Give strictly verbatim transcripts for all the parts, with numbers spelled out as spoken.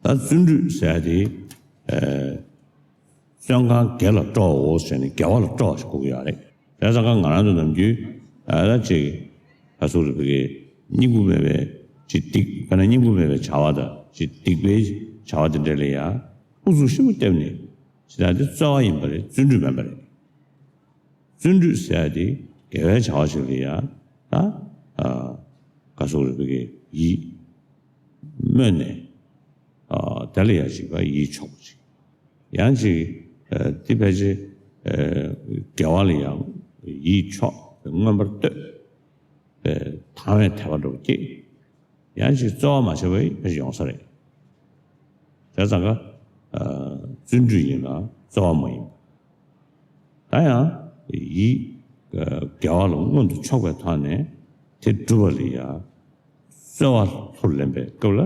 ད་བརྩོན་འགྲུས་ཟེར་ཡ་དེ། ཨ། བརྩོན་གང་དགེ་ལ་སྤྲོའོ་ཟེར་ནས་དགེ་བ་ལ་སྤྲོ་བ་ཞིག་དགོས་ཀྱི་ཡོད་རེད། བྱས་ཙང་ཀ་ང་རང་ཚོ་ནམ་རྒྱུན་ཨ་ད་ཅིག་ག་ཟེར་རེད། བོད་སྐད་སྙིང་པོ་མེད་པའི་ཅིག་སྡིག་དཔེར་ན་སྙིང་པོ་མེད་པའི་བྱ་བ་དང་ཅིག་སྡིག་པའི་བྱ་བ་དེ་འདྲ་ལ་ཡ་ཨུ་ཚུགས་ཞིབ་མོ་བརྒྱབ་ནས་ཇི་ལྟར་དེ་རྩོལ་བ་ཡིན་པ་རེད། བརྩོན་འགྲུས་མིན་པ་རེད། བརྩོན་འགྲུས་ཟེར་ཡ་དེ་དགེ་བའི་བྱ་བ་ཞིག་ལ་ཡ་ད་ཨ་ག་ཟེར་རེད། བོད་སྐད་ཡིད་སྨོན་ནས་ཨ་དེ་ལ་ཡ་ཅིག་པ་ཡིད་ཕྱོགས་པ་ཅིག་ཡང་ཅིག་ཨ་དེ་ཕལ་ཆེར་ཨ་དགེ་བ་ལ་ཡང་ཡིད་ཕྱོགས་མངོན་པར་བསྟོད་པའི་དང་བའི་དད་པ་འདྲ་བོ་སྐྱེས། ཡང་ཅིག་རྩོལ་བ་མ་བྱས་པ་ཡིན་ཕལ་ཆེར་ཡོང་ས་རེད། བྱས་ཙང་ཀ་ཨ་བརྩོན་འགྲུས་ཡིན་ལ་རྩོལ་བ་མ་ཡིན། ད་ཡང་ཡིད་ཨ་དགེ་བ་ལ་མངོན་དུ་ཕྱོགས་པའི་ཐོག་ནས་དེ་སྒྲུབ་པ་ལ་ཡ་རྩོལ་བ་ལྷུར་ལེན་པའི་སྐབས་ལ་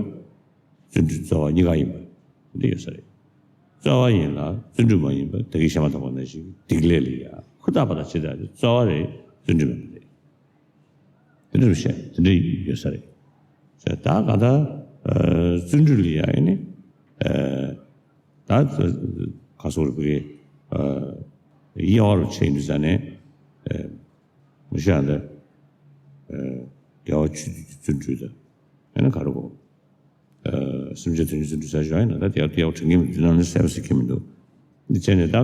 བརྩོན་འགྲུས་རྩོལ་བ་གཉིས་ཀ་ཡིན་པ་འདི་ཡོད་ས་རེད། རྩོལ་བ་ཡིན་ལ་བརྩོན་འགྲུས་མ་ཡིན་པ་ད་གིན་བཤད་མ་ཐག་པ་ནང་བཞིན་སྡིག་ལས་ལ་ཡ་ཧུར་ཐག་པ་དང་ཇི་ལྟར་དེ་རྩོལ་བ་རེད། བརྩོན་འགྲུས་མིན་པ་རེད། དེ་འདྲ་བཤད་དེ་འདྲ་ཡོད་ས་རེད། ད་ག་ད་ཨ་བརྩོན་འགྲུས་ལ་ཡ་ཡིན་ནི་ཨ་ད་ག་ཟེར་རེད། བོད་སྐད་ཨ་དབྱེ་བ་རུ་ཕྱེ་ཡིན་དུས་ཙ་ནས་ཨ་མི་ཤ་འདི་ཨ་དགེ་བ་ཆོས་སྡུད་ཀྱི་བརྩོན་འགྲུས་དང་ཨ་ནི་ག་རེ་གོ་ཨ་སེམས་ཅན་དོན་གཉེར་བརྩོན་འགྲུས་ཟེར་ཞོག་ཡིན་ན་ད་དེ་ཡག་དེ་ཡག་དྲན་གྱི་མི་འདུག་ནང་ནས་གསལ་པོ་ཟེར་གྱི་མི་འདུག་འདི་བྱས་ནས་ད་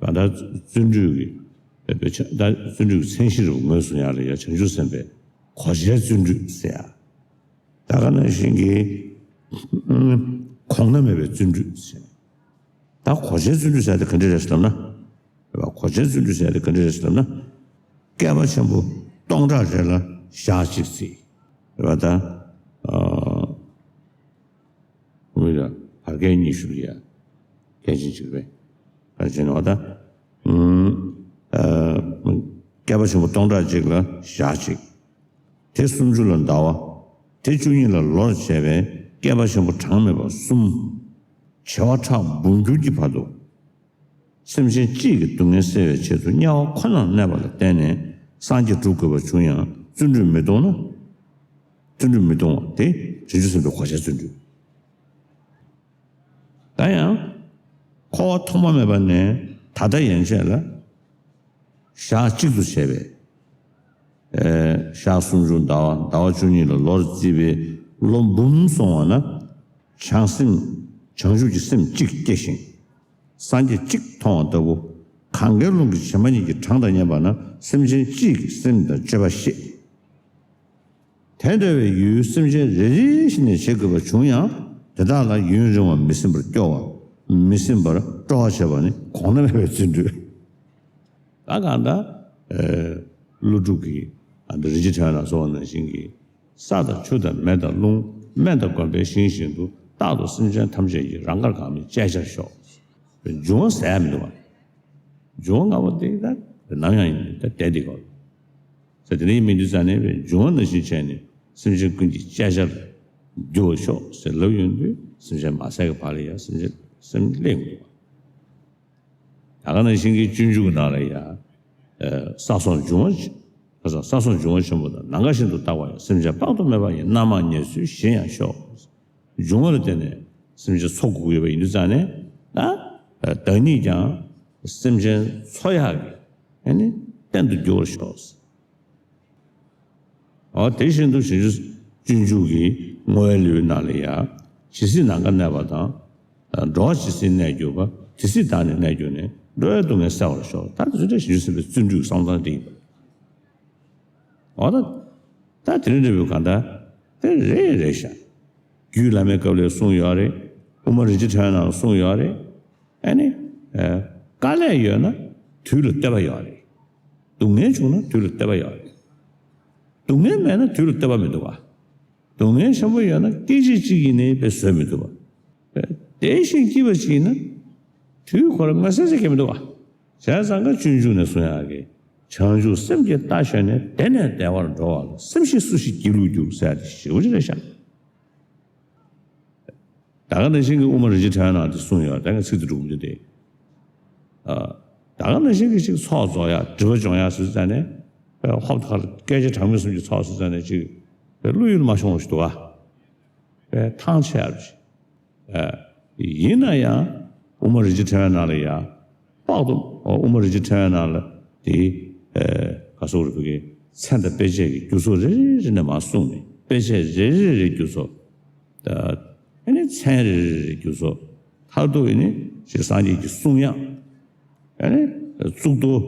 ཨ་ད་ལྟ་བརྩོན་འགྲུས་ཀྱི་ད་བརྩོན་འགྲུས་ཀྱི་མཚན་གཞི་རུ་ངོས་བཟུང་ཡག་ལ་ཡ་བྱང་ཆུབ་སེམས་དཔའི་གོ་ཆའི་བརྩོན་འགྲུས་ཟེར་ཡ། ད་ག་ནང་བཞིན་གྱི་གོང་ན་མེད་པའི་བརྩོན་འགྲུས་ཟེར། ད་གོ་ཆའི་བརྩོན་འགྲུས་ཟེར་དེ་ག་འདྲ་རེད་ཟེར་ལབ་ན། རེད་པ། གོ་ཆའི་བརྩོན་འགྲུས་ཟེར་དེ་ག་འདྲ་རེད་ཟེར་ལབ་ན། བསྐལ་པ་ཆེན་པོ་སྟོང་ཕྲག་རེ་ལ་ཞག་གཅིག་བརྩིས། རེད་པ། ད་ཨ་མི་ལ་བར་བསྐལ་ཉི་ཤུ་ལ་ཡ་སྐད་ཅིག་གཅིག་རེད། བར་ཆེན་ནོ་ད་ཨ་བསྐལ་པ་ཆེན་པོ་སྟོང་ཕྲག་གཅིག་ལ་ཞག་གཅིག་དེ་སུམ་ཅུ་ལ་ཟླ་བ། དེ་བཅུ་གཉིས་ལ་ལོར་བྱས་པས་བསྐལ་པ་ཆེན་པོ་གྲངས་མེད་པ་གསུམ། བྱེ་བ་ཕྲག་འབུམ་འགྱུར་གྱི་བར་དུ། སེམས་ཅན་གཅིག་གི་སྡུག་བསྔལ་སེལ་བའི་ཆེད་དུ་དམྱལ་བ་ཁོ་ནར་གནས་པ་ལ་བརྟེན་ནས་སངས་རྒྱས་འགྲུབ་དགོས་པ་བྱུང་ཡང་བརྩོན་འགྲུས་མི་གཏོང་ན། བརྩོན་འགྲུས་མི་གཏོང་བ་དེ་བྱང་ཆུབ་སེམས་དཔའི་གོ་ཆའི་བརྩོན་འགྲུས། ད་ཡང་འཁོར་བ་ཐོག་མ་མེད་པ་ནས་ད་ལྟ་ཡན་ཆད་ལ་ཞག་གཅིག་ཏུ་བྱས་པའི་ཨེ་ཞག་སུམ་ཅུ་ཟླ་བ་ཟླ་བ་བཅུ་གཉིས་ལ་ལོར་བརྩིས་པའི་ལོ་འབུམ་སོང་བ་ན་བྱང་སེམས་བྱང་ཆུབ་ཀྱི་སེམས་གཅིག་སྐྱེ་ཞིང་། སངས་རྒྱས་གཅིག་མཐོང་བ་ལྟ་བུ། གང་གཱའི་ཀླུང་གི་བྱེ་མ་སྙེད་ཀྱི་གྲངས་དང་མཉམ་པ་ན་སེམས་ཅན་གཅིག་གི་སེམས་དང་སྤྱོད་པ་ཤེས། དེ་འདྲ་བའི་ཡུལ་སེམས་ཅན་རེ་རེ་བཞིན་ནས་བྱེད་དགོས་པ་བྱུང་ཡང་དེ་དག་ལ་ཡུན་རིང་བ་མི་སྲིད་པར་སྐྱོ་བ་མི་སྲིད་པར་སྤྲོ་བ་བྱེད་པ་ནི་གོང་ན་མེད་པའི་བརྩོན་འགྲུས། ད་གང་ལྟར་ཨེ་ཀླུ་སྒྲུབ་ཀྱི་ཨ་འདི་རིན་ཆེན་ཕྲེང་བ་ན་གསུངས་པ་ནང་བཞིན་གྱི། ས་དང་ཆུ་དང་མེ་དང་རླུང་སྨན་དང་སྒོམ་པའི་ཞིང་བཞིན་དུ། རྟག་ཏུ་སེམས་ཅན་ཐམས་ཅད་ཀྱི་རང་དགར་གང་མིན་བཅས་བྱར་ཤོག་འབྱུང་བ་ཟད་ཡ་མི་འདུག་བ། འབྱུང་བ་ལྔ་པོ་དེ་ད་ནམ་ཡང་ཡིན་ད་བསྡད་དེ་གོ་ཟེར། དེ་ནས་མི་འདུག་ས་ནས་འབྱུང་བ་ནང་བཞིན་བྱས་ནས་སེམས་ཅན་ཀུན་གྱི་བཅས་བྱར་འགྱུར་བར་ཤོག་ཟེར་ལབ་ཡོང་དུས་སེམས་ཅན་མ་ཟད་ཀྱི་བར་ལ་ཡ་སེམས་ཅན་སེམས་སླེབས་ཡོང་འདུག་བ། ད་ག་ནང་བཞིན་གྱི་སྤྱོད་འཇུག་ནང་ལ་ཡ། ས་སོགས་འབྱུང་བ་ས་སོགས་ས་སོགས་འབྱུང་བ་ཆེན་པོ་དང་ནམ་མཁའ་བཞིན་དུ་རྟག་པ་ཡང་སེམས་ཅན་དཔག་ཏུ་མེད་པ་ཡི་རྣམ་མང་ཉེར་འཚོའི་ཞིང་ཡང་ཤོག་འབྱུང་བ་ལ་བརྟེན་ནས་སེམས་ཅན་འཚོ་དགོས་ཀྱི་ཡོད་པ་ཡིན་དུས་ཙང་ནས་ད་བདག་ཉིད་ཀྱང་སེམས་ཅན་འཚོ་ཡག་གི་ཨ་ནི་རྟེན་དུ་འགྱུར་བར་ཤོག་འོ་དེ་བཞིན་དུ་བྱང་ཆུབ་སྤྱོད་འཇུག་གི་བསྔོ་བའི་ལེའུའི་ནང་ལ་ཡང་ཇི་སྲིད་ནམ་མཁར་གནས་པ་དང་། འགྲོ་བ་ཇི་སྲིད་གནས་གྱུར་པ། དེ་སྲིད་བདག་ནི་གནས་གྱུར་ནས། འགྲོ་བའི་སྡུག་བསྔལ་བསལ་བར་ཤོག་ད་དེ་ཚོ་བྱང་ཆུབ་སེམས་དཔའི་བརྩོན་འགྲུས་ཀྱི་གསང་ཚང་དེ་ཡིན་པ། འོ་ད། ད་དེ་རིང་འདྲ་བོའི་གང་ལྟར་དེ་རེད་རེད་ཤག་རྒྱུད་བླ་མའི་སྐབས་ལ་གསུངས་ཡོད་རེད། དབུ་མ་རིན་ཆེན་ཕྲེང་བའི་ནང་ལ་གསུངས་ཡོད་རེད། ཨ་ནི། དཀའ་ལས་ཡོད་ན་དུས་ལ་བསྟོད་པ་ཡོད་རེད། སྡུག་བསྔལ་བྱུང་ན་དུས་ལ་བསྟོད་པ་ཡོད་རེད། སྡུག་བསྔལ་མེད་ན་དུས་ལ་བསྟོད་པ་མི་འདུག་ག་སྡུག་བསྔལ་ཆེན་པོ་ཡོད་ན་སྐད་ཅིག་གཅིག་ཡིན་ནའི་དཔེ་བཟོད་མི་ཐུབ་པ། དེ་བཞིན་སྐྱིད་པ་ཅིག་ཡིན་ན་དུས་ཁོ་རང་ང་སེམས་ཟེར་གྱི་མི་འདུག་ག་བྱས་ཙང་ཀ་སྤྱོད་འཇུག་ནས་གསུང་ཡག་གི། བྱང་ཆུབ་སེམས་ཀྱི་རྟ་ཞོན་ནས། དེ་ནས་བདེ་བར་འགྲོ་བ་ལ། སེམས་ཤེས་སུ་ཞིག་སྒྱིད་ལུག་རྒྱུག་ཟེར་ཡག་དེ་ཞེ་པོ་ཅིག་རེད་ཤག་ད་ག་ནང་བཞིན་གྱི་དབུ་མ་རིན་ཆེན་ཕྲེང་བའི་ནང་དེ་གསུངས་ཡོད་རེད། ད་ང་ཚིག་དེ་སྒྲུབ་རྒྱུ་དེ། ཨ། ད་ག་ནང་བཞིན་གྱི་ཅིག་ཚོགས་རྫོགས་ཡག་སྒྲིབ་པ་སྦྱོང་ཡག་ཟེར་ཙང་ནས། ཧོབ་ཐག་སྐད་ཆ་གྲངས་མེད་གསུམ་གྱི་ཚོགས་ཟེར་ཙང་ནས་ཅིག་བློ་ཡུལ་མ་ཤོང་བ་ཞིག་འདུག་ག་པའི་ཐང་ཆད་ཡ་རེད། ཡིན་ན་ཡང་དབུ་མ་རིན་ཆེན་ཕྲེང་བའི་ནང་ལ་ཡང་དཔག་ཏུ་དབུ་མ་རིན་ཆེན་ཕྲེང་བའི་ནང་ལ་དེ་ག་སོགས་རེད། བོད་ཀྱི་མཚན་དང་དཔེ་བྱད་ཀྱི་རྒྱུ་ཚོགས་རེ་རེ་ནས་མར་གསུངས་ནས། དཔེ་བྱད་རེ་རེ་རེ་རྒྱུ་ཚོགས། ཨ་ནི་མཚན་རེ་རེ་རེ་རྒྱུ་ཚོགས། མཐར་ཐུག་ཨ་ནི་ཅིག་སངས་རྒྱས་ཀྱི་གསུང་དབྱངས། ཨ་ནི་གཙུག་ཏོར།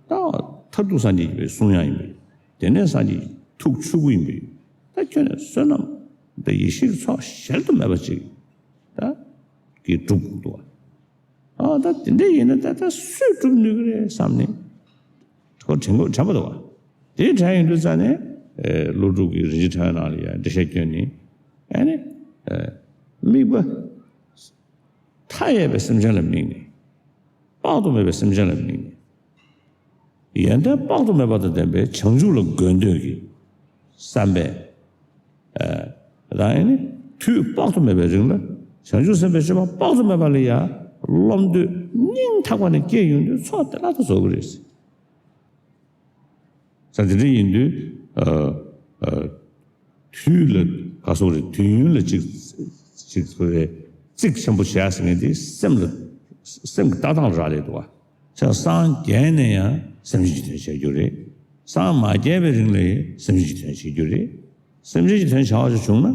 ད་མཐར་ཐུག་སངས་རྒྱས་ཀྱི་གསུང་དབྱངས་ཡིན་པས། དེ་ནས་སངས་རྒྱས་ཀྱི་ཐུགས་ཆོས་སྐུ་ཡིན་པས། ད་ཁྱོད་ནས་བསོད་ནམས་དང་ཡེ་ཤེས་ཀྱི་ཚོགས་གཞལ་དུ་མེད་པ་ཅིག་ད་གིས་གྲུབ་དགོས་འདུག་བ། ཨ་ད་དེ་འདྲ་ཡིན་ན་ད་ད་སུས་སྒྲུབ་ནུས་ཀྱི་རེད་བསམ་ནས་ཁོ་དྲན་དགོས་དྲན་པ་འདུག་བ། དེ་དྲན་ཡོང་དུས་ཙ་ནས་ཨེ་ཀླུ་སྒྲུབ་ཀྱི་རིན་ཆེན་ཕྲེང་བའི་ནང་ལ་ཡང་འགྲེལ་བཤད་བསྐྱོན་ནས། ཨ་ནི་ཨེ་དམིགས་པ་མཐའ་ཡས་པའི་སེམས་ཅན་ལ་དམིགས་ནས། དཔག་ཏུ་མེད་པའི་སེམས་ཅན་ལ་དམིགས་ནས། ཡོན་ཏན་དཔག་ཏུ་མེད་པ་དང་ལྡན་པའི་བྱང་ཆུབ་ལ་འགོད་འདོད་ཀྱི་བསམ་པས། ཨ་རང་ཡིན་ནི་དུས་དཔག་ཏུ་མེད་པའི་རིང་ལ་བྱང་ཆུབ་སེམས་དཔའི་སྤྱོད་པ་དཔག་ཏུ་མེད་པ་ལ་ཡང་རློམ་འདོད་སྙིང་ཐག་པ་ནས་སྐྱེས་ཡོང་དུས་ཚོགས་དེ་ལ་ད་རྫོགས་ཀྱི་རེད། ས་དེ་འདྲ་ཡིན་དུས་ཨ་ཨ་དུས་ལ་ག་སོགས་རེད། དུས་ཡུན་ལ་གཅིག་གཅིག་ཟེར་བའི་རྩིས་ཆེན་པོ་བྱས་ཟེར་མཁན་དེ་སེམས་ལ་སེམས་ཀྱི་ལྟ་སྟངས་ལ་རག་ལས་འདུག་བ། ཆ་སངས་རྒྱས་ནས་ཡང་སེམས་ཅན་གྱི་དོན་བྱེད་རྒྱུ་རེད། སངས་མ་རྒྱས་པའི་རིང་ལ་ཡང་སེམས་ཅན་གྱི་དོན་བྱེད་རྒྱུ་རེད། སེམས་ཅན་གྱི་དོན་བྱ་བ་ཞིག་བྱུང་ན་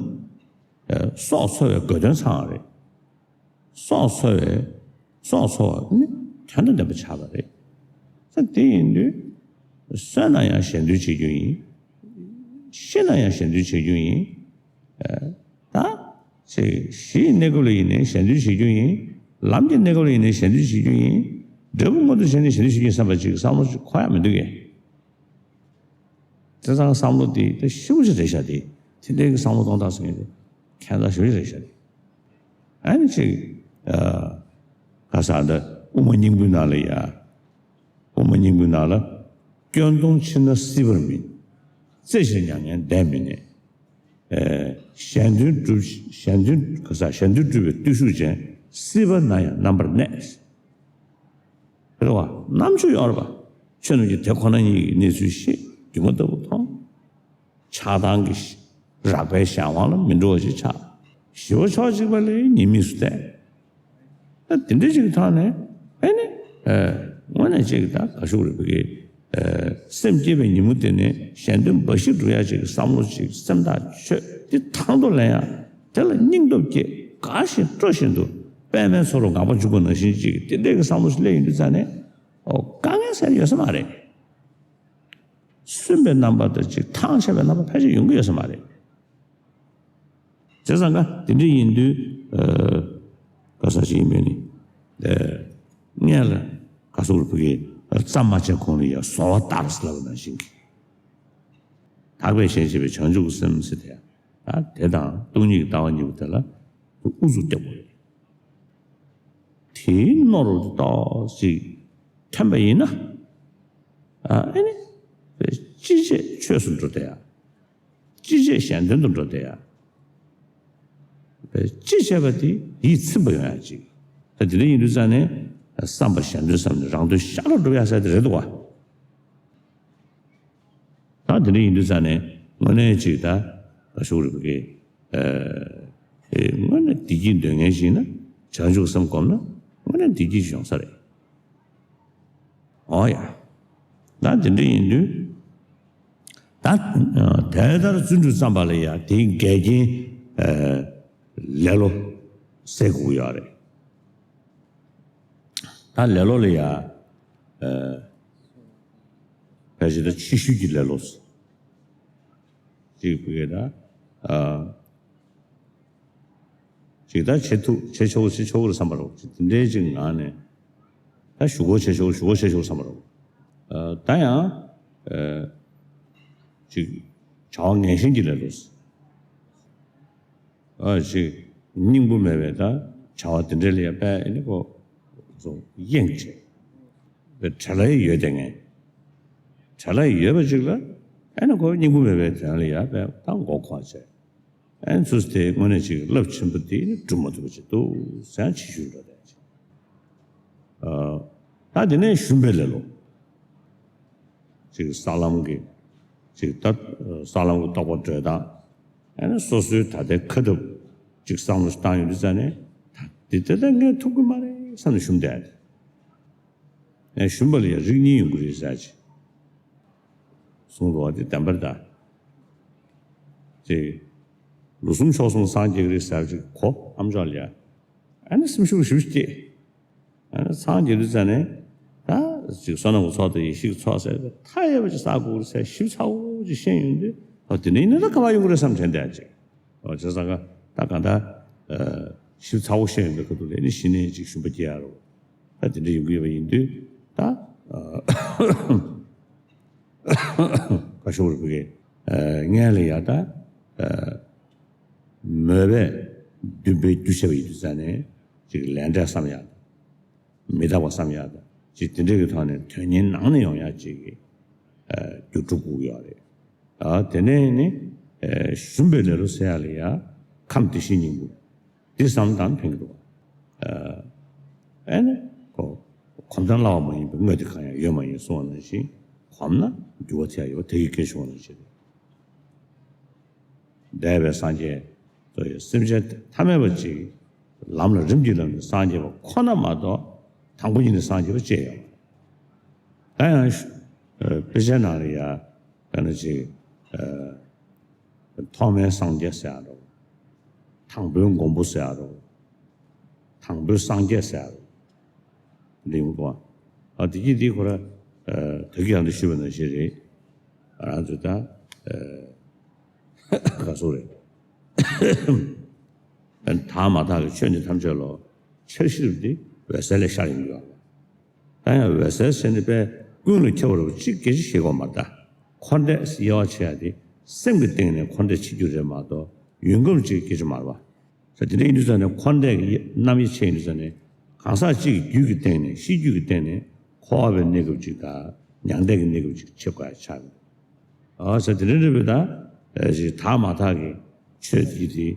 ཨ་སྲོག་འཚོ་བའི་དགོས་དོན་ཚང་བ་རེད། སྲོག་འཚོ་བའི་སྲོག་འཚོ་བ་ནི་དོན་དང་ལྡན་པ་ཆགས་པ་རེད། ས་དེ་ཡིན་དུས་གསོན་ན་ཡང་གཞན་དོན་བྱེད་རྒྱུ་ཡིན། ཤི་ན་ཡང་གཞན་དོན་བྱེད་རྒྱུ་ཡིན། ཨ་ད་ཚེ་གཞིའི་གནས་སྐབས་ལ་ཡིན་ནའི་གཞན་དོན་བྱེད་རྒྱུ་ཡིན། ལམ་གྱི་གནས་སྐབས་ལ་ཡིན་ནའི་གཞན་དོན་བྱེད་རྒྱུ་ཡིན། འབྲས་བུ་མངོན་དུ་བྱས་ནས་གཞན་དོན་བྱེད་རྒྱུ་ཡིན་བསམ་པ་ཅིག་བསམ་བློ་ཅིག་འཁོར་ཡ་མི་འདུག་གས། དེ་ཚང་བསམ་བློ་དེ་དེ་ཤི་བོ་ཞིག་རེད་ཤག་དེ་དེ་འདྲའི་བསམ་བློ་གཏོང་སྟངས་ཟེར་མཁན་དེ་ཁྱད་མཚར་ཞེ་པོ་ཅིག་རེད་ཤག་དེ། ཨ་ནི་ཅིག་ཨ་ག་ས་འདི་དབུ་མ་སྙིང་པོའི་ནང་ལ་ཡ། དབུ་མ་སྙིང་པོའི་ནང་ལ། སྐྱོན་སྟོང་ཕྱིར་ན་སྲིད་པར་མིན། རྩེ་ཕྱིར་མྱ་ངན་འདས་མི་ནུས། ཨེ་གཞན་དོན་སྒྲུབ་གཞན་དོན་ག་ས་གཞན་དོན་སྒྲུབ་པའི་བརྟུལ་ཞུགས་ཅན། སྲིད་པ་ན་ཡང་རྣམ་པར་གནས། རེད་བ། རྣམ་དཔྱོད་ཡོད་རེད་བ། ཆོས་རྣམས་ཀྱི་དེ་ཁོ་ན་ཉིད་ཀྱི་གནས་ཚུལ་ཤེས། སྒྱུ་མ་ལྟ་བུ་མཐོང་། ཆགས་སྡང་གི་རགས་པའི་གཞན་དབང་ལ་མི་འགྲོ་བ་ཞིག་ཆགས། ཞི་བ་ཕྱོགས་གཅིག་པ་ལས་ཉེས་དམིགས་སུ་བལྟས། ད་དེ་འདྲ་ཞིག་གི་ཐོག་ནས་ཨེ་ནི་ཨེ་དངོས་གནས་ཅིག་ད་ག་ཤུག་རེད་བོད་ཀྱི་ཨེ་སེམས་བསྐྱེད་པའི་ཉིན་མོ་དེ་ནས་གཞན་དོན་འབའ་ཞིག་སྒྲུབ་ཡ་ཅིག་བསམ་བློ་ཅིག་སེམས་ཐག་ཆོད་དེ་དང་དུ་ལེན་ཡ། དེ་ལ་སྙིང་སྟོབས་བསྐྱེད། དགའ་བཞིན་སྤྲོ་བཞིན་དུ་པད་མའི་ཚོགས་རབ་ངང་པ་འཇུག་པ་ནང་བཞིན་ཅིག་དེ་འདྲའི་གི་བསམ་བློ་ཞིག་སླེབས་ཡོང་དུས་ཙང་ནས་ཨོ་དཀའ་ངལ་ཟེར་ཡོད་ས་མ་རེད། སུན་པའི་རྣམ་པ་དང་ཅིག་ཐང་ཆད་པའི་རྣམ་པ་ཕལ་ཆེར་ཡོང་གི་ཡོད་ས་མ་རེད། བྱས་ཙང་ཀ་དེ་འདྲ་ཡིན་དུས་ཨ་ག་ས་ཞིག་ཡིན་མིན་ནི་ཨ་སྔོན་ལ་ག་སོགས་རུ་བུ་གའི་རྩ་མ་ཆད་གོང་ལ་ཡ་བཟོ་བ་ལྟར་ཟེར་ལབ་པ་ནང་བཞིན་གྱི་དག་པའི་ཞེན་བྱེད་པའི་བྱང་ཆུབ་ཀྱི་སེམས་ཟེར་དེ་ད་དེ་དང་སྟོང་ཉིད་ཀྱི་ལྟ་བ་གཉིས་པོ་དེ་ལ་ཨུ་ཚུགས་རྒྱག་དགོས་རེད། དེའི་ནོར་རུ་ཏོག་ཅིག་ཐོན་པ་ཡིན་ན། ཨ་ཨེ་ནི། ཅི་བྱེད་ཆོས་སུ་འགྲོ་བསྡད་ཡ། ཅི་བྱེད་གཞན་དོན་དུ་འགྲོ་བསྡད་ཡ། ཅི་བྱེད་པ་དེ་ཡིད་ཚིམ་པ་ཡོང་ཡ་ཅིག་ད་དེ་འདྲ་ཡིན་དུས་ཙང་ནས་བསམ་པ་གཞན་དོན་བསམ་ནས་རང་དོན་ཤར་ལ་འགྲུབ་ཡ་ཟེར་དེ་རེད་འདུག་བ། ད་དེ་འདྲ་ཡིན་དུས་ཙང་ནས་དངོས་གནས་ཅིག་ད་ག་ཤུག་རེད་བུ་གའི་ཨེ་དངོས་གནས་བདེ་སྐྱིད་འདོད་མཁན་ཞིག་ན་བྱང་ཆུབ་སེམས་བསྒོམས་ན་དངོས་གནས་བདེ་སྐྱིད་ཅིག་ཡོང་ས་རེད། ཨོ་ཡ། ད་དེ་འདྲ་ཡིན་དུས་ད་དེ་ལྟར་བརྩོན་འགྲུས་བརྩམས་པ་ལ་ཡ་དེའི་འགལ་རྐྱེན་ཨེ་ལེ་ལོ་སེལ་དགོས་ཀྱི་ཡོད་རེད། ད་ལེ་ལོ་ལ་ཡ། ཨ་ཕལ་ཆེར་ད་ཕྱི་ཤུལ་གྱི་ལེ་ལོ། ཅིག་བུ་གས་ད། ཨ་ཅིག་ད་བྱེད་ཐུབ་བྱེད་ཆོག་བྱེད་ཆོག་རེད་བསམ་པ་རོགས་ཅིག་དེ་འདྲའི་ཅིག་ངང་ནས། ད་ཞུ་སྒོ་བྱེད་ཆོག་ཞུ་སྒོ་བྱེད་ཆོག་བསམ་པ་རོགས། ཨ་ད་ཡང་། ཨ་ཅིག་བྱ་བ་ངན་ཞེན་གྱི་ལེ་ལོ། ཨ་ཅིག་སྙིང་པོ་མེད་པའི་ད་བྱ་བ་དེ་འདྲ་ལ་ཡ་པས་ཨེ་ནི་ཁོ་གཡེང་བྱས། བྲེལ་བ་ཡོད་དེ་ངས། བྲེལ་བ་ཡོད་པ་ཅིག་ལ་ཨེ་ནི་ཁོ་སྙིང་པོ་མེད་པའི་དོན་ལ་ཡ་པས་ད་མགོ་འཁོར་བྱས། ཨེ་ནི་ཚུལ་དེ་དངོས་གནས་ཅིག་རླབས་ཆེན་པོ་དེ་ནི་སྒྲུབ་མ་ཐུབ་པ་ཅིག་འདུག་ཟེར་ཡང་ཕྱི་ཤུལ་འགྲོ་བསྡད་ཅིག་ཨ་ད་དེ་ནས་ཞུམ་པའི་ལེ་ལོ། ཅིག་ས་ལམ་གྱི་ཅིག་ད་ས་ལམ་གྱི་རྟོགས་པ་འགྲོལ་སྟངས། ཨ་ནི་སོ་སོའི་ད་ལྟའི་ཁ་ཐབས་ ཅིག་བསམ་བློ་ཞིག་བཏང་ཡོང་དུས་ཙ་ནས། ད་འདི་ལྟ་ད་ངས་ཐུབ་ཀྱི་མ་རེད་བསམ་ནས་ཞུམ་བསྡད་དེ། ངས་ཞུམ་པ་ལ་ཡང་རིགས་གཉིས་ཡོང་གི་རེད་ཟེར་ཅིག་གསུངས་འདུག་བ། དེ་བདེན་པར་ད། ཅིག་ལོ་གསུམ་ཕྱོགས་གསུམ་སངས་རྒྱས་ཀྱི་རེད་ཟེར་ཅིག་གོ་ཨམ་ཅོག་ལ་ཡ། ཨ་ནི་སེམས་ཤུགས་ཞེ་པོ་སྐྱེས། ཨ་ནི་སངས་རྒྱས་དུས་ཙ་ནས། ད་ཅིག་བསོད་ནམས་ཀྱི་ཚོགས་དང་ཡེ་ཤེས་ཀྱི་ཚོགས་ཟེར་མཐའ་ཡས་པ་ཅིག་བསགས་དགོས་རེད་ཟེར་ཞིབ་ཚགས་པོ་ཅིག་ཤེས་ཡོང་དུས། ཨོ་དེ་འདྲ་ཡིན་ན་ད་ག་པར་ཡོང་གི་རེད་བསམ་དྲན་བསྡད་ཅིག་ཨོ་བྱས་ཙང་ཀ་ད་གང་ལྟར། ཨ། ཞིབ་ཚགས་པོ་ཤེས་ཡོང་པའི་ཁ་ཐུག་ལ་ནི་གཞི་ནས་ཅིག་ཞུམ་པ་སྐྱེ་ཡ་རོ། ད་དེ་འདྲ་ཡོང་གི་ཡོད་པ་ཡིན་དུས་ད། ཨ། བཀའ་ཤོག་རུ་བུ་གའི་ཨ་སྔོན་ལ་ཡ་ད། ཨ། མོས་པས་འདུན་པའི་རྒྱུ་བྱས་པ་ཡིན་དུས་ཙ་ནས་ཅིག་ལས་འབྲས་བསམ་ཡ། མི་རྟག་པ་བསམ་ཡ་ད་ཅིག་དེ་འདྲ་གི་ཐོག་ནས་དོན་གཉེར་ནང་ནས་ཡོང་ཡ་ཅིག་གི་ཨ་རྒྱུ་སྒྲུབ་དགོས་ཡོད་རེད། ཨ་དེ་ནས་ནི་ཨ་ཞུམ་པའི་ལེ་ལོ་ཟེར་ཡ་ལ་ཡ་ཁམས་བདེ་གཤེགས་སྙིང་པོ་འདི་བསམ་བཏང་ཕན་གྱི་འདུག་བ། ཨ་ཨ་ནི་ཁོ་གོམས་དང་སླ་བ་མ་ཡིན་པའི་དངོས་དེ་གང་ཡང་ཡོད་མ་ཡིན་གསུངས་པ་ནང་བཞིན། གོམས་ན་འགྱུར་བ་ཐེབས་ཡོད་དེ་གི་སྐད་ཤོད་པ་ནང་བཞིན་རེད། འདས་པའི་སངས་རྒྱས་ཚོ་ཡི་སེམས་ཅན་ཐ་མལ་པ་ཅིག་ལམ་ལ་རིམ་གྱིས་ལམ་ནས་སངས་རྒྱས་པ་ཁོ་ན་མ་གཏོགས་དང་པོ་ཉིད་ནས་སངས་རྒྱས་པ་ཅི་ཡང་། ད་ཡང་ཨ་དཔེ་ཆའི་ནང་ལ་ཡ་ཨ་ནི་ཅིག་ཨ་ཐོག་མའི་སངས་རྒྱས་ཟེར་ཡ་འདྲ་བོ། དང་པོའི་མགོན་པོ་ཟེར་ཡ་འདྲ་བོ། དང་པོའི་སངས་རྒྱས་ཟེར་ཡ་འདྲ་བོ། འདི་ཡོང་གི་འདུག་བ། ཨ་དེ་གྱིས་འདི་ཁོ་ར་ཨ་ད་གིན་ཡང་འདི་ཞུས་པ་ནང་བཞིན་རེད། ང་རང་ཚོས་ད་ཨ་ག་ཟེར་རེད། དག་མ་དག་གི་ཆོས་ནི་ཐམས་ཅད་ལོ། འཆར་གཞི་རུ་འདི་འོད་གསལ་ལས་ཤར་ཡོང་གི་ཡོད་རེད། ད་ཡང་འོད་གསལ་ཟེར་ནི་དཔེ་ཀུན་ལ་ཁྱབ་པ་རུ་གཅིག་སྐད་ཆ་བཤད་དགོས་མ་རེད་ད། འཁོར་འདས་དབྱེ་བ་ཕྱེ་ཡ་དེ་སེམས་ཀྱི་སྟེང་ནས་འཁོར་འདས་ཕྱེ་རྒྱུ་རེད་མ་གཏོགས་ཡུལ་ཁམས་གཅིག་སྐད་ཆ་མ་རེད་པ། ས་དེ་འདྲ་ཡིན་དུས་ཙང་ནས་འཁོར་འདས་ཀྱི་རྣམ་དབྱེ་ཕྱེ་ཡིན་དུས་ཙང་ནས་གང་ཟག་གཅིག་གི་རྒྱུད་ཀྱི་སྟེང་ནས་ཤེས་རྒྱུད་ཀྱི་སྟེང་ནས་འཁོར་བའི་གནས་སྐབས་གཅིག་དང་མྱང་འདས་ཀྱི་གནས་སྐབས་གཅིག་ཕྱེ་དགོས་ཡ་ཆགས་ཡོད། ཨ་ས་དེ་འདྲ་འདྲ་བའི་ད་ཨ་ཞིག་དག་མ་དག་གི་ཆོས་དེ་དེ་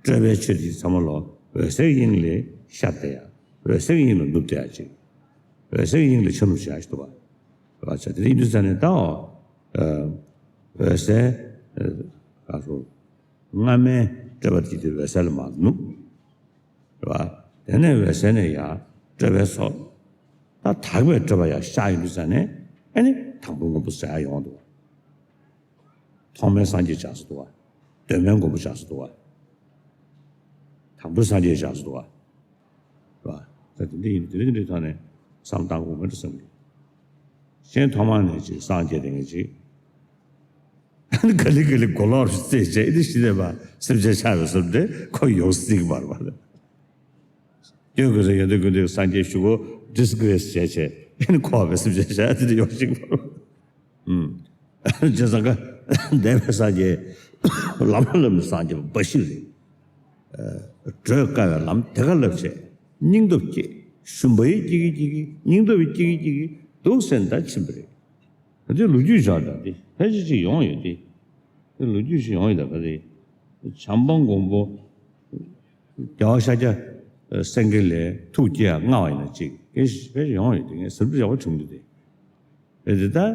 སྤྲོས་པའི་ཆོས་དེ་ཚང་མ་ལོ་འོད་གསལ་གྱི་དབྱིངས་ལས་ཤར་བསྡད་ཡ། འོད་གསལ་གྱི་དབྱིངས་ལ་ནུབ་བསྡད་ཡ་ཅིག་འོད་གསལ་གྱི་དབྱིངས་ལ་ཆ་ནུབ་བྱ་ཞིག་འདུག་བ། ཨ་ས་དེ་འདྲ་ཡིན་དུས་ཙང་ནས་ད་ཨ་འོད་གསལ་ཨ་ག་ཟེར། སྔ་མའི་སྤྲོས་པ་དེ་དེ་འོད་གསལ་ལ་མར་ནུབ། རེད་བ། དེ་ནས་འོད་གསལ་ནས་ཡར་སྤྲོས་པའི་ཚོགས། ད་དག་པའི་སྤྲོས་པ་ཡར་ཤར་ཡོང་དུས་ཙང་ནས་ཨ་ནི་དང་པོ་མགོན་པོ་ཟེར་ཡ་ཡོང་འདུག་ཐོག་མའི་སངས་རྒྱས་ཆགས་སུ་འདུག་བ། གདོད་མའི་མགོན་པོ་ཆགས་སུ་འདུག་བ། དང་པོའི་སངས་རྒྱས་ཆགས་སུ་འདུག་བ། རེད་བ། ད་དེ་འདྲ་ཡིན་དེ་འདྲ་དེ་འདྲའི་ཐོག་ནས་བསམ་བཏང་དགོས་མེད་འགྲོ་བསམ་གི། གཞན་ཐོག་མ་ནས་ཅིག་སངས་རྒྱས་དེ་ངས་ཅིག་ག་ལེ་ག་ལེ་མགོ་ལོག་རུ་རྩེད་བྱས་འདི་ཞི་བདེ་བ་སེམས་ཅན་ཆགས་པའི་བཟོ་འདྲ་ཁོ་ཡོང་སྲིད་པར་བ། སྐྱོན་དགོས་ས་ཡོན་ཏན་ཀུན་འདུས་སངས་རྒྱས་ཞུ་གོ་ཌི་སི་གི་རེ་སི་བྱས་བྱས་ཨེ་ནི་ཁོ་བ་སེམས་ཅན་ཆགས་འདི་འདྲ་ཡོང་ཞིག་བར་བ། ཨུམ། བྱས་ཙང་ཀ་འདས་པའི་སངས་རྒྱས་ལམ་ལ་ལམ་ནས་སངས་རྒྱས་པ་འབའ་ཞིག་རེད། བགྲོད་དཀའ་བའི་ལམ་དེ་ག་ལབ་བྱས། སྙིང་སྟོབས་སྐྱེ། ཞུམ་པ་ཡི་སྐྱེ་གི་སྐྱེ་གི་སྙིང་སྟོབས་ཡི་སྐྱེ་གི་སྐྱེ་གི་འདུག་སེ་ད་ཕྱིན་པ་རེད། འདི་ལོ་རྒྱུས་བཞག་ད་འདི་ཕལ་ཆེར་ཅིག་ཡོང་ཡོད་དེ། འདི་ལོ་རྒྱུས་ཤིག་ཡོང་ཡོད་ད་ག་རེད། བྱམས་པ་མགོན་པོ། རྒྱལ་བ་ཤཱཀྱ་སེང་གེ་ལས་ཐུགས་བསྐྱེད་ཡ་མངའ་བ་ཡིན་ན་ཅིག་ཕལ་ཆེར་ཡོང་ཡོད་དེ་ངས་ཟབ་ཏུ་ཡག་པོ་བྱུང་འདུག་དེ། དེ་ལྟར་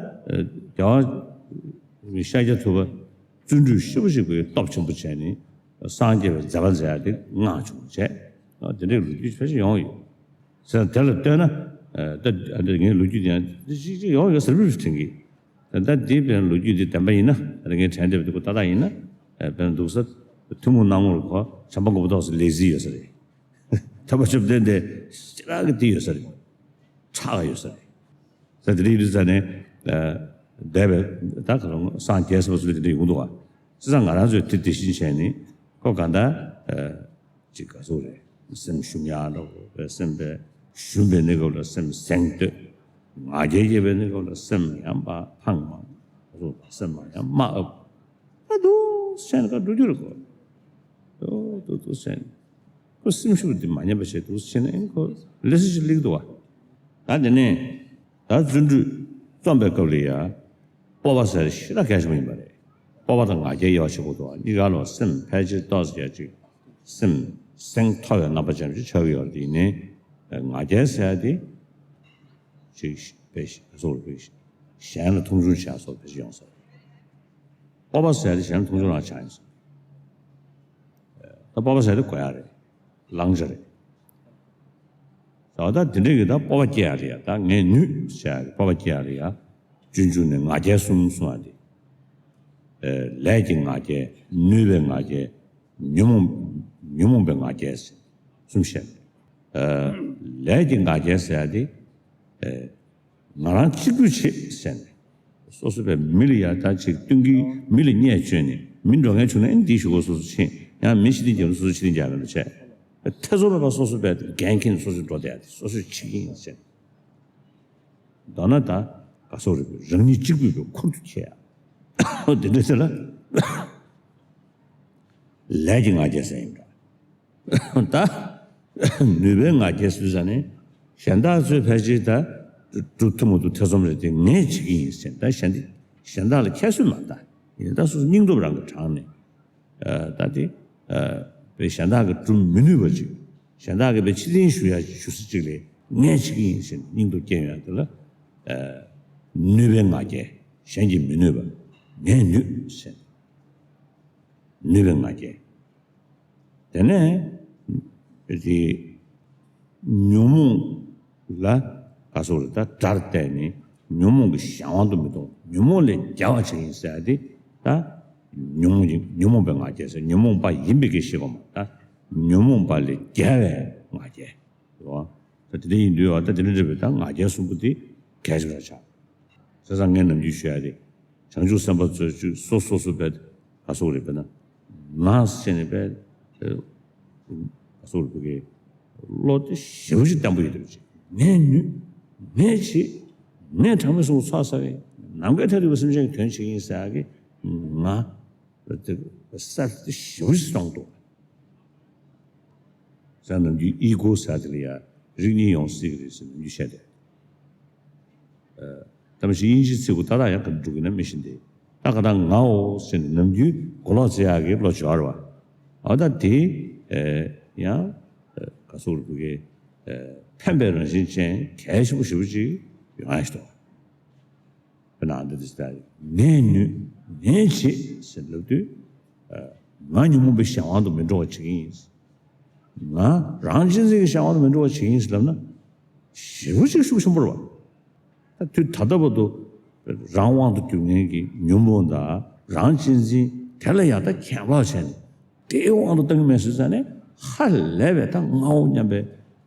རྒྱལ་བ་ཤཱཀྱ་ཐུབ་པ་བརྩོན་འགྲུས་ཞེ་པོ་ཞིག་གིས་སྟོབས་ཆེན་པོ་བྱས་ནས་སངས་རྒྱས་པའི་མཛད་པ་མཛད་ཡ་དེ་མངའ་བྱུང་བྱས། དེ་འདྲའི་ལོ་རྒྱུས་ཕལ་ཆེར་ཡོང་ཡོད། ཟེར་དེ་ལ་ལྟོས་ན། ད་འདི་ངའི་ལོ་རྒྱུས་དེ་ཡང་ཅིག་ཅིག་ཡོང་ཡོད་ཟེར་མི་དྲན་གི། ད་འདི་དཔེར་ན་ལོ་རྒྱུས་འདི་བདེན་པ་ཡིན་ན་ད་ངས་དྲན་བསྡད་པ་འདི་ཁོ་ཏག་ཏག་ཡིན་ན། དཔེར་ན་འདུག་ས། ཐུན་མོང་སྣང་ངོར་ཁོ་བྱམས་པ་མགོན་པོ་ཏོག་ཙམ་ལེགས་ཟིན་ཡོད་ས་རེད། ཐེག་པ་བཅུ་པའི་སྟེང་དེ་ཞེ་དྲག་གི་དེ་ཡོད་ས་རེད། ཁྲག་ཡོད་ས་རེད། ས་དེ་རིང་དུས་ས་ནས་འདས་པའི་ད་ག་རང་སངས་རྒྱས་སོ་སོ་དེ་འདྲ་ཡོང་འདུག་བ། བྱས་ཙང་ང་རང་ཚོས་དེ་དེ་བཞིན་བྱས་ནས་ཁོ་ག་འདྲ་ཅིག་ག་ཟེར་རེད། སེམས་ཞུམ་ཡག་འདྲ་བོ་བའི་སེམས་པས་ཞུམ་པའི་གནས་སྐབས་ལ་སེམས་སེང་གཏོད། ང་རྒྱལ་སྐྱེས་པའི་གནས་སྐབས་ལ་སེམས་ཡང་མ་ཕངས་མ་ག་ཟེར་སེམས་མ་ཡང་མ་ཨབ། ད་འདུག་སེ་ནས་ཁ་འགྲོ་རྒྱུ་རེད་གོ། འདུག་འདུག་འདུག་སེ་ནས། ཁོ་སེམས་ཤུགས་འདི་མ་ཉམས་པ་བྱས་འདུག་སེ་བྱས་ནས་ཨེ་ཁོ་ལས་སུ་ཞིག་སླེབས་འདུག་བ། ད་དེ་ནས་ད་བརྩོན་འགྲུས་རྩོམ་པའི་སྐབས་ལ་ཡ། སྤོབས་པ་ཟེར་ཞེ་དྲག་གལ་ཆེན་པོ་ཡིན་པ་རེད། སྤོབས་པ་དང་ང་རྒྱལ་དབྱེ་བ་ཕྱེ་དགོས་འདུག་བ། གཉིས་ཀ་ལོ་སེམས་ཕལ་ཆེར་ཏོག་ཙམ་ཡ་ཅིག་སེམས་སེང་མཐོ་བའི་རྣམ་པ་ཅན་ཅིག་ཆགས་ཀྱི་ཡོད་རེད། དེ་ཡིན་ནའི་ང་རྒྱལ་ཟེར་ཡ་དེ་ཅིག་དཔེ་ཞིག་ག་ཟེར་དཔེ་ཞིག་གཞན་ལ་མཐོང་ཆུང་བྱས་སོགས་དཔེ་ཞིག་ཡོང་ས་རེད། སྤོབས་པ་ཟེར་ཡ་དེ་གཞན་ལ་མཐོང་ཆུང་རང་ཆགས་ཡིན་ས། སྤོབས་པ་ཟེར་དེ་གོ་ཡག་རེད། བླང་བྱ་རེད། ད་ད་དེ་འདྲ་གི་ད་སྤོབས་པ་སྐྱེ་ཡག་རེད་ཡ། ད་ངས་ནུས་བྱས་ཡག་གི་སྤོབས་པ་སྐྱེ་ཡག་རེད་ཡ། སྤྱོད་འཇུག་ནས་ང་རྒྱལ་གསུམ་གསུང་ཡག་དེ། ཨེ། ལས་ཀྱི་ང་རྒྱལ། ནུས་པའི་ང་རྒྱལ། ཉོན་མོངས་ཉོན་མོངས་པའི་ང་རྒྱལ་ཟེར་གསུམ་བཤད། ཨེ། ལས་ཀྱི་ང་རྒྱལ་ཟེར་ཡག་དེ། ཨེ། ང་རང་གཅིག་པུ་བྱེད་ཟེར་ནས། སོ་སོ་བས་མི་ལ་ཡ་ད་ཅིག་སྟོན་གྱི། མི་ལ་བརྙས་བཅོས་ནས་མི་འགྲོ་མཁན་བྱུང་ན་ཨེ་འདི་ཞུ་གོ། སོ་སོ་ཕྱིན་ཡང་མི་ཕྱི་ཐེན་རྒྱབ་ན་སོ་སོ་ཕྱི་ཐེན་རྒྱབ་ཡོང་དུ་བྱས། ཐེ་ཚོམ་མེད་པར་སོ་སོ་བས་འགན་འཁྱེར་ནས་སོ་སོ་འགྲོ་བསྡད་དེ་སོ་སོས་བྱེད་ཀྱི་ཡིན་ཟེར། མདོར་ན་ད་ག་སོག་རེད་པས། རང་ཉིད་གཅིག་པུས་པའི་ཁུར་དུ་ཁྱེར་ཡག་དེ་འདྲ་ཟེར་ལ། ལས་ཀྱི་ང་རྒྱལ་ཟེར་ཡིན་འདྲ། ད་ནུས་པའི་ང་རྒྱལ་ཟེར་ས་ནི། གཞན་དག་ཚོས་ཕལ་ཆེར་ད་སྒྲུབ་ཐུབ་མ་ཐུབ་ཐེ་ཚོམ་རེད་དེ། ངས་བྱེད་ཀྱི་ཡིན་ཟེར། ད་གཞན་དེ་གཞན་དག་ལ་ཁྱད་གསོད་མ་ད་ཡིན། ད་སོ་སོ་སྙིང་སྟོབས་རང་གི་དྲངས་ནས། ཨ། ད་དེ། ཨ། བའི་གཞན་དག་གིས་སྒྲུབ་མི་ནུས་པ་ཅིག་གཞན་དག་གིས་བའི་ཕྱིར་འཐེན་ཞུ་ཡག་ཞུ་ས་ཅིག་ལ་ངས་བྱེད་ཀྱི་ཡིན་ཟེར་ནས་སྙིང་སྟོབས་སྐྱེ་ཡོང་ཡག་དེ་ལ། ཨ། ནུས་པའི་ང་རྒྱལ། གཞན་གྱིས་མི་ནུས་པ་ངས་ནུས་ཟེར། ནུས་པའི་ང་རྒྱལ། དེ་ནས་དེ་ཉོན་མོངས་ལ་ག་སོག་རེད། ད་དགྲར་བལྟས་ནས་ཉོན་མོངས་ཀྱི་གཞན་དབང་དུ་མི་གཏོང་། ཉོན་མོངས་ལས་རྒྱལ་བ་བྱེད་ཀྱི་ཡིན་ཟེར་ཡག་དེ། ད་ཉོན་མོངས་ཀྱི་ཉོན་མོངས་པའི་ང་རྒྱལ་ཟེར། ཉོན་མོངས་པ་ཡིན་པའི་གེགས་ཞེས་པ་མ། ད་ཉོན་མོངས་པ་ལས་རྒྱལ་བའི་ང་རྒྱལ། རེད་བ། ད་དེ་འདྲ་ཡིན་དུས་བ། ད་དེ་འདྲ་འདྲ་བའི་ད་ང་རྒྱལ་གསུམ་པོ་དེ་གལ་ཆེ་བ་ཆགས། བྱས་ཙང་ངས་ནམ་རྒྱུན་ཞུ་ཡག་དེ། བྱང་ཆུབ་སེམས་དཔའ་ཚོས་ཅིག་སོ་སོ་སོ་བས་ག་སོག་རེད་པས་ན། ང་ཟེར་ནས་བས་ག་སོག་རེད་པས་ཀྱི་བློ་དེ་ཞེ་པོ་ཅིག་བརྟན་པོ་ཡོད་དུས་ཅིག་ངས་ནུས། ངས་བྱེད། ངས་གྲངས་མེད་གསུམ་ཚོགས་བསགས་པས་ནམ་མཁའི་མཐའ་རིག་པའི་སེམས་ཅན་གྱི་དོན་བྱེད་ཀྱི་ཡིན་ཟེར་ཡག་གི་ང་། དེ་གསལ་དེ་ཞེ་པོ་ཞིག་སོང་འདུག་ཟེར། ནམ་རྒྱུན་ཨི་གོ་ཟེར་དེ་ལ་ཡ་རིགས་གཉིས་ཡོང་སྲིད་ཀྱི་རེད་ཟེར་ནམ་རྒྱུན་བཤད་དེ། ཨ། ད་མ་གཞི་དབྱིན་ཇིའི་ཚིག་གུ་ཏག་ཏག་ཡང་ག་འགྲོ་གི་ན་མི་ཤེས་འདི། ད་ག་ད་ངའོ་ཟེར་ནས་ནམ་རྒྱུན་གོ་ལོག་བྱེད་ཡག་གི་བློ་སྦྱོར་བ། ཨ། ད་དེ། ཨེ། ཡང་། ཨེ། ག་སོག་རེད་པས་ཀྱི། ཨེ། ཕན་པའི་རང་བཞིན་ཅན་གལ་ཆེན་པོ་ཞེ་པོ་ཅིག་ཡོང་ཡག་ཞིག་འདུག་དཔེར་ན་འདི་འདི་ལྟར་ངས་ནུས། ངས་བྱེད་ཟེར་ལབ་དུས། ཨ། ང་ཉོན་མོངས་པའི་གཞན་དབང་དུ་མི་འགྲོ་བ་བྱེད་ཀྱི་ཡིན། ང་རང་གཅེས་འཛིན་གྱི་གཞན་དབང་དུ་མི་འགྲོ་བ་བྱེད་ཀྱི་ཡིན་ཟེར་ལབ་ན། ཞེ་པོ་ཅིག་ཤུགས་ཆེན་པོ་རེད་བ། ད་དུས་ད་ལྟ་བར་དུ་རང་དབང་དུ་གྱུར་མཁན་གྱི་ཉོན་མོངས་དང་རང་གཅེས་འཛིན་དེ་ལ་ཡང་ད་ཁྱད་པར་བྱས་ནས་དེའི་དབང་དུ་བཏང་གི་མེད་ཟེར་ཙང་ནས་ཧ་ལས་པའི་ད་ངའོ་སྙམ་པའི་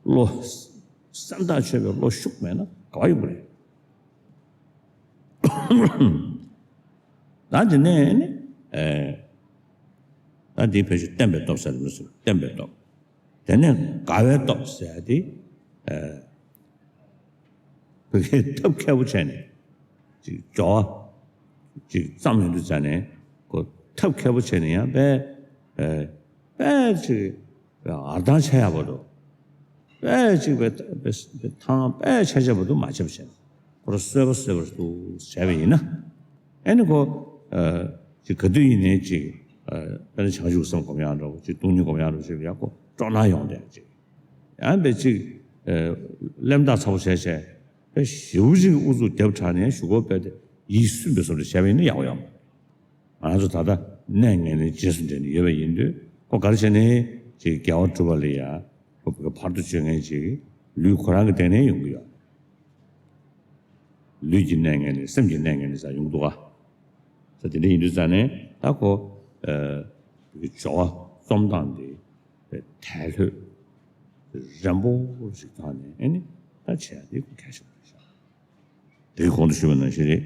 བློ། སེམས་ཐག་ཆོད་པའི་བློ་ཤུགས་མེད་ན་ག་བ་ཡོང་གི་རེད། ད་དེ་ནས་ནི། ཨེ། ད་འདི་ཕལ་ཆེར་བརྟན་པའི་སྟོབས་ཟེར་མི་སྲིད། བརྟན་པའི་སྟོབས། དེ་ནས་དགའ་བའི་སྟོབས་ཟེར་ཏེ། ཨེ། བོད་སྐད་ཐབས་མཁས་པོ་བྱས་ནས་ཅིག་སྦྱོར་བ་ཅིག་བརྩམས་ཡོང་དུས་ཙ་ནས་ཁོ་ཐབས་མཁས་པོ་བྱས་ནས་ཡང་དཔེ། ཨེ། དཔེ་ཅིག་ཨར་ཐང་ཆེ་ཡག་པོ་འདུག་དཔེ་ཅིག་དཔེ་དཔེ་ཐང་དཔེ་ཆེ་ཆེ་བ་འདུག་མ་ཆེ་བ་བྱས་ནས་ཁོ་རང་གསོལ་བ་གསོལ་བ་འདུག་བྱས་པ་ཡིན་ན། ཨེ་ནི་ཁོ། ཨ། ཅིག་ག་དུས་ཡིན་ནའི་ཅིག་ཨ། དཔེར་ན་བྱང་ཆུབ་སེམས་སྒོམ་ཡག་འདྲ་བོ་ཅིག་སྟོང་ཉིད་སྒོམ་ཡག་འདྲ་བོ་ཅིག་ཡག་པོ་སྤྲོ་སྣང་ཡོང་བསྡད་ཅིག་ཡང་དཔེ་ཅིག་ཨ། གླེན་རྟགས་ཚ་པོ་བྱས་བྱས་དཔེ་ཞེ་པོ་ཅིག་ཨུ་ཚུགས་རྒྱབ་དྲགས་ནས་གཞུག་གུ་དཔེ་དེ་ཡིད་སུན་པའི་བཟོ་འདྲ་བྱས་པ་ཡིན་ན་ཡག་པོ་ཡོད་མ་རེད། ང་ཚོ་ད་ལྟ་གནས་ངན་ལས་རྗེས་སུ་འབྲེལ་ནས་ཡོད་པ་ཡིན་དུས་ཁོ་ག་རེ་བྱས་ནའི་ཅིག་དགེ་བ་སྒྲུབ་པ་ལ་ཡ་ཁོ་བོད་ཕར་ཚུར་བྱེད་མཁན་ཅིག་ལུས་ཁོ་རང་གི་སྟེང་ནས་ཡོང་གི་ཡོད། ལུས་ཀྱི་གནས་ངན་ལས་སེམས་ཀྱི་གནས་ངན་ལས་ཟེར་ཡོང་གི་འདུག་ག་ས་དེ་འདྲ་ཡིན་དུས་ཙ་ནས་ད་ཁོ། ཨ། སྦྱོར་བ་རྩོམ་སྟངས་དེ་དལ་ལྷོད་རན་པོ་ཞིག་བཏང་ནས་ཨེ་ནི་ད་བྱས་ཏེ་ཁོ་གལ་ཆེན་པོ་རེད་ཤག་དེའི་གོང་དུ་ཞུས་པ་ནང་བཞིན་རེད།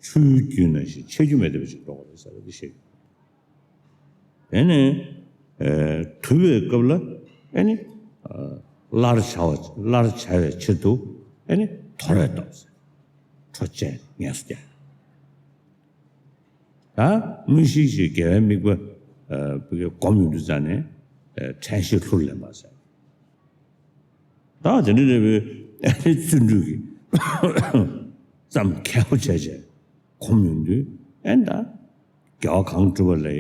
ཆུའི་རྒྱུན་ནང་བཞིན་ཆད་རྒྱུ་མེད་བསྡད་པ་ཞིག་འགྲོ་དགོས་རེད་ཟེར་བ་འདི་ཤེས། དེ་ནས། ཨེ། དུ་བའི་སྐབས་ལ་ཨེ་ནི། ཨ། སླར་བྱ་བ་སླར་བྱ་བའི་ཕྱིར་དུ་ཨེ་ནི་དོར་བའི་སྟོབས་ཟེར། འཕྲོ་བཅད་ངལ་གསོ་རྒྱག་ད་དངོས་གཞིའི་ཅིག་དགེ་བའི་དམིགས་པ། ཨ། བུ་གའི་སྒོམ་ཡོང་དུས་ཙ་ནས། ཨ། དྲན་ཤེས་ལྷུར་ལེན་པ་ཟེར། ད་དེ་འདྲ་རེད་པས་ཨ་ནི་བརྩོན་འགྲུས་ཀྱིས་བརྩམས་མཁས་པོ་བྱས་བྱས་གོམས་ཡོང་དུས་ཨེ་ནི་ད་དགེ་བ་གང་བསྒྲུབས་པ་ལ་ཨེ་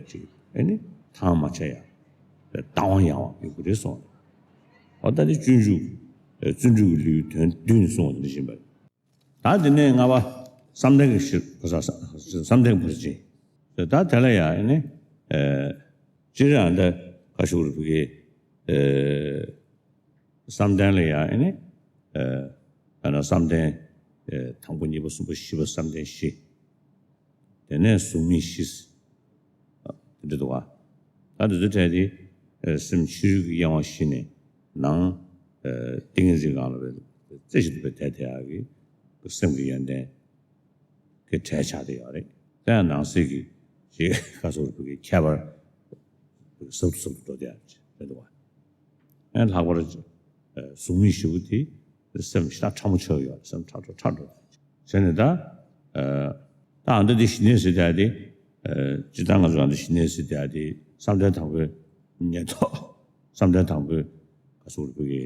ཅིག་ཨེ་ནི་ཐང་མ་ཆད་ཡག་ལྟ་དབང་ཡག་པ་ཡོང་གི་རེད་གསུངས། འོ་ད་ནི་སྤྱོད་འཇུག་བརྩོན་འགྲུས་ཀྱི་ལེའུ་དོན་བདུན་ནས་གསུངས་པ་འདི་བཞིན་པ། ད་དེ་ནས་ལྔ་པ་བསམ་གཏན་གྱི་ཕྱིར། བསམ་གཏན་གྱི་ཕར་ཕྱིན། ད་དེ་ལ་ཡང་ཨེ་ནི། ཨེ། སྤྱིར་ཡང་ད་ཁ་ཤུག་རུ་ཕུ་གི་བསམ་གཏན་ལ་ཡང་ཨེ་ནི་ཨ་ན་བསམ་གཏན་དང་པོ་གཉིས་པ་གསུམ་པ་བཞི་པ་བསམ་གཏན་བཞི། དེ་ནས་གཟུགས་མེད་བཞི། དེ་འདྲ་འདུག་བ། ད་དེ་ཚོ་གྲས་དེ་སེམས་ཕྱི་རོལ་གྱི་གཡེང་བ་བཞི་ནས་ནང་ཏིང་ངེ་འཛིན་སྒང་ལ་བའི་རྩེ་གཅིག་ཏུ་བའི་དེ་དེ་ཡག་གི་སེམས་ཀྱི་ཡོན་ཏན་གྱི་གྲས་ཆགས་བསྡད་ཡོད་རེད། དེ་ཡང་ནང་གསེས་ཀྱི་ཞེས་ཁ་སོར་བུ་གི་ཁྱད་པར་ཟབ་ཏུ་ཟབ་ཏུ་འགྲོ་བསྡད་ཡོད་རེད་འདུག་བ། ཡང་ལྷག་པར་གཟུགས་མེད་བཞི་པོ་དེ་སེམས་ཤ་ཁྲ་མོ་ཆགས་ཡོད་རེད། སེམས་ཁྲ་ཁྲོ་ཁྲ་འགྲོ་བྱས་ནས་ད། ད་ཨ་འདི་འདི་ཞི་གནས་ཟེར་བསྡད་དེ། སྤྱིར་བཏང་ང་ཚོ་ཨ་འདི་ཞི་གནས་ཟེར་བསྡད་དེ་བསམ་གཏན་དང་པོའི་ཉེར་བསྡོགས། བསམ་གཏན་དང་པོའི་ག་སོགས་རིག་པའི་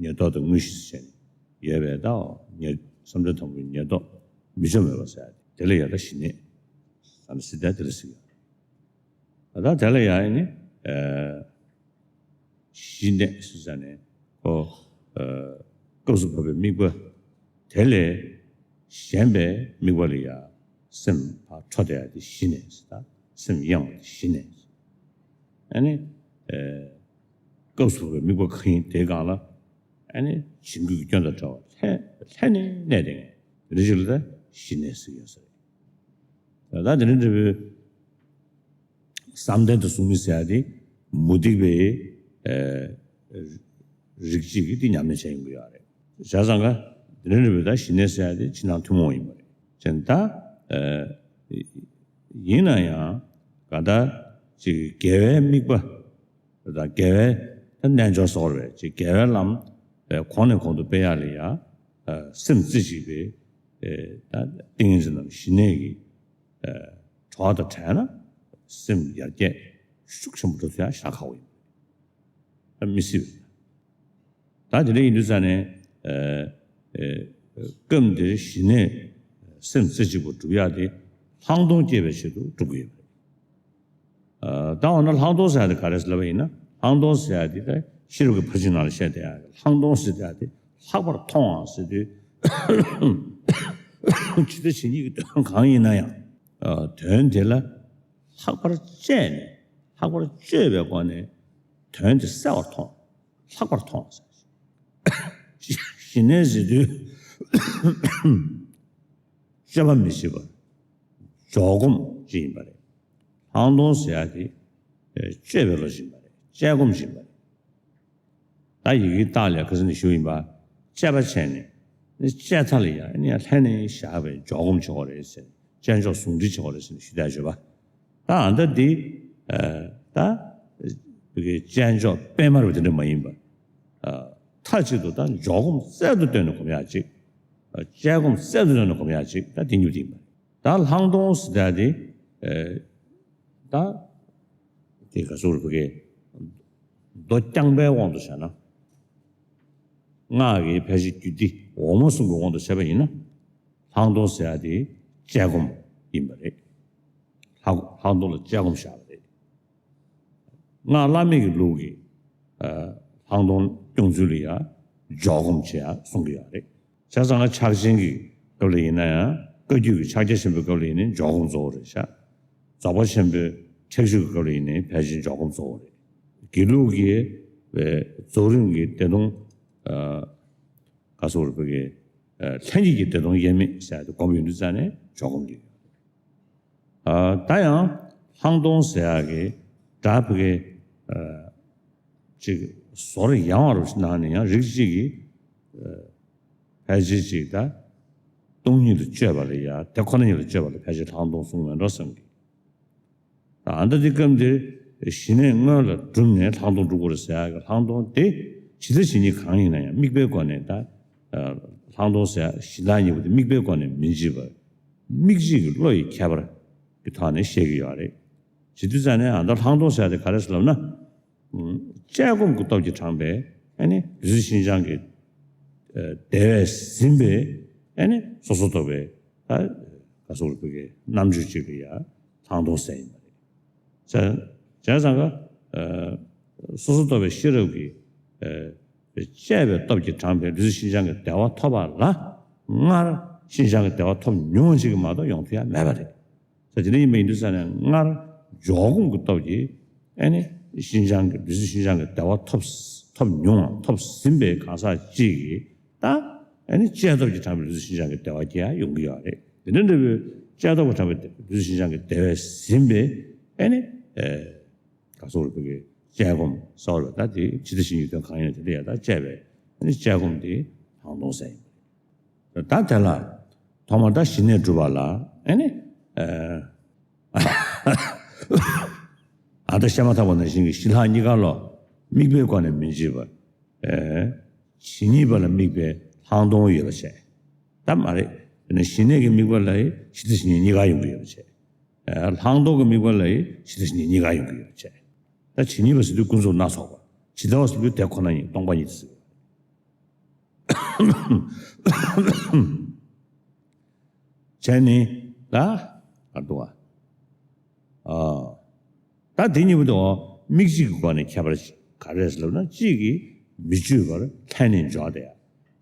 ཉེར་བསྡོགས་དང་དངོས་གཞི་ཟེར་ནས་ཡོད་པའི་ད་ཉེར་བསམ་གཏན་དང་པོའི་ཉེར་བསྡོགས་མི་འཇོམས་མེད་པ་ཟེར་ཡ་དེ་ལ་ཡ་ད་ཞི་གནས་ཨ་འདི་ཟེར་བསྡད་དེ་ལ་ཟེར་ཡ། ད་དེ་ལ་ཡང་ནི་ཞི་གནས་ཟེར་ནས་ཁོ་སྐབས་སུ་བབ་པའི་དམིགས་པ་དེ་ལས་གཞན་པའི་དམིགས་པ་ལ་ཡང་སེམས་ཕར་འཕྲོ་བསྡད་ཡ་དེ་ཞི་གནས་ཟེར། ད་སེམས་གཡེང་བ་དེ་ཞི་གནས་ཟེར། ཨ་ནི་སྐབས་སུ་བབ་པའི་དམིགས་པ་གང་ཡིན་དེའི་སྒང་ལ་ཨ་ནི་བྱིང་རྒོད་ཀྱི་སྐྱོན་དང་བྲལ་བ་ལྷན་ལྷན་ནེ་གནས་བསྡད་མཁན་དེ་འདྲ་ཞིག་ལ་ད་ཞི་གནས་ཟེར་གྱི་ཡོད་ས་རེད། ད་དེ་འདྲ་འདྲ་བོའི་བསམ་གཏན་དུ་གཟུགས་མེད་ཟེར་ཡ་དེ་མུ་སྟེགས་པའི་རིགས་གཅིག་གིས་དེ་ཉམས་ལེན་བྱས་ཡོང་གི་ཡོད་རེད། བྱས་ཙང་ཀ་དེ་འདྲ་འདྲ་བོའི་ད་ཞི་གནས་ཟེར་ཡ་དེ་ཕྱི་ནང་ཐུན་མོང་ཡིན་པ་རེད། བྱས་ད་ཡིན་ན་ཡང་ག་ད་ཅིག་དགེ་བའི་དམིགས་པ། ད་དགེ་བའི་ད་རྣལ་འབྱོར་སོགས་རེད། ཅིག་དགེ་བའི་ལམ་གོང་ནས་གོང་དུ་སྤེལ་ཡག་ལ་ཡ་སེམས་རྩེ་གཅིག་པའི་ད་ཏིང་ངེ་འཛིན་ནམ་ཞི་གནས་ཀྱི་གྲོགས་དང་བྲལ་ན་སེམས་ཡར་རྒྱས་ཤུགས་ཆེན་པོ་འགྲོ་ཐུབ་ཡག་ཞེ་དྲག་ཁག་པོ་ཡིན། ད་མི་སྲིད་པ། ད་དེ་འདྲ་ཡིན་དུས་ཙང་ནས་སྐབས་འདིར་ཞི་གནས་སེམས་རྩེ་གཅིག་པ་སྒྲུབ་ཡག་དེ་ལྷག་མཐོང་སྐྱེ་བའི་ཆེད་དུ་སྒྲུབ་དགོས་ཡོད་པ་རེད། ད་འོ་ན་ལྷག་མཐོང་ཟེར་ཡ་དེ་ག་རེ་ཟེར་ལབ་པ་ཡིན་ན། ལྷག་མཐོང་ཟེར་ཡ་དེ་ད་ཤེས་རབ་ཀྱི་ཕར་ཕྱིན་ནང་ལ་བཤད་བསྡད་ཡ། ལྷག་མཐོང་ཟེར་བསྡད་ཡ་དེ་ལྷག་པར་མཐོང་བ་ཟེར་དུས་ཇི་ལྟ་ཇི་སྙེད་ཀྱི་དོན་གང་ཡིན་ན་ཡང་དོན་དེ་ལ་ལྷག་པར་དཔྱད་ནས་ལྷག་པར་དཔྱོད་པའི་སྒོ་ནས་དོན་དེ་གསལ་བར་མཐོང་། ལྷག་པར་མཐོང་ཟེར། ཞི་གནས་ཟེར་དུས་དཔྱོད་པ་མི་བྱེད་པ་འཇོག་སྒོམ་ཅིག་ཡིན་པ་རེད། ལྷག་མཐོང་ཟེར་ཡ་དེ་དཔྱོད་པའི་བློ་ཞིག་ཡིན་པ་རེད། དཔྱད་སྒོམ་ཞིག་ཡིན་པ་རེད། ད་ཡི་གེའི་རྟགས་ལ་ཁ་སང་ནས་ཞུས་ཡིན་པ། དཔྱད་པ་བྱས་ནས་དཔྱད་མཐའ་ལ་ཡ་ཨ་ནི་ཡང་ལྷན་ནེ་བཞག་པའི་འཇོག་སྒོམ་བྱེད་དགོས་རེད་ཟེར། དཔྱད་འཇོག་ཟུང་འབྲེལ་བྱེད་དགོས་རེད་ཟེར་ནས་ཞུས་བསྡད་ཡོད་པ། ད་ཨ་ད་འདི་ད་བོད་ཀྱི་དཔྱད་འཇོག་སྤེལ་མ་རེད་པ། དེ་འདྲ་མ་ཡིན་པ། མཐའ་གཅིག་ཏུ་ད་འཇོག་སྒོམ་རྩལ་དུ་བཏོན་ནས་སྒོམ་ཡག་ཅིག་དཔྱད་སྒོམ་རྩལ་དུ་བཏོན་ནས་སྒོམ་ཡག་ཅིག་ད་དེ་གཉིས་དེ་ཡིན་པ་རེད། ད་ལྷག་མཐོང་ཟེར་ཡ་དེ་ད་དེ་ག་ཟེར་བོད་སྐད་མདོ་རྐྱང་པའི་དབང་དུ་བྱས་ན། སྔགས་ཀྱི་ཕལ་ཆེར་རྒྱུད་སྡེ་འོག་མ་གསུམ་གྱི་དབང་དུ་བྱས་པ་ཡིན་ན། ལྷག་མཐོང་ཟེར་ཡ་དེ་དཔྱད་སྒོམ་ཡིན་པ་རེད། ལྷག་ལྷག་མཐོང་ལ་དཔྱད་སྒོམ་བཞག་པ་རེད། སྔགས་བླ་མེད་ཀྱི་ལུགས་ཀྱི་ལྷག་མཐོང་སྐྱོང་ཚུལ་ལ་ཡང་འཇོག་སྒོམ་བྱེད་ཡ་གསུང་གི་ཡོད་རེད། བྱས་ཙང་ཕྱག་ཆེན་གྱི་སྐབས་ལ་ཡིན་ན་ཡང་བཀའ་བརྒྱུད་ཀྱི་ཕྱག་རྒྱ་ཆེན་པོའི་སྐབས་ལ་ཡིན་ན་འཇོག་སྒོམ་གཙོ་བོ་རེད་ཤག་རྫོགས་པ་ཆེན་པོའི་ཁྲེགས་ཆོད་ཀྱི་སྐབས་ལ་ཡིན་ན་ཕལ་ཆེར་འཇོག་སྒོམ་གཙོ་བོ་རེད། དགེ་ལུགས་ཀྱི་རྫོགས་རིམ་གྱི་བདེ་སྟོང་ག་སོགས་རེད་བོད་ཀྱི་ལྷན་སྐྱེས་ཀྱི་བདེ་སྟོང་དབྱེར་མེད་ཟེར་ཡ་དེ་སྒོམ་ཡོང་དུས་ཙང་ནས་འཇོག་སྒོམ་གྱི། ད་ཡང་ལྷག་མཐོང་ཟེར་ཡག་གི་སྒྲ་བོད་སྐད་ཅིག་ཟོར་ཡང་བ་རུ་ནང་ནས་ཡང་རིགས་གཅིག་གིས་ཕལ་ཆེར་ཅིག་ད་སྟོང་ཉིད་དུ་དཔྱོད་པ་ལ་ཡ་དེ་ཁོ་ན་ཉིད་ལ་དཔྱོད་པ་ལ་ཕལ་ཆེར་ལྷག་མཐོང་གསུངས་མེད་འགྲོ་བསམ་གི། ད་ལྟ་འདི་སྐབས་འདིར་ཞི་གནས་སྔོན་ལ་བསྒྲུབས་ནས་ལྷག་མཐོང་སྒྲུབ་དགོས་རེད་ཟེར་ཡག་གི་ལྷག་མཐོང་དེ་ཇི་ལྟ་ཇི་སྙེད་གང་ཡིན་ན་ཡང་དམིགས་པའི་སྒོ་ནས་ད་ལྷག་མཐོང་ཟེར་ཡག་གཞི་བདག་གཉིས་པོ་དེ་དམིགས་པའི་སྒོ་ནས་མི་འབྱེད་པར། མིག་གཅིག་གི་བློ་ཡི་ཁྱད་པར་གྱི་ཐོག་ནས་བཤད་ཀྱི་ཡོད་རེད། བྱེད་དུས་ཙང་ནས་ཨ་ད་ལྷག་མཐོང་ཟེར་ཡག་དེ་ག་རེ་ཟེར་ལབ་ན། དཔྱད་སྒོམ་གྱི་སྟོབས་ཀྱིས་དྲངས་པའི་ཨ་ནི་ལུས་སྲོག་ཤིན་སྦྱངས་ཀྱི་བདེ་བས་ཟིན་པའི་ཨ་ནི་སོ་སོར་རྟོག་པའི་ད་ག་སོགས་ལ་བོད་ཀྱི་རྣམ་འགྱུར་ཅིག་ལ་ཡ་ལྷག་མཐོང་ཟེར་ཡིན་པ་རེད། བྱས་བྱས་ཙང་ཀ་སོ་སོར་རྟོག་པའི་ཤེས་རབ་ཀྱི་དཔྱད་པའི་སྟོབས་ཀྱིས་དྲངས་པའི་ལུས་སྲོག་ཤིན་སྦྱངས་ཀྱི་བདེ་བ་ཐོབ་པ་ལ་སྔར་ཤིན་སྦྱངས་ཀྱི་བདེ་བ་ཐོབ་མྱོང་བ་ཅིག་གིས་མ་གཏོགས་ཡོང་ཐུབ་ཡ་མེད་པ་རེད། ད་དེ་འདྲ་ཡིན་པ་ཡིན་དུས་ཙང་ནས་སྔར་འཇོག་སྒོམ་གྱི་སྟོབས་ཀྱིས་ ཨ་ནི་ཤིན་ཅང་གི་བདུད་རྩི་ཤིན་ཅང་གི་བདེ་བ་ཐོབ་ཐོབ་མྱོང་བ་ཐོབ་ཟིན་པའི་གང་ཟག་ཅིག་གིས་ད་ཨ་ནི་བཅད་ཐབས་ཀྱིས་དྲངས་པའི་བདུད་རྩི་ཤིན་ཅང་གི་བདེ་བ་སྐྱེ་ཡ་ཡོང་གི་ཡོད་རེད། དེ་འདྲ་འདྲ་བའི་བཅད་ཐབས་ཀྱིས་དྲངས་པའི་བདུད་རྩི་ཤིན་ཅང་གི་བདེ་བས་ཟིན་པའི་ཨ་ནི་ག་སོགས་རེད་བོད་ཀྱི་བཅད་སྒོམ་ཟེར་བ་རེད། ད་དེ་ཇི་ལྟ་ཞིག་ཉིད་དོན་གང་ཡིན་དེ་འདྲ་ཡ་ད་བཅད་པའི་ཨ་ནི་བཅད་སྒོམ་དེ་ལྷག་མཐོང་ཟེར་ཡིན་པ་རེད། ད་དེ་ལ་ཐོག་མར་ད་ཞི་གནས་སྒྲུབ་པ་ལ་ཨ་ནི་ཨ་ཨ་ད་བཤད་མ་ཐག་པ་ནང་བཞིན་གྱི་ཞི་ལྷག་གཉིས་ཀ་ལ་དམིགས་པའི་སྒོ་ནས་མི་འབྱེད་པ། ཨེ། ཇི་སྙེད་པ་ལ་དམིགས་པའི་ལྷག་མཐོང་ཡོད་པ་བྱས། ད་མ་རེད། དེ་ནས་ཞི་གནས་ཀྱི་དམིགས་པ་ལ་ཡི་ཇི་ལྟ་ཞིག་ཉིད་གཉིས་ཀ་ཡོང་གི་ཡོད་པ་བྱས། ཨེ། ལྷག་མཐོང་གི་དམིགས་པ་ལ་ཡི་ཇི་ལྟ་ཞིག་ཉིད་གཉིས་ཀ་ཡོང་གི་ཡོད་པ་བྱས། ད་ཇི་སྙེད་པ་ཟེར་དུས་ཀུན་རྫོབ་སྣ་ཚོགས་པ། ཇི་ལྟ་བ་ཟེར་དུས་དེ་ཁོ་ན་ཉིད་སྟོང་པ་ཉིད་དུ་ཟེར། བྱས་ནས་ལ་ག་འདུག་བ། ཨ། ད་དེ་གཉིས་པོ་དེ་དམིགས་གཅིག་གི་སྒོ་ནས་ཁྱད་པར་ག་རེ་ཟེར་ལབ་ན། གཅིག་གིས་མི་གཅོད་པར་ལྷན་ནེ་འཇོག་བསྡད་ཡ།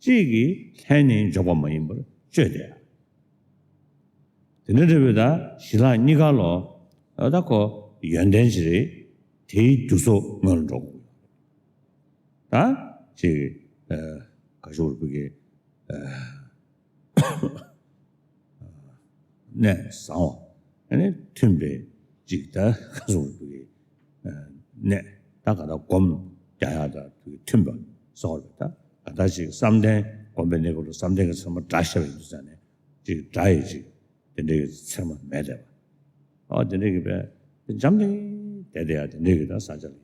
གཅིག་གིས་ལྷན་ནེ་འཇོག་པ་མ་ཡིན་པར་གཅོད་བསྡད་ཡ། དེ་འདྲ་འདྲ་བོའི་ད་ཞི་ལྷག་གཉིས་ཀ་ལོ། ད་ཁོ་ཡོན་ཏན་ཅིག་རེད། དེའི་རྒྱུ་ཚོགས་སྔོན་ལ་འགྲོ་དགོས། ད་ཅིག་ཨ་ག་ཤོར་བུ་གི་ཨ་གནས་བཟང་བ། ཨ་ནི་མཐུན་པའི་ཅིག་ད་ག་ཤོར་བུ་གི་ཨ་གནས་ད་ག་ད་སྒོམ་རྒྱག་ཡ་ད་བུ་གི་མཐུན་པ་སོགས་རེད། ད་ག་ད་ཅིག་བསམ་གཏན་སྒོམ་པའི་གནས་སྐབས་ལ་བསམ་གཏན་གྱི་ཚད་མ་སྒྲ་ཤར་བའི་དུས་ཙ་ནས་ཅིག་སྒྲ་ཡི་ཅིག་དེ་འདྲའི་ཚད་མ་མེད་བསྡད་པ། ཨ་དེ་འདྲའི་གི་བས་འཇམ་ཐིང་བསྡད་དེ་ཡ་དེ་འདྲའི་གི་ད་ས་ཆ་ལ་ཡ་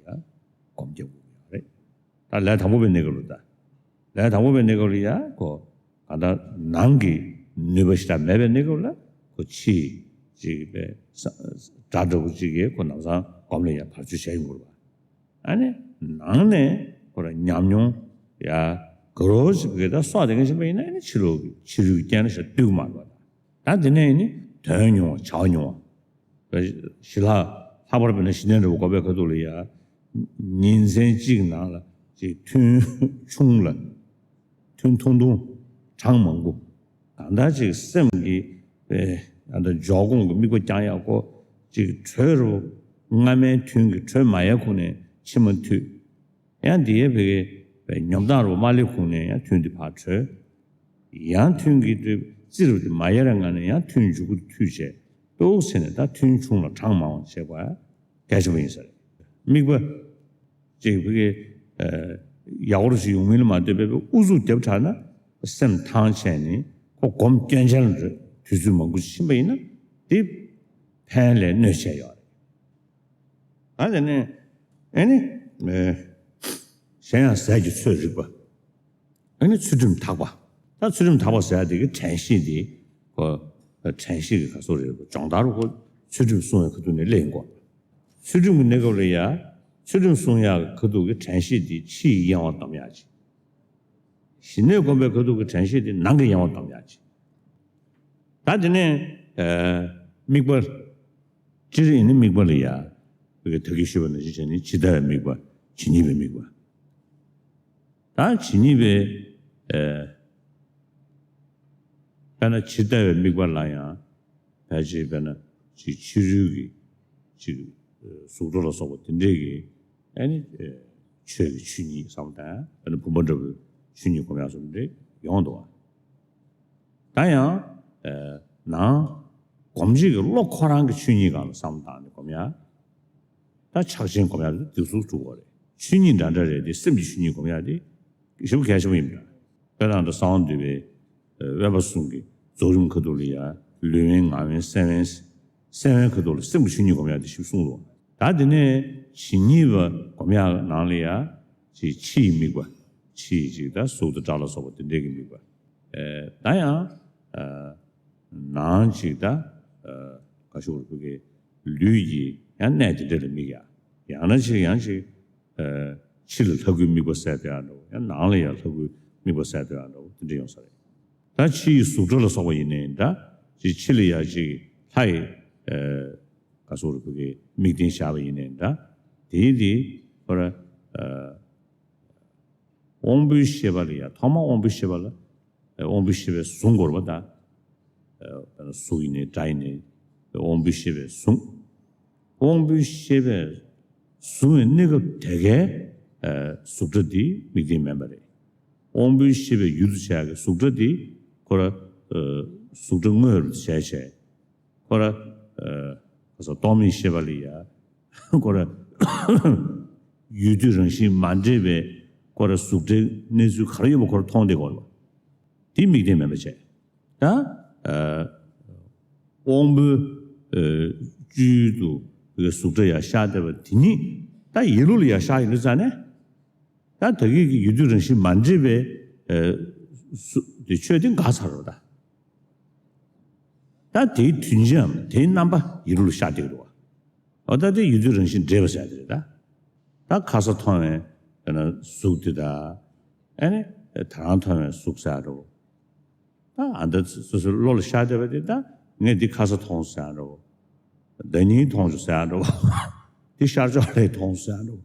སྒོམ་རྒྱག་དགོས་ཀྱི་ཡོད་རེད། ད་ལས་དང་པོ་པའི་གནས་སྐབས་ལ་ད། ལས་དང་པོ་པའི་གནས་སྐབས་ལ་ཡ་ཁོ་གང་ལྟར་ནང་གི་ནུས་པ་ཞེ་དྲག་མེད་པའི་གནས་སྐབས་ལ་ཁོ་ཕྱི་ཅིག་པའི་ས་སྒྲ་འདྲ་པོ་ཅིག་གིས་ཁོ་ནམ་སང་སྒོམ་ལ་ཡ་བར་ཆད་བྱས་ཡོང་གི་རེད་པ། ཨ་ནི་ནང་ནས་ཁོ་ར་ཉམས་མྱོང་ཡ་ག་རོ་ཞིག་གི་ད་སྲོག་དེ་ག་ཞིག་པ་ཡིན་ན་ཨ་ནི་ཕྱི་ལོགས་ཀྱི་ཕྱི་རོལ་གྱི་རྐྱེན་ལ་ཞིག་ལྟོས་ཀྱི་མ་རེད་པ། ད་དེ་ནས་ནི་དོན་མྱོང་བ་བྱ་བ་མྱོང་བ། ཞི་ལྷག་ལྷག་པར་དཔེར་ན་ཞི་གནས་འདྲ་པོ་སྒོམ་པའི་ཁ་ཐུག་ལ་ཡ། ཉིན་མཚན་གཅིག་ནང་ལ་ཅིག་ཐུན་ཆུང་ལ། ཐུན་ཐུང་ཐུང་། གྲངས་མང་པོ། གང་ལྟར་ཅིག་སེམས་ཀྱི་ཨེ་ད་འཇོག་སྒོམ་གྱི་དམིགས་པ་བསྐྱང་ཡག་གོ། ཅིག་གྲོལ་རུ་སྔ་མའི་ཐུན་གྱི་གྲོལ་མ་ཡལ་ཁུངས་ནས་ཕྱི་མ་མཐུད། ཡང་འདི་ཡའི་བེ་གའི་ཉོབ་ཐང་རུ་མ་ལེགས་ཁུངས་ནས་ཡང་ཐུན་འདི་ཕར་གྲོལ། ཡང་ཐུན་གྱི་རྩི་རུ་དེ་མ་ཡལ་ར་ང་ནས་ཡང་ཐུན་མཇུག་གུ་མཐུད་བྱས་ཏོག་ཙེ་ནས་ད་ཐུན་ཆུང་ལ་གྲངས་མང་བ་བྱེད་པ་གལ་ཆེན་པོ་ཡིན་ས་རེད། དམིགས་པ་ཅིག་བེ་གའི་ཡག་པོ་རུ་ཞིག་ཡོང་མིན་ལ་མ་ལྟོས་པའི་ཨུ་ཚུགས་རྒྱབ་དྲགས་ན་སེམས་ཐང་ཆད་ནས་ཁོ་སྒོམ་སྐྱོན་ཅན་ལ་དུས་ཚོད་མང་པོ་ཕྱིན་པ་ཡིན་ན་དེ་ཕན་ལས་གནོད་ཆེ་ཡོད་རེད། ཨ་དེ་ནས་ཨེ་ནི་ཨེ་གཞན་ཡང་ཟས་ཀྱི་ཚོད་རིག་པ། ཨེ་ནི་ཚུལ་ཁྲིམས་དག་པ། ད་ཚུལ་ཁྲིམས་དག་པ་ཟེར་ཡ་དེ་གི་དྲན་ཤེས་དེ་ཁོ་དྲན་ཤེས་ཀྱི་ག་སོ་རེད་ཁོ་སྦྱོང་བརྡར་ཁོ་ཚུལ་ཁྲིམས་སྲུང་བའི་ཁ་ཐུག་ནས་སླེབས་ཡིན་གོ། ཚུལ་ཁྲིམས་ཀྱི་གནས་སྐབས་ལ་ཡ་ཚུལ་ཁྲིམས་སྲུང་ཡ་གི་ཁ་ཐུག་གི་དྲན་ཤེས་དེ་ཕྱི་ཡི་གཡེང་བ་སྡོམ་ཡ་ཅིག་ཞི་གནས་སྒོམ་པའི་ཁ་ཐུག་གི་དྲན་ཤེས་དེ་ནང་གི་གཡེང་བ་སྡོམ་ཡ་ཅིག་ད་དེ་ནས་ཨ་དམིགས་པ། སྤྱིར་ཡིན་ན་དམིགས་པ་ལ་ཡ། བོད་ཀྱི་ད་གིན་ཞུས་པ་ནང་བཞིན་བྱས་ནས་ཇི་ལྟ་བའི་དམིགས་པ། ཇི་སྙེད་པའི་དམིགས་པ། ད་ཇི་སྙེད་པའི་ཨ་དཔེར་ན་ཇི་ལྟ་བའི་དམིགས་པ་ལ་ཡང་ཕལ་ཆེར་དཔེར་ན་ཅིག་ཕྱི་རོལ་གྱི་ཅིག་གཟུགས་སྒྲ་ལ་སོགས་པ་དེ་འདྲས་ཀྱི་ཨ་ནི་ཆོས་ཀྱི་ཆོས་ཉིད་བསམ་བློ་བཏང་། དཔེར་ན་བུམ་པ་འདྲ་བོའི་ཆོས་ཉིད་སྒོམ་ཡག་བཟོ་འདྲ་ཡོང་འདུག་བ། ད་ཡང་ནང་སྒོམ་བྱེད་ཀྱི་བློ་ཁོ་རང་གི་ཆོས་ཉིད་སྒང་ལ་བསམ་བློ་བཏང་ནས་སྒོམ་ཡ། ད་ཕྱག་ཆེན་སྒོམ་ཡ་དེ་འདི་ཚོ་གྲུབ་པ་རེད། ཆོས་ཉིད་འདྲ་འདྲ་རེད་དེ་སེམས་ཀྱི་ཆོས་ཉིད་སྒོམ་ཡ་དེ་ཞེ་པོ་གལ་ཆེན་པོ་ཡིན་པ། དཔེར་ན་ད་གསང་བ་འདུས་པའི་དབེན་པ་གསུམ་གྱི་རྫོགས་རིམ་ཁ་ཐུག་ལ་ཡ་ལུས་དབེན་ངག་དབེན་སེམས་དབེན། སེམས་དབེན་ཁ་ཐུག་ལ་སེམས་ཀྱི་ཆོས་ཉིད་སྒོམ་ཡ་དེ་ཞེ་པོ་གསུངས་འདུག་ད་དེ་ནས་ཇི་སྙེད་པ་སྒོམ་ཡ་ནང་ལ་ཡ་ཅིག་ཕྱི་ཡི་དམིགས་པ། ཕྱི་ཡི་ཅིག་ད་གཟུགས་དང་སྒྲ་ལ་སོགས་པ་དེ་འདྲས་ཀྱི་དམིགས་པ། ཨེ་ད་ཡང་ཨ་ནང་ཅིག་ད་ཨ་ག་ཞུ་བོད་ཀྱི་ལུས་ཀྱི་ཡང་གནས་དེ་འདྲ་ལ་དམིགས་ཡ། ཡང་ན་ཅིག་ཡང་ཅིག་ཨ་ཕྱི་ལ་ལྷ་སྐུའི་དམིགས་པ་གསལ་དོད་ཡང་འདྲ་བོ། ཡང་ནང་ལ་ཡང་ལྷ་སྐུའི་དམིགས་པ་གསལ་དོད་ཡང་འདྲ་བོ་དེ་འདྲ་ཡོང་ས་རེད། ད་ཕྱི་ཡི་གཟུགས་སྒྲ་ལ་སོགས་པ་ཡིན་ནའི་འདྲ། ཅིག་ཕྱི་ལ་ཡང་ཅིག་ལྷ་ཡི་ཨ་ག་ཞུ་བོད་ཀྱི་དམིགས་རྟེན་བཞག་པ་ཡིན་ནའི་འདྲ། དེའི་དེ་ཁོ་ར་ཨ་དབང་པོའི་ཤེས་པ་ལ་ཡ། ཐོག་མར་དབང་པོའི་ཤེས་པ་ལ་དབང་པོའི་ཤེས་པས་བཟུང་དགོས་རེད་པ། ད་དཔེར་ན་གཟུགས་ཡིན་ནའི་སྒྲ་ཡིན་ནའི་དབང་པོའི་ཤེས་པས་བཟུང་། དབང་པོའི་ཤེས་པས་ བཟུང་བའི་གནས་སྐབས་དེ་གའི་གཟུགས་སྒྲ་དེ་དམིགས་རྟེན་མིན་པ་རེད། དབང་པོའི་ཤེས་པས་ཡུལ་དུ་བྱས་ཀྱི་གཟུགས་སྒྲ་དེ་ཁོ་ར་གཟུགས་སྒྲ་དངོས་རུ་བྱས་བྱས། ཁོ་ར་ཨ་ག་ས་རྟོག་མེད་ཤེས་པ་ལ་ཡ། ཁོ་ར་ཡུལ་དུས་རང་བཞིན་མ་འདྲེས་པའི་ཁོ་ར་གཟུགས་སྒྲའི་གནས་ཚུལ་ག་རེ་ཡོད་པ་ཁོ་ར་མཐོང་བསྡད་དགོས་པ། དེ་དམིགས་རྟེན་མིན་པ་བྱས། ད་ཨ་དབང་པོའི་ཨ་སྤྱོད་ཡུལ་དུ་གཟུགས་སྒྲ་ཡ་ཤར་བསྡད་པ་དེ་ཉིད་ད་ཡིད་བློ་ལ་ཡ་ཤར་ཡོང་དུས་ཙང་ནས། ད་ད་གིན་གྱི་ཡུལ་དུས་རང་བཞིན་མ་འདྲེས་པའི་ཨ་སུ་དེ་ཆོས་དེ་འགག་ཚར་རོ་ད། ད་དེའི་དུས་འཇམ་དེའི་རྣམ་པ་ཡིད་བློ་ལ་ཤར་བསྡད་ཀྱི་འདུག་བ། འོ་ད་དེ་ཡུལ་དུས་རང་བཞིན་འདྲེས་པ་ཟེར་དེ་རེད་ད། ད་ཁ་ས་མཐོང་བའི་དཔེར་ན་གཟུགས་དེ་ད། ཨ་ནི་ད་རང་མཐོང་བའི་གཟུགས་ཟེར་རོ། ད་ཨ་ད་སོ་སོའི་བློ་ལ་ཤར་བསྡད་པ་དེ་ད་ངས་འདི་ཁ་ས་མཐོང་ཟེར་རོ། ཟླ་ཉིན་མཐོང་བྱུང་ཟེར་རོ། འདི་ཤར་ཕྱོགས་ལས་མཐོང་ཟེར་རོ།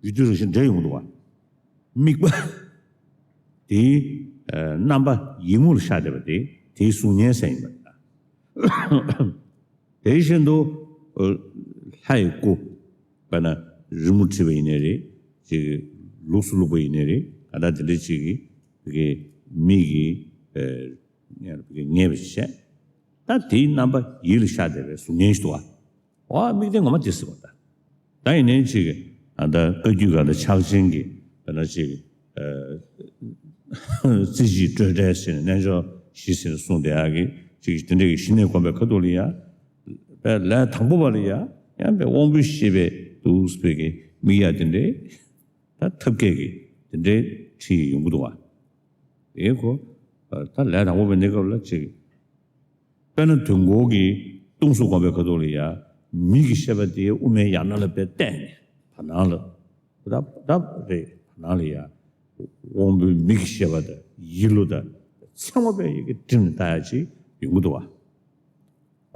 ཡུལ་དུས་རང་བཞིན་འདྲེས་ཡོང་གི་འདུག་བ། དམིགས་པ་དེའི་ཨ་རྣམ་པ་ཡིད་མུག་ལ་ཤར་བསྡད་པ་དེ་དེའི་གཟུགས་བརྙན་ཟེར་ཡིན་པ་རེད། དེ་བཞིན་དུ་ཨ་ལྷ་ཡི་སྐུ། དཔེར་ན་རི་མོ་བྲིས་པ་ཡིན་ནའི་རེད། ཅིག་ལུགས་སུ་བླུགས་པ་ཡིན་ནའི་རེད། ཨ་ད་དེ་འདྲ་ཅིག་གི་གི་མིག་གིས་ཨ་ངེས་པ་ཅིག་བྱས། ད་དེའི་རྣམ་པ་ཡིད་ལ་ཤར་བསྡད་པའི་གཟུགས་བརྙན་ཞིག་འདུག་བ། འོ་དམིགས་རྟེན་ངོ་མ་དེ་ཟེར་བ་ད། ད་ཡིན་ནའི་ཅིག་ཨ་ད་བཀའ་བརྒྱུད་ག་ད་ཕྱག་ཆེན་གྱི་དཔེར་ན་ཅིག་ཨ་རྩེ་གཅིག་སྤྲོས་བྲལ་ཟེར་ནས་རྣལ་འབྱོར་བཞི་ཟེར་ནས་གསུངས་བསྡད་ཡག་གི་ཅིག་དེ་འདྲ་གི་ཞི་གནས་སྒོམ་པའི་ཁ་ཐུག་ལ་ཡ། པའི་ལས་དང་པོ་པ་ལ་ཡ་ཡང་པའི་དབང་པོའི་ཤེས་པས་འདུག་པའི་གི་དམིགས་ཡ་དེ་འདྲའི་ད་ཐབས་མཁས་ཀྱི་དེ་འདྲའི་ཁྲིད་ཡོང་གི་འདུག་བ། དེ་ཁོ་ད་ལས་དང་པོ་པའི་གནས་སྐབས་ལ་ཅིག་དཔེར་ན་དུས་འཁོར་གྱི་སྟོང་གཟུགས་སྒོམ་པའི་ཁ་ཐུག་ལ་ཡ་མིག་གི་ཤེས་པ་དེ་དབུ་མའི་ཡང་ན་ལ་པའི་བལྟས་ནས་བར་སྣང་ལ། རབ་རབ་རེད་ནང་ལ་ཡ། དབང་པོའི་མིག་གི་ཤེས་པ་དང་ཡིད་བློ་དང་ཚད་མ་པའི་ཡི་གེ་བསྒྲིམས་ནས་ལྟ་ཡ་ཅིག་ཡོང་གི་འདུག་བ།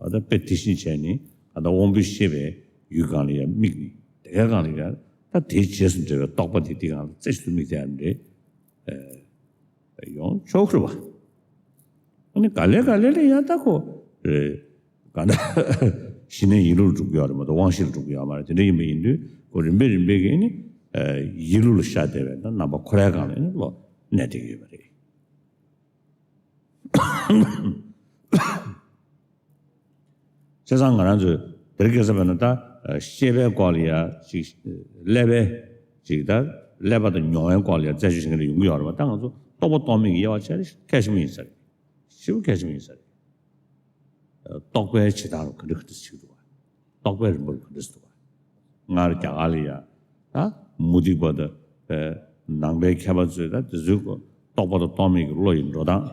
ཨ་ད་དཔེ་དེ་བཞིན་བྱས་ནས་ཨ་ད་དབང་པོའི་ཤེས་པའི་ཡུལ་སྒང་ལ་ཡ་དམིགས་ནས་དེ་གའི་སྒང་ལ་ཡ་ད་དེའི་རྗེས་སུ་འབྲེལ་བའི་རྟོག་པ་དེ་དེ་སྒང་ལ་རྩེ་གཅིག་ཏུ་དམིགས་ཏེ་ཡ་འདྲེ། ཡོང་ཆོག་གི་རེད་བ། ཨ་ནི་ག་ལེ་ག་ལེ་ལ་ཡང་ད་ཁོ་རེད། ག་ད་ཞི་གནས་ཡིད་བློ་ལ་འགྲོ་གི་ཡོད་རེད་མ་གཏོགས་དབང་ཤེས་ལ་འགྲོ་གི་ཡོད་མ་རེད། དེ་འདྲ་ཡིན་པ་ཡིན་དུས་ཁོ་རིམ་པས་རིམ་པས་ཀྱིས་ནི་ཡིད་བློ་ལ་ཤར་བསྡད་པའི་ད་རྣམ་པ་ཁོ་རའི་སྒང་ལ་ནི་བློ་གནས་བསྡད་ཀྱི་ཡོད་པ་རེད། བྱས་ཙང་ང་རང་ཚོས་དེ་རིང་ཁ་སང་བས་ན་ད་ཤེས་པའི་སྐོར་ལ་ཡ་ཅིག་ཀླད་པའི་ཅིག་ད་ཀླད་པ་དང་མྱོང་བའི་སྐོར་ལ་ཡ་རྩད་གཅོད་བྱེད་མཁན་ཡོང་གི་ཡོད་རེད་བ། ད་ང་ཚོ་རྟོག་པ་རྟོག་མེད་ཀྱི་དབྱེ་བ་ཕྱེ་ན་གལ་ཆེན་པོ་ཡིན་ས་རེད། ཞེ་པོ་གལ་ཆེན་པོ་ཡིན་ས་རེད། རྟོག་པའི་བྱེད་སྟངས་ག་འདྲ་ག་འདྲ་ཞིག་འདུག་བ། རྟོག་པའི་རིམ་པ་ག་འདྲ་ཞིག་འདུག་བ། སྔར་རྒྱ་གར་ལ་ཡ་ད་མུ་སྟེགས་པ་དང་ནང་པའི་མཁས་པ་ཚོས་ད་དེ་ཚོའི་རྟོག་པ་དང་རྟོག་མེད་ཀྱི་བློ་ཡི་འགྲོ་སྟངས།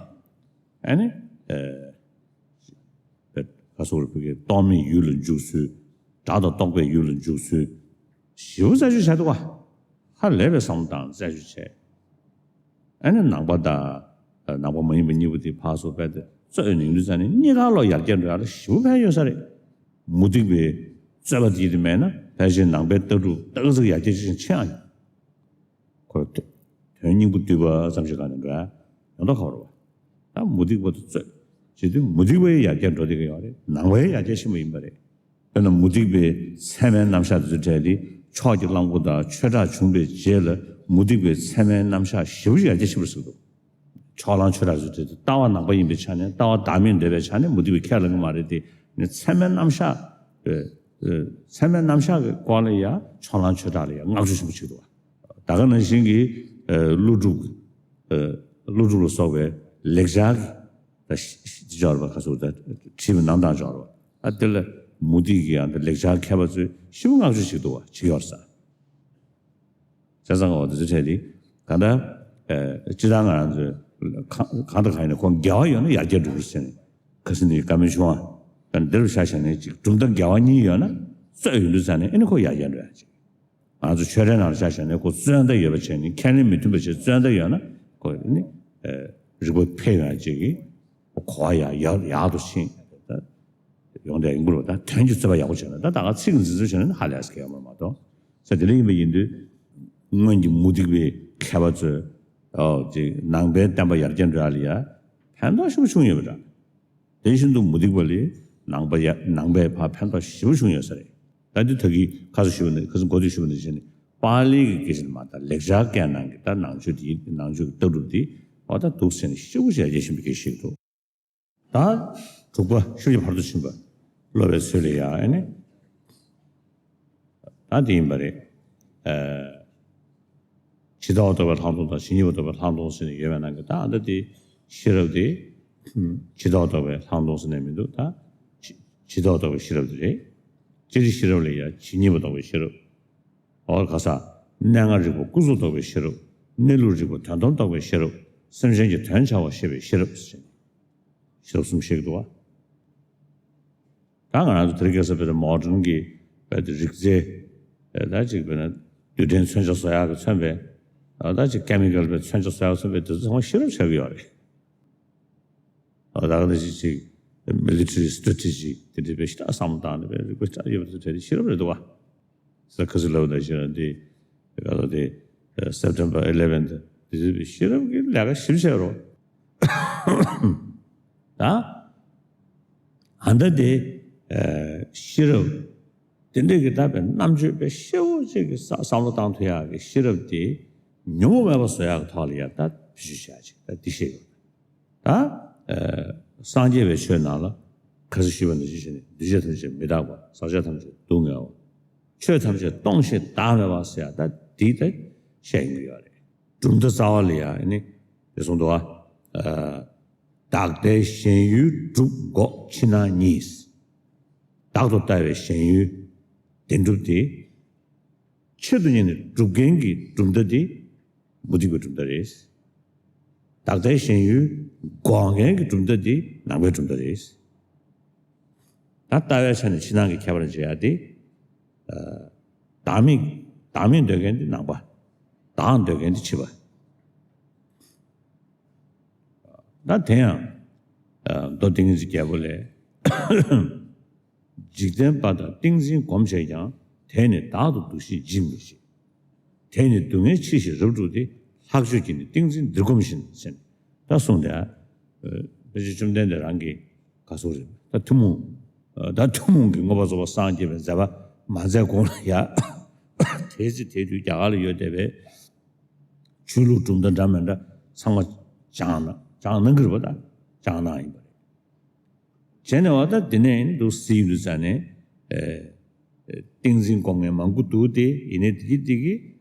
ཨ་ནི། ཨེ། ཁ་སོགས་རེ་ཕུག་གི་རྟོག་མེད་ཡུལ་ལ་འཇུག་ཚུལ། སྒྲ་དང་རྟོག་པའི་ཡུལ་ལ་འཇུག་ཚུལ། ཞེ་པོ་རྩད་གཅོད་བྱ་འདུག་བ། ཧ་ལས་པའི་བསམ་བློ་བཏང་རྩད་གཅོད་བྱས། ཨ་ནི་ནང་པ་དང་ནང་པ་མ་ཡིན་པ་གཉིས་པོ་དེ་ཕར་ཚུར་རྦད་དེ་རྩོད་ཡོང་དུས་ཙང་ནས་གཉིས་ཀ་བློ་ཡར་རྒྱས་འགྲོ་ཡག་ལ་ཞེ་པོ་ཕན་ཡོད་ས་རེད། མུ་སྟེགས་པའི་རྩོད་པ་དེ་དེ་མེད་ན་ཕལ་ཆེར་ནང་པའི་ལྟ་གྲུབ་ཏག་ཏག་ཡར་རྒྱས་ཆེ་ཆེ་ཡང་ཡོད། ཁོ་དོན་སྙིང་པོ་བསྡུས་པ་ཙམ་ཞིག་ག་ནས་འགྲོ་ཡ་ཡོང་ཐོག་ཁ་བ་རེད་བ། ད་མུ་སྟེགས་པ་དང་རྩོད་བྱེད་དུས་མུ་སྟེགས་པ་ཡི་ཡར་རྒྱས་འགྲོ་བསྡད་ཀྱི་ཡོད་རེད། ནང་པ་ཡི་ཡར་རྒྱས་ཕྱིན་པ་ཡིན་པ་རེད། དཔེར་ན་མུ་སྟེགས་པའི་ཚད་མའི་རྣམ་གཞག་དེ་ཚོ་གྲས་དེ་ཕྱོགས་ཀྱི་གླང་པོ་དང་ཆོས་གྲགས་བྱུང་བའི་རྗེས་ལ་མུ་སྟེགས་པའི་ཚད་མའི་རྣམ་གཞག་ཞེ་པོ་ཅིག་ཡར་རྒྱས་ཕྱིན་པ་རེད་ཟེར་གྱི་འདུག་ཕྱོགས་གླང་ཆོས་གྲགས་ཚོ་དེ་ལྟ་བ་ནང་པ་ཡིན་པའི་ཆ་ནས་ལྟ་བ་བདག་མེད་འདོད་པའི་ཆ་ནས་མུ་སྟེགས་པའི་ཁས་ལེན་གྱི་མ་རེད་དེ། ནི་ཚད་མའི་རྣམ་གཞག་ཨེ་ཨེ་ཚད་མའི་རྣམ་གཞག་གི་སྐོར་ལ་ཡང་ཕྱོགས་གླང་ཆོས་གྲགས་ལ་ཡང་བསྔགས་བརྗོད་ཆེན་པོ་བྱེད་འདུག་བ། ད་ག་ནང་བཞིན་གྱི་ཨེ་ཀླུ་སྒྲུབ་ཨེ་ཀླུ་སྒྲུབ་ལ་སོགས་པའི་ལེགས་སྦྱར་གྱི་ད་ཤི་ཤི་ཅི་ཅོག་རེད་པ། ཁ་སོ་ད་བྲིས་པའི་རྣམ་གྲངས་ཅོག་རེད་པ། ཨ་དེ་ལ་མུ་སྟེགས་ཀྱི་ཡང་ད་ལེགས་སྦྱར་མཁས་པ་ཚོས་ཞེ་པོ་བསྔགས་བརྗོད་བྱེད་འདུག་བ། བྱེད་ཡོད་ས། བྱས་ཙང་འོ་དེ་ཚོ་བྱས་ཏེ་གང་ལྟར་ཨེ་སྤྱིར་བཏང་ང་རང་ཚོས་གང་གང་དང་གང་ཡིན་ན་ཁོང་དགེ་བ་ཡོད་ན་ཡར་རྒྱས་འགྲོ་གི་རེད་ཟེར་ནས་ཁ་སང་དེ་བཀའ་མོལ་བྱུང་བ། ད་འདིར་བཞག་བྱས་ནས་ཅིག་གྲུབ་མཐའ་དགེ་བ་གཉིས་ཡོད་ན་རྩོད་ཡོང་དུས་ཙང་ནས་ཨེ་ནི་ཁོ་ཡར་རྒྱས་འགྲོ་ཡ་ཅིག་ང་ཚོ་ཆོས་རའི་ནང་ལ་བཞག་བྱས་ནས་ཁོ་རྩོད་ཟླ་ཡོད་པ་བྱས་ནས་ཁས་ལེན་མི་མཐུན་པ་བྱས་རྩོད་ཟླ་ཡོད་ན་ཁོ་ཨེ་ནི་ཨེ་རིག་པ་འཕེལ་ཡོང་ཡ་ཅིག་གི་གོ་བ་ཡག་ཡག་ཡག་ཏུ་ཕྱིན། ད་ཡོང་བསྡད་ཡིན་དགོས་རེད་པ། ད་དོན་གྱི་རྩོད་པ་ཡག་པོ་བྱས་ན་ད་ད་ག་ཚིག་འཛིན་རྩོད་བྱས་ན་ཧ་ལས་སྐལ་བ་མ་གཏོགས། ས་དེ་འདྲ་ཡིན་པ་ཡིན་དུས་སྔོན་གྱི་མུ་སྟེགས་པའི་མཁས་པ་ཚོས་ཨོ་ཅིག་ནང་པའི་བསྟན་པ་ཡར་རྒྱས་འགྲོ་ཡ་ལ་ཡ་ཕན་ཐོགས་ཞེ་པོ་བྱུང་ཡོད་པ་འདྲ། དེ་བཞིན་དུ་མུ་སྟེགས་པ་ལས་ ནང་པ་ཡ་ནང་པའི་ཕར་ཕན་ཐོགས་ཞེ་པོ་བྱུང་ཡོད་ས་རེད། ད་འདི་ད་གིན་ཁ་སང་ཞུས་པ་ནི་ཁ་སང་གོ་ཐོས་ཞུས་པ་ནི་བྱས་ནས་པཱ་ལིའི་གི་སྐད་ཆ་ནི་མ་ད་ལེགས་སྦྱར་སྐད་ནང་གི་ད་ནང་ཆོས་དེ་ནང་ཆོས་ཀྱི་ལྟ་གྲུབ་དེ་འོ་ད་འདུག་ཟེར་ནས་ཞེ་པོ་ཞེ་དྲག་ཡིད་ཆེས་པའི་སྐད་ཆ་ཞིག་འདུག་ད་དྲུག་པ་ཤུགས་ཀྱིས་ཕར་ཚུར་ཕྱིན་པ་སློབ་པའི་ཚུལ་ལ་ཡང་ཨེ་ནི། ད་དེ་ཡིན་པ་རེད། ཨ། ཇི་ལྟ་བ་རྟོགས་པའི་ལྷག་མཐོང་དང་ཇི་སྙེད་པར་རྟོགས་པའི་ལྷག་མཐོང་ཟེར་ནས་ཡོད་པའི་ནང་གི་ད་ཨ་ད་དེ་ཤེས་རབ་དེ་ཇི་ལྟ་བ་རྟོགས་པའི་ལྷག་མཐོང་ཟེར་ནས་མི་འདུག་ད་ཇི་ཇི་ལྟ་བ་རྟོགས་པའི་ཤེས་རབ་དེ་རེད། སྤྱིར་ཤེས་རབ་ལ་ཡང་ཇི་སྙེད་པར་རྟོགས་པའི་ཤེས་རབ། འོ་ག་ས། གནས་ལྔ་རིག་པ་ཀུན་རྫོབ་རྟོགས་པའི་ཤེས་རབ། གནས་ལུགས་རིག་པ་དོན་དམ་རྟོགས་པའི་ཤེས་རབ། སེམས་ཅན་གྱི་དོན་བྱ་བ་ཤེས་པའི་ཤེས་རབ་ཟེར་ནས། ཤེས་རབ་གསུམ་བཤད་ཀྱི་འདུག་བ། ད་ང་རང་ཚོ་དེ་རིང་ཁ་སང་དཔེར་ན་མོ་ཌན་གྱི་དཔེ་དེ་རིག་རྩལ། ད་ཅིག་དཔེར་ན་རྡུལ་ཕྲན་མཚོན་ཆ་བཟོ་ཡག་གི་མཚོན་པའི། ད་ཅིག་ཀེ་མི་ཀལ་པའི་མཚོན་ཆ་བཟོ་ཡག་མཚོན་པའི་དེ་ཚོ་ཚང་མ་ཤེས་རབ་ཆགས་ཀྱི་ཡོད་རེད། ད་ག་ནང་བཞིན་ཅིག་མི་ལི་ཊ་རི་སི་ཊེ་རེ་ཇི་དེ་འདྲའི་དཔེ་ཞེ་དྲག་བསམ་བློ་བཏང་ནས་དཔེ་རིག་པ་ཞེ་དྲག་ཡོད་པ་དེ་ཤེས་རབ་རེད་འདུག་བ། ས་ཁ་སི་ལབ་ན་ཤེས་རབ་འདི་ག་ལ་དེ་September eleventh དེ་ཤེས་རབ་ཀྱི་ལས་ཀ་ཞིབ་བྱས་རོགས། ད་ཨ་ད་དེ་ཤེས་རབ་དེ་འདྲའི་གི་ད་དཔེ་རྣམ་དཔྱོད་དཔེ་ཤེས་པོ་ཅིག་གི་བསམ་བློ་བཏང་ཐུབ་ཡག་གི་ཤེས་རབ་དེ་ཉོན་མོངས་མེད་པ་བཟོ་ཡག་གི་ཐོག་ལ་ཡ་ད་བེད་སྤྱོད་བྱ་ཅིག་ད་འདི་ཤེས་ཡོད། ད། ཨ། སངས་རྒྱས་པའི་ཆོས་ནང་ལ་ཁ་སང་ཞུས་པ་ནང་བཞིན་བྱས་ནས་འདུས་བྱས་ཐམས་ཅད་མི་རྟག་པ། ཟག་བཅས་ཐམས་ཅད་སྡུག་བསྔལ་བ། ཆོས་ཐམས་ཅད་སྟོང་ཞིང་བདག་མེད་པ་ཟེར་ཡ་ད་འདི་ད་བཤད་ཡོང་གི་ཡོད་རེད། གྲུབ་མཐའ་རྩ་བ་ལ་ཡ་ཨ་ནི་དེ་གསུངས་འདུག་བ། ཨ། བདག་ལྟའི་ཞེན་ཡུལ་སྒྲུབ་འགོག་ཕྱི་ནང་གཉིས། བདག་ཏུ་ལྟ་བའི་ཞེན་ཡུལ་བདེན་གྲུབ་སྟེ། ཆེད་དུ་གཉེར་ནས་སྒྲུབ་མཁན་གྱི་གྲུབ་མཐའ་དེ་མུ་སྟེགས་པའི་གྲུབ་མཐའ་རེད། བདག་ལྟའི་ཞེན་ཡུལ་འགོག་མཁན་གྱི་གྲུབ་མཐའ་དེ་ནང་པའི་གྲུབ་མཐའ་རེད། ད་ལྟ་བའི་ཆ་ནས་ཕྱི་ནང་གི་ཁྱད་པར་འབྱེད་ཡ་དེ། ཨ། བདག་མེད་བདག་མེད་འདོད་མཁན་དེ་ནང་པ། བདག་འདོད་མཁན་དེ་ཕྱི་པ། ད་དེ་ཡང་། ཨ། མདོ་ཏིང་འཛིན་རྒྱལ་པོ་ལས། འཇིག་རྟེན་པ་དག་ཏིང་འཛིན་སྒོམ་བྱས་ཀྱང་། དེས་ནི་བདག་ཏུ་འདུ་ཤེས་ཇི་མི་བྱེད། དེས་ནི་སྡུག་བསྔལ་ཕྱིར་ཞེན་རབ་བསྒྲུབས་ཏེ། ལྷག་སྤྱོད་ཀྱིས་ནི་ཏིང་འཛིན་འདིར་སྒོམ་བཞིན། ཟེར་ནས་ད་གསུངས་ཏེ། ཨ། དཔེ་ཆ་བཅོམ་ལྡན་འདས་རང་གི་ག་སོགས་རེད། ད་ཐུན་མོང་། ད་ཐུན་མོང་གི་མངོན་པར་རྫོགས་པར་སངས་རྒྱས་པའི་མཛད་པ་མ་མཛད་གོང་ལ་ཡ། དེའི་ཚེ་དེའི་དུས་རྒྱ་གར་ལ་ཡོད་བསྡད་པའི་ཆོས་ལུགས་གྲུབ་མཐའ་འདྲ་མི་འདྲ་ཚང་མ་སྦྱངས་ན་སྦྱངས་གནང་གི་རེད་པ། ད་སྦྱངས་གནང་ཡིན་པ་རེད། བྱས་ནས་བ་ད་དེ་ནས་ཡིན་འདུག་སྲིད་འདུག་ཙང་ནས། ཨེ། ཏིང་འཛིན་སྒོམ་མཁན་མང་པོ་འདུག་སྟེ། ཡིན་ནའི་དེ་གི་དེ་གི་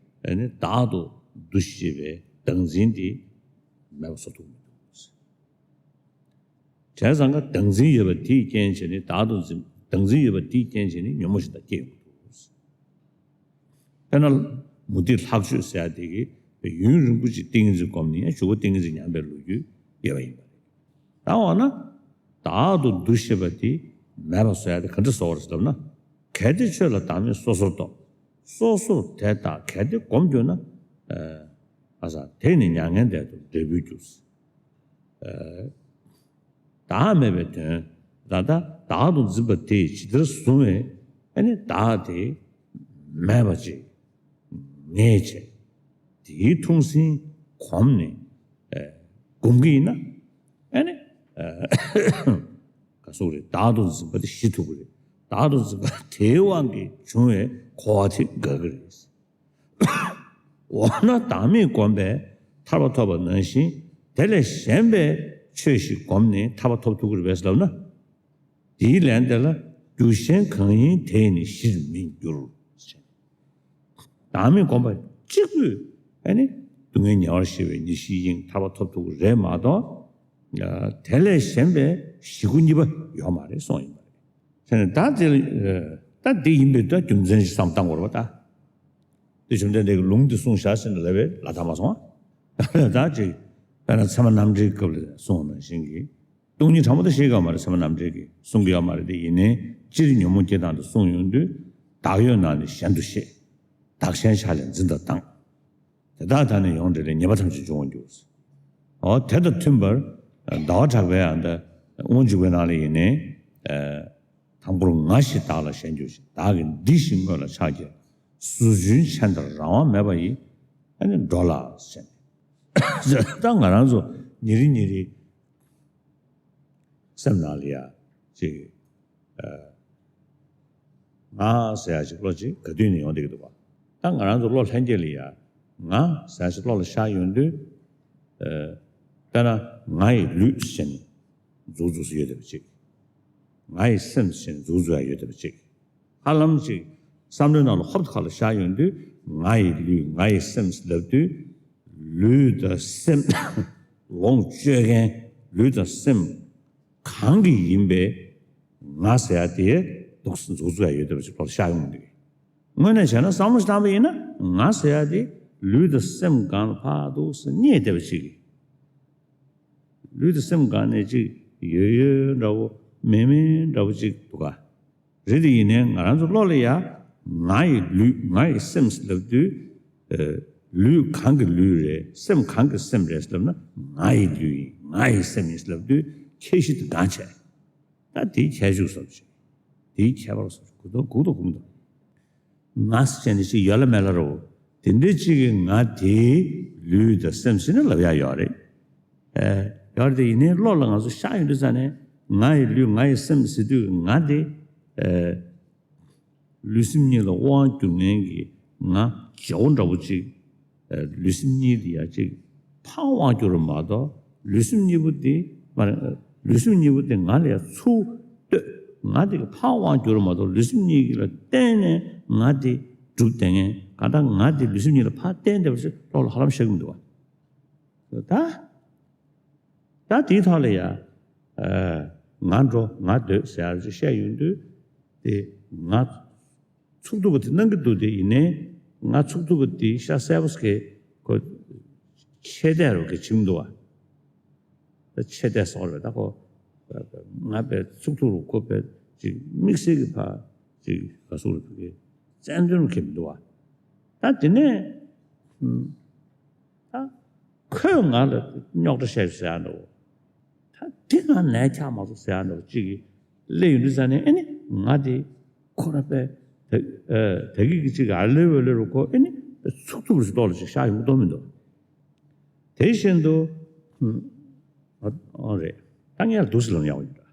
ཨ་ནི་བདག་ཏུ་འདུ་ཤེས་པའི་བདག་འཛིན་དེ་མེད་པ་བཟོ་ཐུབ་མི་འདུག་བྱས་ཙང་ཀ་བདག་འཛིན་ཡོད་པ་དེའི་རྐྱེན་བྱས་ནས་བདག་ཏུ་འཛིན། བདག་འཛིན་ཡོད་པ་དེའི་རྐྱེན་བྱས་ནས་ཉོན་མོངས་ཤིག་ད་སྐྱེ་ཡོང་གི་འདུག་དཔེར་ན། མུ་སྟེགས་ལྷག་སྤྱོད་ཟེར་ཡ་དེ་གིས་ཡུན་རིང་པོ་ཅིག་ཏིང་ངེ་འཛིན་སྒོམ་ནས་ཡང་གཞུག་གུ་ཏིང་ངེ་འཛིན་ཉམས་པའི་ལོ་རྒྱུས་ཡོད་པ་ཡིན་པ་རེད། ད་འོ་ན། བདག་ཏུ་འདུ་ཤེས་པ་དེ་མེད་པ་བཟོ་ཡ་དེ་ག་འདྲ་བཟོ་བ་རེད་ལབ་ན། གལ་ཏེ་ཆོས་ལ་བདག་མེད་སོ་སོར་རྟོག་སོ་སོར་དེ་ལྟ་གལ་ཏེ་སྒོམ་གྱུར་ན། ཨ་ས་དེ་ནི་མྱ་ངན་འདས་དང་འབྲས་བུར་འགྱུར། བདག་མེད་པའི་དོན། ད་ལྟ་བདག་ཏུ་འཛིན་པ་དེས་ཇི་ལྟར་བཟུང་བས་ཨ་ནི་བདག་དེ་མེད་པ་ཅིག་ངེས་བྱས། དེའི་ཐུགས་ཟིན་གོམས་ནས་སྒོམ་གྱི་ཡིན་ན་ཨ་ནི་ག་སོག་རེད། བདག་ཏུ་འཛིན་པ་དེ་ཞི་ཐུབ་ཀྱི་རེད། བདག་ཏུ་འཛིན་པ་དེའི་དབང་གིས་བྱུང་བའི་འཁོར་བ་དེ་འགག་གི་རེད། འོ་ན་བདག་མེད་བསྒོམས་པས་ཐར་པ་ཐོབ་པ་ནང་བཞིན་དེ་ལས་གཞན་པའི་ཆོས་ཤིག་བསྒོམས་ནས་ཐར་པ་ཐོབ་ཐུབ་ཀྱི་རེད་པས་ལབ་ན། དེའི་ལན་དེ་ལ་རྒྱུ་གཞན་གང་ཡིན་དེས་ནི་ཞིར་མི་འགྱུར། བདག་མེད་བསྒོམས་པ་གཅིག་པུས་ཨ་ནི་སྡུག་བསྔལ་ཉེ་བར་ཞི་བའི་ཉེར་ཞིའི་དབྱིངས་ཐར་པ་ཐོབ་ཐུབ་ཀྱི་རེད་མ་གཏོགས། དེ་ལས་གཞན་པའི་ཞི་རྒུ་གཉིས་པ་ཡོད་མ་རེད་གསུངས་ཡིན་པ་རེད། དེ་ནས་ད་དེ་ད་འདི་ཡིན་པའི་ད་རྒྱུ་མཚན་ཞིག་བསམ་བཏང་དགོས་རེད་པ་ད། དེ་བཅོམ་ལྡན་འདས་ཀྱིས་ལུང་འདི་གསུངས་བཞག་ཟེར་ནས་ལབ་པའི་ལ་ད་མ་སོང་ང་། ད་ཅིག་དཔེར་ན་ཚད་མ་རྣམ་འགྲེལ་སྐབས་ལ་གསུངས་པ་ནང་བཞིན་གྱི། སྟོང་ཉིད་དྲང་པོ་དེ་ཤེས་ཀྱི་ཡོད་མ་རེད། ཚད་མ་རྣམ་འགྲེལ་གྱིས་གསུང་གི་ཡོད་མ་རེད་དེ། ཡིན་ནའི་སྤྱིར་ཉོན་མོངས་སྐྱེ་སྟངས་དེ་གསུངས་ཡོང་དུས། བདག་ཡོད་ན་ནི་གཞན་དུ་ཤེས། བདག་གཞན་ཆ་ལས་འཛིན་དང་སྡང་། དེ་དག་དག་ནི་ཡོངས་བྲལ་ལས། ཉེས་པ་ཐམས་ཅད་འབྱུང་བར་འགྱུར། འོ་དེ་དང་མཐུན་པར་ཟླ་བ་གྲགས་པའི་ཨ་ད་དབང་ཕྱུག་པའི་ནང་ལ་ཡིན་ནའི། དང་པོར་ང་ཞེས་བདག་ལ་ཞེན་གྱུར་ཅིང་། བདག་གི་འདི་ཞེས་དངོས་ལ་ཆགས་བསྐྱེད། ཟུག་རྒྱུན་ཆད་མཐར་རང་དབང་མེད་པ་ཡི། ཨ་ནི་འགྲོ་ལ་ཟེར་ནས། ད་ང་རང་ཚོ་ཉིན་རེ་ཉིན་རེ་སེམས་ནང་ལ་ཡ་ཅིག་ ང་ཟེར་ཡ་ཅིག་བློ་ཅིག་ག་དུས་ནས་ཡོང་བསྡད་ཀྱི་འདུག་བ། ད་ང་རང་ཚོ་བློ་ལྷན་སྐྱེས་ལ་ཡ་ང་ཟེར་ཡ་ཅིག་བློ་ལ་ཤར་ཡོང་དུས། དཔེར་ན་ང་ཡི་ལུས་ཟེར་ནས་འཛུགས་འཛུགས་སུ་ཡོད་བསྡད་པ་ཅིག་ང་ཡི་སེམས་ཟེར་ནས་འཛུགས་འཛུགས་ཡ་ཡོད་བསྡད་པ་ཅིག་ཧ་ལམ་ཅིག་བསམ་བློའི་ནང་ལ་ཧོབ་ཏེ་ཁ་ལ་ཤར་ཡོང་དུས། ང་ཡི་ལུས་ང་ཡི་སེམས་ལབ་དུས། ལུས་དང་སེམས་ལོངས་སྤྱོད་མཁན། ལུས་དང་སེམས་གང་གི་ཡིན་པའི་ང་ཟེར་ཡ་དེ་འདུག་སེ་འཛུགས་འཛུགས་ཡ་ཡོད་བསྡད་པ་ཅིག་ལོག་ཤར་ཡོང་གི་འདུག་དངོས་གནས་བྱས་ན་བསམ་བློ་ཞིག་བཏང་པ་ཡིན་ན་ང་ཟེར་ཡ་དེ་ལུས་དང་སེམས་སྒང་ལ་ཕར་འདུག་སེ་བསྙེས་བསྡད་པ་ཅིག་ལུས་དང་སེམས་སྒང་ནས་ཅིག་ཡོད་ཡོད་འདྲ་བོ་མེད་མེད་འདྲ་བོ་ཅིག་འདུག་ག་རེད་དེ་ཡིན་ནའི་ང་རང་ཚོ་བློ་ལ་ཡ་ང་ཡི་ལུས་ང་ཡི་སེམས་ལབ་དུས། ལུས་གང་གི་ལུས་རེད། སེམས་གང་གི་སེམས་རེད་ལབ་ན་ང་ཡི་ལུས་ཡིན་ང་ཡི་སེམས་ཡིན་ལབ་དུས་ཁྱད་གཞི་དེ་འགངས་ཆེ། ད་དེའི་ཁྱད་ཆོས་སོགས་ཅིག་དེའི་ཁྱད་པར་སོགས་ཅིག་གུ་དོག་གུ་དོག་གུ་མི་འདུག་ང་ཟེར་ནས་ཅིག་ཡོད་ལ་མེད་ལ་རོ། དེ་འདྲའི་ཅིག་གི་ང་དེའི་ལུས་དང་སེམས་ཟེར་ནས་ལབ་ཡ་ཡོད་རེད། ཨེ། ཡོད་རེད་དེ་ཡིན་ནའི་བློ་ལ་ང་ཚོ་ཤར་ཡོང་དུས་ཙ་ནས་ང་ཡི་ལུས་ང་ཡི་སེམས་ཟེར་དུས་ང་དེ། ཨེ། ལུས་སེམས་གཉིས་ལ་དབང་བསྒྱུར་མཁན་གྱི་ང་བརྗེ་བོ་འདྲ་བོ་ཅིག་ལུས་སེམས་གཉིས་དེ་ཡ་ཅིག་ཕར་དབང་བསྒྱུར་བ་མ་གཏོགས་ལུས་སེམས་གཉིས་པོ་དེ་མ་རེད། ལུས་སེམས་གཉིས་པོ་དེ་ང་ལ་ཡ་ཚུར་ལྟོས། ང་དེ་གི་ཕར་དབང་བསྒྱུར་བ་མ་གཏོགས་ལུས་སེམས་གཉིས་ཀྱི་ལ་བརྟེན་ནས་ང་དེ་གྲུབ་བསྡད་མཁན་གང་ལྟར་ང་དེ་ལུས་སེམས་གཉིས་ལ་ཕར་བརྟེན་བསྡད་པ་ཞིག་བློ་ལ་ཧ་ལམ་ཤར་གི་མི་འདུག་བ། ད། ད་དེའི་ཐོག་ལ་ཡ། ཨ། ང་འགྲོ་ང་སྡོད་ཟེར་ཡ་ཅིག་བཤད་ཡོང་དུས། དེ་ང་ཚུགས་ཐུབ་པ་དེ་གནང་གི་འདུག་དེ་ཡིན་ནའི་ང་ཚུགས་ཐུབ་པ་དེ་ཤ་གསལ་པོ་ཞིག་གི་ཁོ་ཆད་བསྡད་རུ་གི་བྱིང་འདུག་བ། ད་ཆད་བསྡད་སོང་རེད། ད་ཁོ་ང་པའི་ཚུགས་ཐུབ་རུ་ཁོ་པའི་ཅིག་དམིགས་བསལ་གྱི་ཕ་ཅིག་ག་སུ་རུ་གི་བཙན་དོན་རུ་གི་མི་འདུག་བ། ད་དེ་ནས་ད། ཁོས་ང་ལ་རྙོག་དྲ་བཤད་ཟེར་ཡ་འདྲ་བོ། ད་འདི་ང་ནས་ཁྱག་མ་སོང་ཟེར་ཡ་འདྲ་བོ་གཅིག་གིས་སླེབས་ཡོང་དུས་ཙ་ནས་ཨེ་ནི་ང་དེ་ཁོ་ར་པས་ད་ཨ་ད་གི་གི་གཅིག་ག་ལེ་བོ་ལེ་རུ་ཁོ་ཨེ་ནི་ཚུགས་ཐུབ་རུ་ལྟོགས་ལ་ཅིག་ཤག་ཡོང་གི་མི་འདུག་དེ་བཞིན་དུ་ཨ་རེད། ད་ངས་ལ་འདུག་སེ་ལབ་ཡག་ཡོད་འདྲ།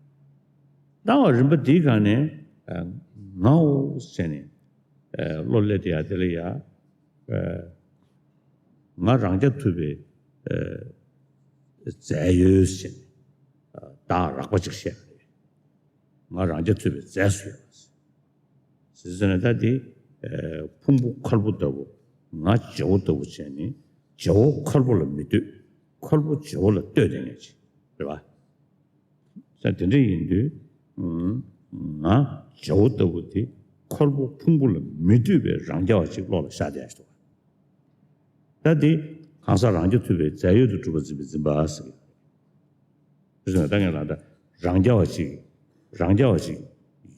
ད་བ་རིམ་པ་འདིའི་སྒང་ནས་ཨ་ངའོ་ཟེར་ནས། བློ་སླེབས་དེ་ཡ་དེ་ལ་ཡ། ང་རང་རྐྱ་ཐུབ་པའི་རྫས་ཡོད་ཟེར་ནས་བདག་རགས་པ་ཅིག་བཤད་པ་རེད། ང་རང་རྐྱ་ཐུབ་པའི་རྫས་སུ་ཡོད་ཟེར་ཟེར་ནས་ད་དེ་ཕུང་པོ་མཁར་པོ་ལྟ་བུ་ང་བརྗེ་བོ་ལྟ་བུ་བྱས་ནས་བརྗེ་བོ་མཁར་པོ་ལ་མི་ལྟོས། མཁར་པོ་བརྗེ་བོ་ལ་ལྟོས་དེ་ངས་ཅི་རེད་བ། ས་དེ་འདྲ་ཡིན་དུས། ང་བརྗེ་བོ་ལྟ་བུ་དེ་ཁོལ་པོ་ཕུང་པོ་ལ་མི་ལྟོས་པའི་རང་རྐྱ་བ་ཅིག་བློ་ལ་ཤར་བསྡད་ཡ་ཞིག་འདུག་ད་དེ་གང་ཟག་རང་རྐྱ་ཐུབ་པའི་རྫས་ཡོད་དུ་གྲུབ་པ་འཛིན་པའི་འཛིན་པ་ཟེར་གྱི་རེད། ད་ངས་ལ་ད་རང་རྐྱ་བ་ཅིག་རང་རྐྱ་བ་ཅིག་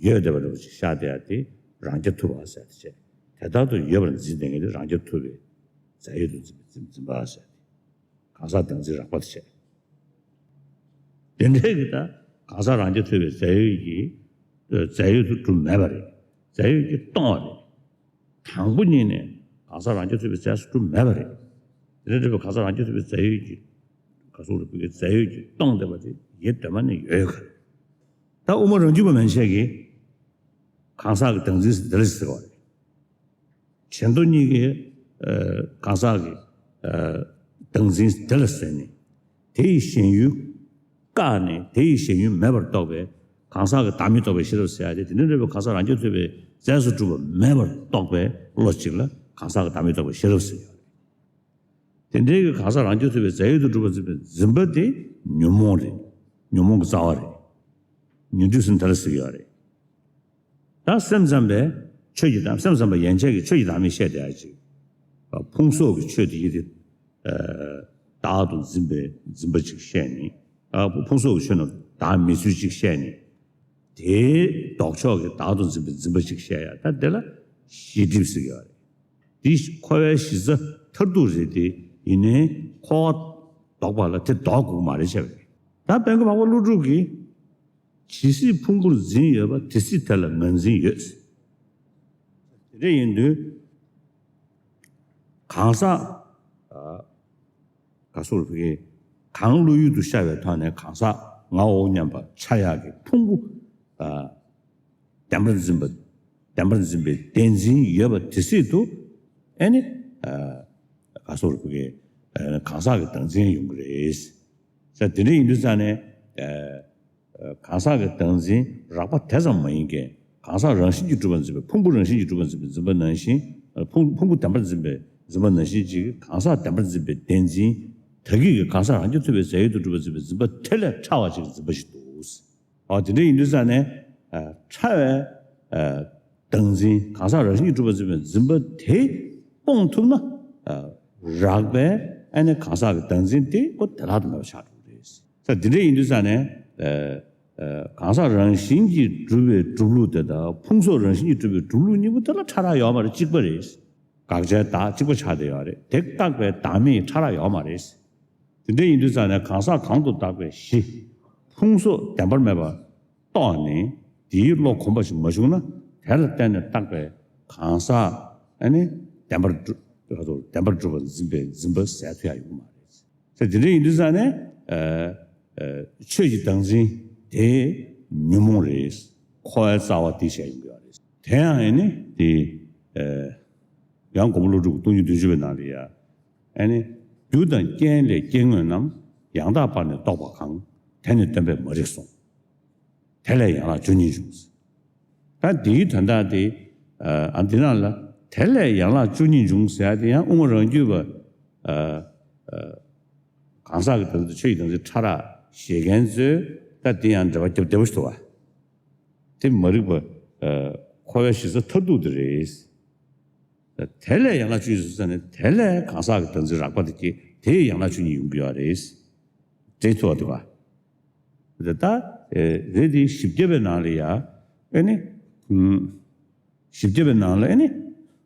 ཡོད་བསྡད་པ་འདྲ་བོ་ཅིག་ཤར་བསྡད་ཡ་དེ་རང་རྐྱ་ཐུབ་པ་ཟེར་ཏེ་བྱས། དེ་ལྟར་དུ་ཡོད་པར་འཛིན་བསྡད་མཁན་དེ་རང་རྐྱ་ཐུབ་པའི་རྫས་ཡོད་དུ་འཛིན་པའི་འཛིན་འཛིན་པ་ཟེར་ཏེ། གང་ཟག་བདག་འཛིན་རགས་པ་དེ་བྱས། དེ་འདྲའི་གི་ད་གང་ཟག་རང་རྐྱ་ཐུབ་པའི་རྫས་ཡོད་ཀྱི་རྫས་ཡོད་དུ་གྲུབ་མེད་པ་རེད། རྫས་ཡོད་ཀྱིས་སྟོང་བ་རེད། དང་པོ་ཉིད་ནས་གང་ཟག་རང་རྐྱ་ཐུབ་པའི་རྫས་སུ་གྲུབ་མེད་པ་རེད། དེ་འདྲ་འདྲ་བའི་གང་ཟག་རང་རྐྱ་ཐུབ་པའི་རྫས་ཡོད་ཀྱི་ག་སོགས་རེད་པའི་རྫས་ཡོད་ཀྱིས་སྟོང་བསྡད་པ་དེ་ཡེ་གདོད་མ་ནས་ཡོད་ཡོད་ག་རེད། ད་དབུ་མ་རང་རྒྱུད་པ་མན་ཆད་ཀྱིས་གང་ཟག་གི་བདག་འཛིན་ཟེར་དེ་ལ་ཟེར་བ་རེད། བྱེ་མདོ་གཉིས་ཀྱི་གང་ཟག་གི་བདག་འཛིན་དེ་ལ་ཟེར་ནས། དེ་ཡི་ཞེན་ཡུལ་བཀག་ནས་དེ་ཡི་ཞེན་ཡུལ་མེད་པར་རྟོགས་པའི་གང་ཟག་གི་བདག་མེད་རྟོགས་པའི་ཤེས་རབ་ཟེར་ཡ་དེ་དེ་འདྲ་འདྲ་བའི་གང་ཟག་རང་རྐྱ་ཐུབ་པའི་རྫས་སུ་གྲུབ་པ་མེད་པར་རྟོགས་པའི་བློ་གཅིག་ལ་གང་ཟག་གི་བདག་མེད་རྟོགས་པའི་ཤེས་རབ་ཟེར་ཡོད་རེད། དེ་འདྲའི་གི་གང་ཟག་རང་རྐྱ་ཐུབ་པའི་རྫས་ཡོད་དུ་གྲུབ་པ་འཛིན་པའི་འཛིན་པ་དེ་ཉོན་མོངས་རེད། ཉོན་མོངས་ཀྱི་རྩ་བ་རེད། ཉོན་སྒྲིབ་ཟེར་ན་དེ་ལ་ཟེར་གྱི་ཡོད་རེད། ད་སེམས་ཙམ་པའི་ཆོས་ཀྱི་བདག་སེམས་ཙམ་པ་ཡན་ཆད་ཀྱི་ཆོས་ཀྱི་བདག་མེད་བཤད་བསྡད་ཡ་ཅིག་ཕུང་སོགས་ཀྱི་ཆོས་དེ་ཡི་དེ་བདག་ཏུ་འཛིན་པའི་འཛིན་པ་ཅིག་བཤད་ནས། ཕུང་སོགས་ཀྱི་ཆོས་རྣམས་བདག་མེད་ཚུལ་ཅིག་བཤད་ནས། དེའི་ལྡོག་ཕྱོགས་ཀྱི་བདག་ཏུ་འཛིན་པའི་འཛིན་པ་ཅིག་བཤད་ཡ་ད་དེ་ལ་གཞི་སྒྲིབ་ཟེར་གྱི་ཡོད་རེད། འདི་འཁོར་བའི་གཞི་རྩ་མཐར་ཐུག་རེད་དེ་ཡིན་ནའི་འཁོར་བ་ལྡོག་པ་ལ་དེ་ལྡོག་དགོས་མ་རེད་བྱས་པ་རེད། ད་བན་དགོན་མང་པོ་ཀླུ་སྒྲུབ་ཀྱིས། ཇི་སྲིད་ཕུང་པོར་འཛིན་ཡོད་པ་དེ་སྲིད་དེ་ལ་ངར་འཛིན་ཡོད། དེ་འདྲ་ཡིན་དུས། གང་ཟག་ཨ་ག་སོགས་ཕ་གི་གང་བློ་ཡུལ་དུ་ཤར་བའི་ཐོག་ནས་གང་ཟག་ངའོ་སྙམ་པ་འཆར་ཡག་གི་ཕུང་པོ་ཨ་ བདེན་པར་འཛིན་པ། བདེན་པར་འཛིན་པའི་བདེན་འཛིན་ཡོད་པ་དེ་སྲིད་དུ་ཨེ་ནི། ག་སོགས་རིགས་པའི་གང་ཟག་གི་བདག་འཛིན་ཡོང་གི་རེད། ས་དེ་འདྲ་ཡིན་དུས་ཙང་ནས། གང་ཟག་གི་བདག་འཛིན་རགས་པ་དེ་ཙམ་མ་ཡིན་གྱི། གང་ཟག་རང་བཞིན་གྱིས་གྲུབ་པར་འཛིན་པའི། ཕུང་པོ་རང་བཞིན་གྱིས་གྲུབ་པར་འཛིན་པའི་འཛིན་པ་ནང་བཞིན། ཕུང་ཕུང་པོ་བདེན་པར་འཛིན་པའི་འཛིན་པ་ནང་བཞིན་གཅིག་གིས་གང་ཟག་བདེན་པར་འཛིན་པའི་བདེན་འཛིན། ད་གིན་གྱི་གང་ཟག་རང་རྐྱ་ཐུབ་པའི་རྫས་ཡོད་དུ་གྲུབ་པར་འཛིན་པའི་འཛིན་པ་དེ་ལས་ཕྲ་བ་ཅིག་གི་འཛིན་པ་ཞིག་འདུག། ཨོ་དེ་འདྲ་ཡིན་དུས་ཙང་ནས། ཕྲ་བའི་བདག་འཛིན། གང་ཟག་རང་བཞིན་གྱིས་གྲུབ་པར་འཛིན་པའི་འཛིན་པ་དེ་སྤོང་ཐུབ་ན། རགས་པའི་ཨ་ནི་གང་ཟག་གི་བདག་འཛིན་དེ་ཁོ་དེ་དག་ཏུ་མེད་པ་ཆགས་འགྲོ་གི་རེད། ས་འདི་འདྲ་ཡིན་དུས་ཙང་ནས། གང་ཟག་རང་བཞིན་གྱིས་གྲུབ་པའི་གྲུབ་ལུགས་དེ་དང་ཕུང་སོགས་རང་བཞིན་གྱིས་གྲུབ་པའི་གྲུབ་ལུགས་གཉིས་པོ་དེ་ལ་ཕྲ་རགས་ཡོད་མ་རེད། གཅིག་པ་རེད། དགག་བྱའི་བདག་གཅིག་པ་ཆགས་བསྡད་ཡོད་རེད། དེ་བཏགས་པའི་བདག་མེད་ཕྲ་རགས་ཡོད་མ་རེད། དེ་འདྲ་ཡིན་དུས་ཙང་ནས་གང་ཟག་གང་དུ་བཏགས་པའི་གཞི། ཕུང་སོགས་བདེན་པར་མེད་པ་རྟོགས་ནས་དེའི་བློ་གོམས་པ་ཞིག་མ་བྱུང་ན། དེ་ལ་བརྟེན་ནས་བཏགས་པའི་གང་ཟག་ཨ་ནི་བདེན་པར་གྲུབ། བདེན་པར་གྲུབ་པར་འཛིན་པའི་འཛིན་པ་ཟད་ཐུབ་ཡ་ཡོད་མ་རེད། ས་དེ་འདྲ་ཡིན་དུས་ཙང་ནས། ཆོས་ཀྱི་བདག་འཛིན་དེ་ཉོན་མོངས་རེད། འཁོར་བའི་རྩ་བ་དེ་བཤད་ཡོང་གི་ཡོད་རེད། དེ་ཡང་ཨེ་ནི་དེ། ཡང་མགོན་པོ་ཀླུ་སྒྲུབ་ཀྱི་སྟོང་ཉིད་བདུན་ཅུ་པའི་ནང་ལ་ཡ། ཨེ་ནི། རྒྱུ་དང་རྐྱེན་ལས་སྐྱེ་དངོས་རྣམས། ཡང་དག་པར་ནི་རྟོགས་པ་གང་། དེ་ནི་སྟོན་པས་མ་རིག་གསུངས། དེ་ལས་ཡན་ལག་བཅུ་གཉིས་འབྱུང་། ད་འདིའི་དོན་དག་དེ། ཨ་འདི་ནང་ལ་དེ་ལས་ཡན་ལག་བཅུ་གཉིས་འབྱུང་ཟེར་ཡ་དེ་ཡང་དབུ་མ་རང་རྒྱུད་པ། གང་ཟག་གི་བདག་འཛིན་ཆོས་ཀྱི་བདག་འཛིན་ཕྲ་རགས་བཞེད་མཁན་ཚོས་ད་དེ་ཡང་འགྲེལ་པ་རྒྱབ་བདེ་པོ་ཞིག་འདུག་བ། དེ་མ་རིག་པ། འཁོར་བའི་གཞི་རྩ་མཐར་ཐུག་དེ་རེད། དེ་ལས་ཡན་ལག་བཅུ་གཉིས་སུ་ཟེར་ནས་དེ་ལས་གང་ཟག་གི་བདག་འཛིན་རགས་པ་དེ་སྐྱེ་དེ་ཡན་ལག་བཅུ་གཉིས་ཡོང་གི་ཡོད་རེད། འགྲེལ་ཐུབ་པ་འདུག་ག། དེ་ལྟ། རེད་དེ་བཞི་བརྒྱ་པའི་ནང་ལ་ཡ། ཨེ་ནི། བཞི་བརྒྱ་པའི་ནང་ལ་ཨེ་ནི།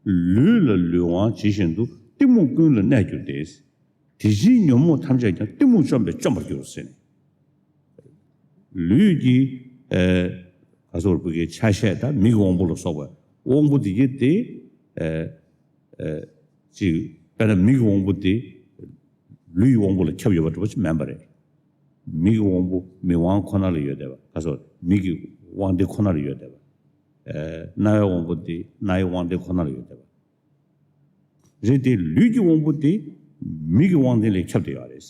ལུས་ལ་ལུས་དབང་ཇི་བཞིན་དུ། གཏི་མུག་ཀུན་ལ་གནས་གྱུར་ཏེ། དེ་བཞིན་ཉོན་མོངས་ཐམས་ཅད་ཀྱང་། གཏི་མུག་བཅོམ་པས་བཅོམ་པར་འགྱུར་ཟེར་ནས། ལུས་ཀྱི། ཨེ། ག་སོགས་བུ་གའི་ཆ་ཤས་དང་མིག་གི་དབང་པོ་ལ་སོགས་པ་དབང་པོ་དེ་གྱད་དེ། ཨེ། ཨེ། ཅིག་དཔེར་ན་མིག་གི་དབང་པོ་དེ་ལུས་ཀྱི་དབང་པོ་ལ་ཁྱབ་ཡོད་པ་འདྲ་པོ་ཅིག་མིན་པ་རེད། མིག་གི་དབང་པོ་མིག་དབང་ཁོ་ན་ལ་ཡོད་བསྡད་པ། ག་སོགས་མིག་གི་དབང་དེ་ཁོ་ན་ལ་ཡོད་བསྡད་པ། ཨེ། རྣ་བའི་དབང་པོ་དེ་རྣ་བའི་དབང་དེ་ཁོ་ན་ལ་ཡོད་བསྡད་པ། རེད་དེ་ལུས་ཀྱི་དབང་པོ་དེ་མིག་གི་དབང་དེ་ལས་ཁྱབ་བསྡད་ཡོད་རེད།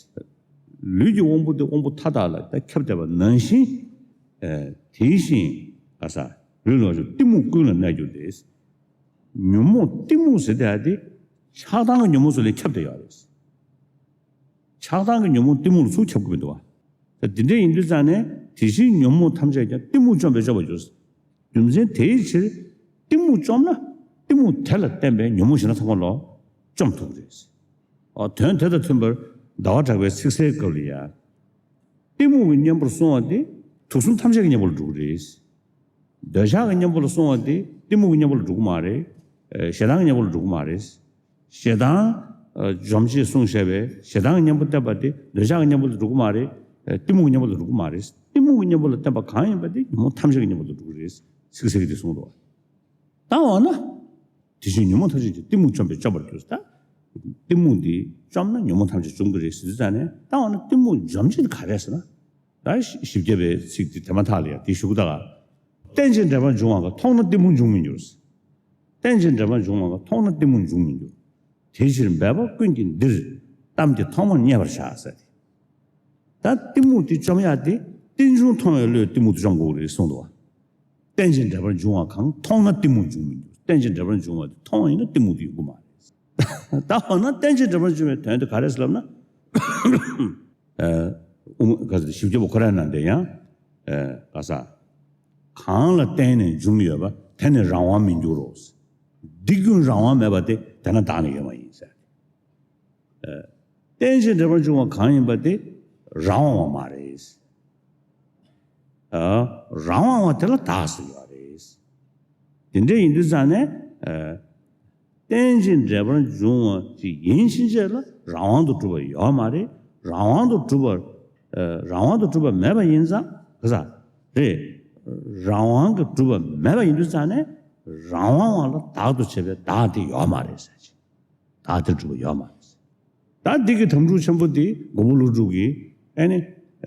ལུས་ཀྱི་དབང་པོ་དེ་དབང་པོ་མཐའ་དག་ལ་ད་ཁྱབ་བསྡད་པ་ནང་བཞིན། ཨེ། དེ་བཞིན་ག་ས་ལུས་ལ་གཏི་མུག་ཀུན་ལ་གནས་གྱུར་ཏེ། ཉོན་མོངས་གཏི་མུག་ཟེར་དེ་ཆགས་སྡང་གི་ཉོན་མོངས་ཚོ་ལས་ཁྱབ་བསྡད་ཡོད་རེད། ཆགས་སྡང་གི་ཉོན་མོངས་གཏི་མུག་ལ་ཚུར་ཁྱབ་ཀྱི་མི་འདུག་བ། ད་དེ་འདྲ་ཡིན་དུས་ཙང་ནས་དེ་བཞིན་ཉོན་མོངས་ཐམས་ཅད་ཀྱང་གཏི་མུག་བཅོམ་པས་བཅོམ་པར་འགྱུར། རྒྱུ་མཚན་དེའི་ཕྱིར་གཏི་མུག་བཅོམ་ན་གཏི་མུག་དེ་ལ་བརྟེན་པའི་ཉོན་མོངས་གཞན་དག་ཚང་མ་ལོག་བཅོམ་ཐུབ་ཀྱི་རེད། ཨོ་དོན་དེ་དང་མཐུན་པར་ཟླ་བ་གྲགས་པའི་ཚིག་གསལ་སྐབས་ལ་ཡང་། གཏི་མུག་གི་གཉེན་པོར་སོང་བ་དེ་དུག་གསུམ་ཐམས་ཅད་ཀྱི་གཉེན་པོ་ལ་འགྲོ་གི་རེད། འདོད་ཆགས་ཀྱི་གཉེན་པོ་ལ་སོང་བ་དེ་གཏི་མུག་གི་གཉེན་པོ་ལ་འགྲོ་གི་མ་རེད། ཨེ། ཞེ་སྡང་གི་གཉེན་པོ་ལ་འགྲོ་གི་མ་རེད། ཞེ་སྡང་། ཨ། འཇོམས་བྱེད་གསུངས་བཞག་པས་ཞེ་སྡང་གི་གཉེན་པོ་བསྟེན་པ་དེ་འདོད་ཆགས་ཀྱི་གཉེན་པོ་ལ་འགྲོ་གི་མ་རེད། ཨ། གཏི་མུག་གི་གཉེན་པོ་ལ་འགྲོ་གི་མ་རེད། གཏི་མུག་གི་གཉེན་པོ་ལ་བརྟེན་པ་གང་ཡིན་པ་དེ་ཉོན་མོངས་ཐམས་ཅད་ཀྱི་གཉེན་པོ་ལ་འགྲོ་གི་རེད། ཚིག་གསལ་གྱིས་དེ་གསུངས་འདུག། ད་འོ་ན། དེ་བཞིན་ཉོན་མོངས་ཐམས་ཅད་ཀྱང་གཏི་མུག་བཅོམ་པས་བཅོམ་པར་འགྱུར། ད། གཏི་མུག་འདི་བཅོམ་ན་ཉོན་མོངས་ཐམས་ཅད་བཅོམ་གྱི་རེད་ཟེར་དུས་ཙང་ནས་ད་འོ་ན་གཏི་མུག་འཇོམས་བྱེད་དེ་ག་རེ་རེད་ཟེར་ན། ད་བཞི་བརྒྱ་པའི་ཚིག་དེ་དེ་མ་ཐག་ལ་ཡ་དེ་ཞུ་གི་ད་ག། རྟེན་ཅིང་འབྲེལ་པར་འབྱུང་བ་གང་། མཐོང་ན་གཏི་མུག་འབྱུང་མི་འགྱུར། རྟེན་ཅིང་འབྲེལ་པར་འབྱུང་བ་གང་། མཐོང་ན་གཏི་མུག་འབྱུང་མི་འགྱུར། དེ་ཕྱིར་འབད་པ་ཀུན་གྱིས་འདིར། གཏམ་གྱི་ཐོག་མར་མཉེས་པར་བྱ་ཟེར། ད་གཏི་མུག་དེ་བཅོམ་ཡག་དེ་རྟེན་འབྱུང་མཐོང་བའི་བློས་གཏི་མུག་དེ་བཅོམ་དགོས་ཀྱི་རེད་གསུངས་འདུག་བ། རྟེན་ཅིང་འབྲེལ་པར་འབྱུང་བ་གང་། མཐོང་ན་གཏི་མུག་འབྱུང་མི་འགྱུར། རྟེན་ཅིང་འབྲེལ་པར་འབྱུང་བ་དེ་མཐོང་བ་ཡིན་ན་གཏི་མུག་དེ་ཡོང་གི་མ་རེད། ད་འོ་ན་རྟེན་ཅིང་འབྲེལ་པར་འབྱུང་བའི་དོན་དེ་ག་རེ་ཟེར་ལབ་ན། ཨ། དབུ་མ་ག་ཟེར་བཞི་བརྒྱ་པ་ཁོ་རའི་ནང་དེ་ཡང་། ཨ། ག་ས། གང་ལ་བརྟེན་ནས་འབྱུང་ཡོད་པ་དེ་ནི་རང་དབང་མི་འགྱུར་རོ། འདི་ཀུན་རང་དབང་མེད་པ་དེ་དེ་ན་བདག་ནི་ཡོད་མ་ཡིན་ཟེར། ཨ། རྟེན་ཅིང་འབྲེལ་པར་འབྱུང་བ་གང་ཡིན་པ་དེ་རང་དབང་བ་མ་རེད། ཨ། རང་དབང་བ་དེ་ལ་བདག་ཟེར་ཡོད་རེད། དེ་འདྲ་ཡིན་དུས་ཙང་ནས། ཨ། རྟེན་ཅིང་འབྲེལ་པར་འབྱུང་བ་ཅིག་ཡིན་ཕྱིན་ཆད་ལ་རང་དབང་དུ་གྲུབ་པ་ཡོད་མ་རེད། རང་དབང་དུ་གྲུབ་པར། ཨ། རང་དབང་དུ་གྲུབ་པ་མེད་པ་ཡིན་ཙང་ག་ས་རེད། རང་དབང་གིས་གྲུབ་པ་མེད་པ་ཡིན་དུས་ཙང་ནས་རང་དབང་བ་ལ་བདག་ཏུ་བྱེད་པའི་བདག་དེ་ཡོད་མ་རེད་ཟེར་གྱི། བདག་དེར་གྲུབ་པ་ཡོད་མ་རེད། ད་འདི་གི་དམ་ཕྲུག་ཆེན་པོ་འདི་མགོན་པོ་ཀླུ་སྒྲུབ་ཀྱིས་ཨེ་ནི།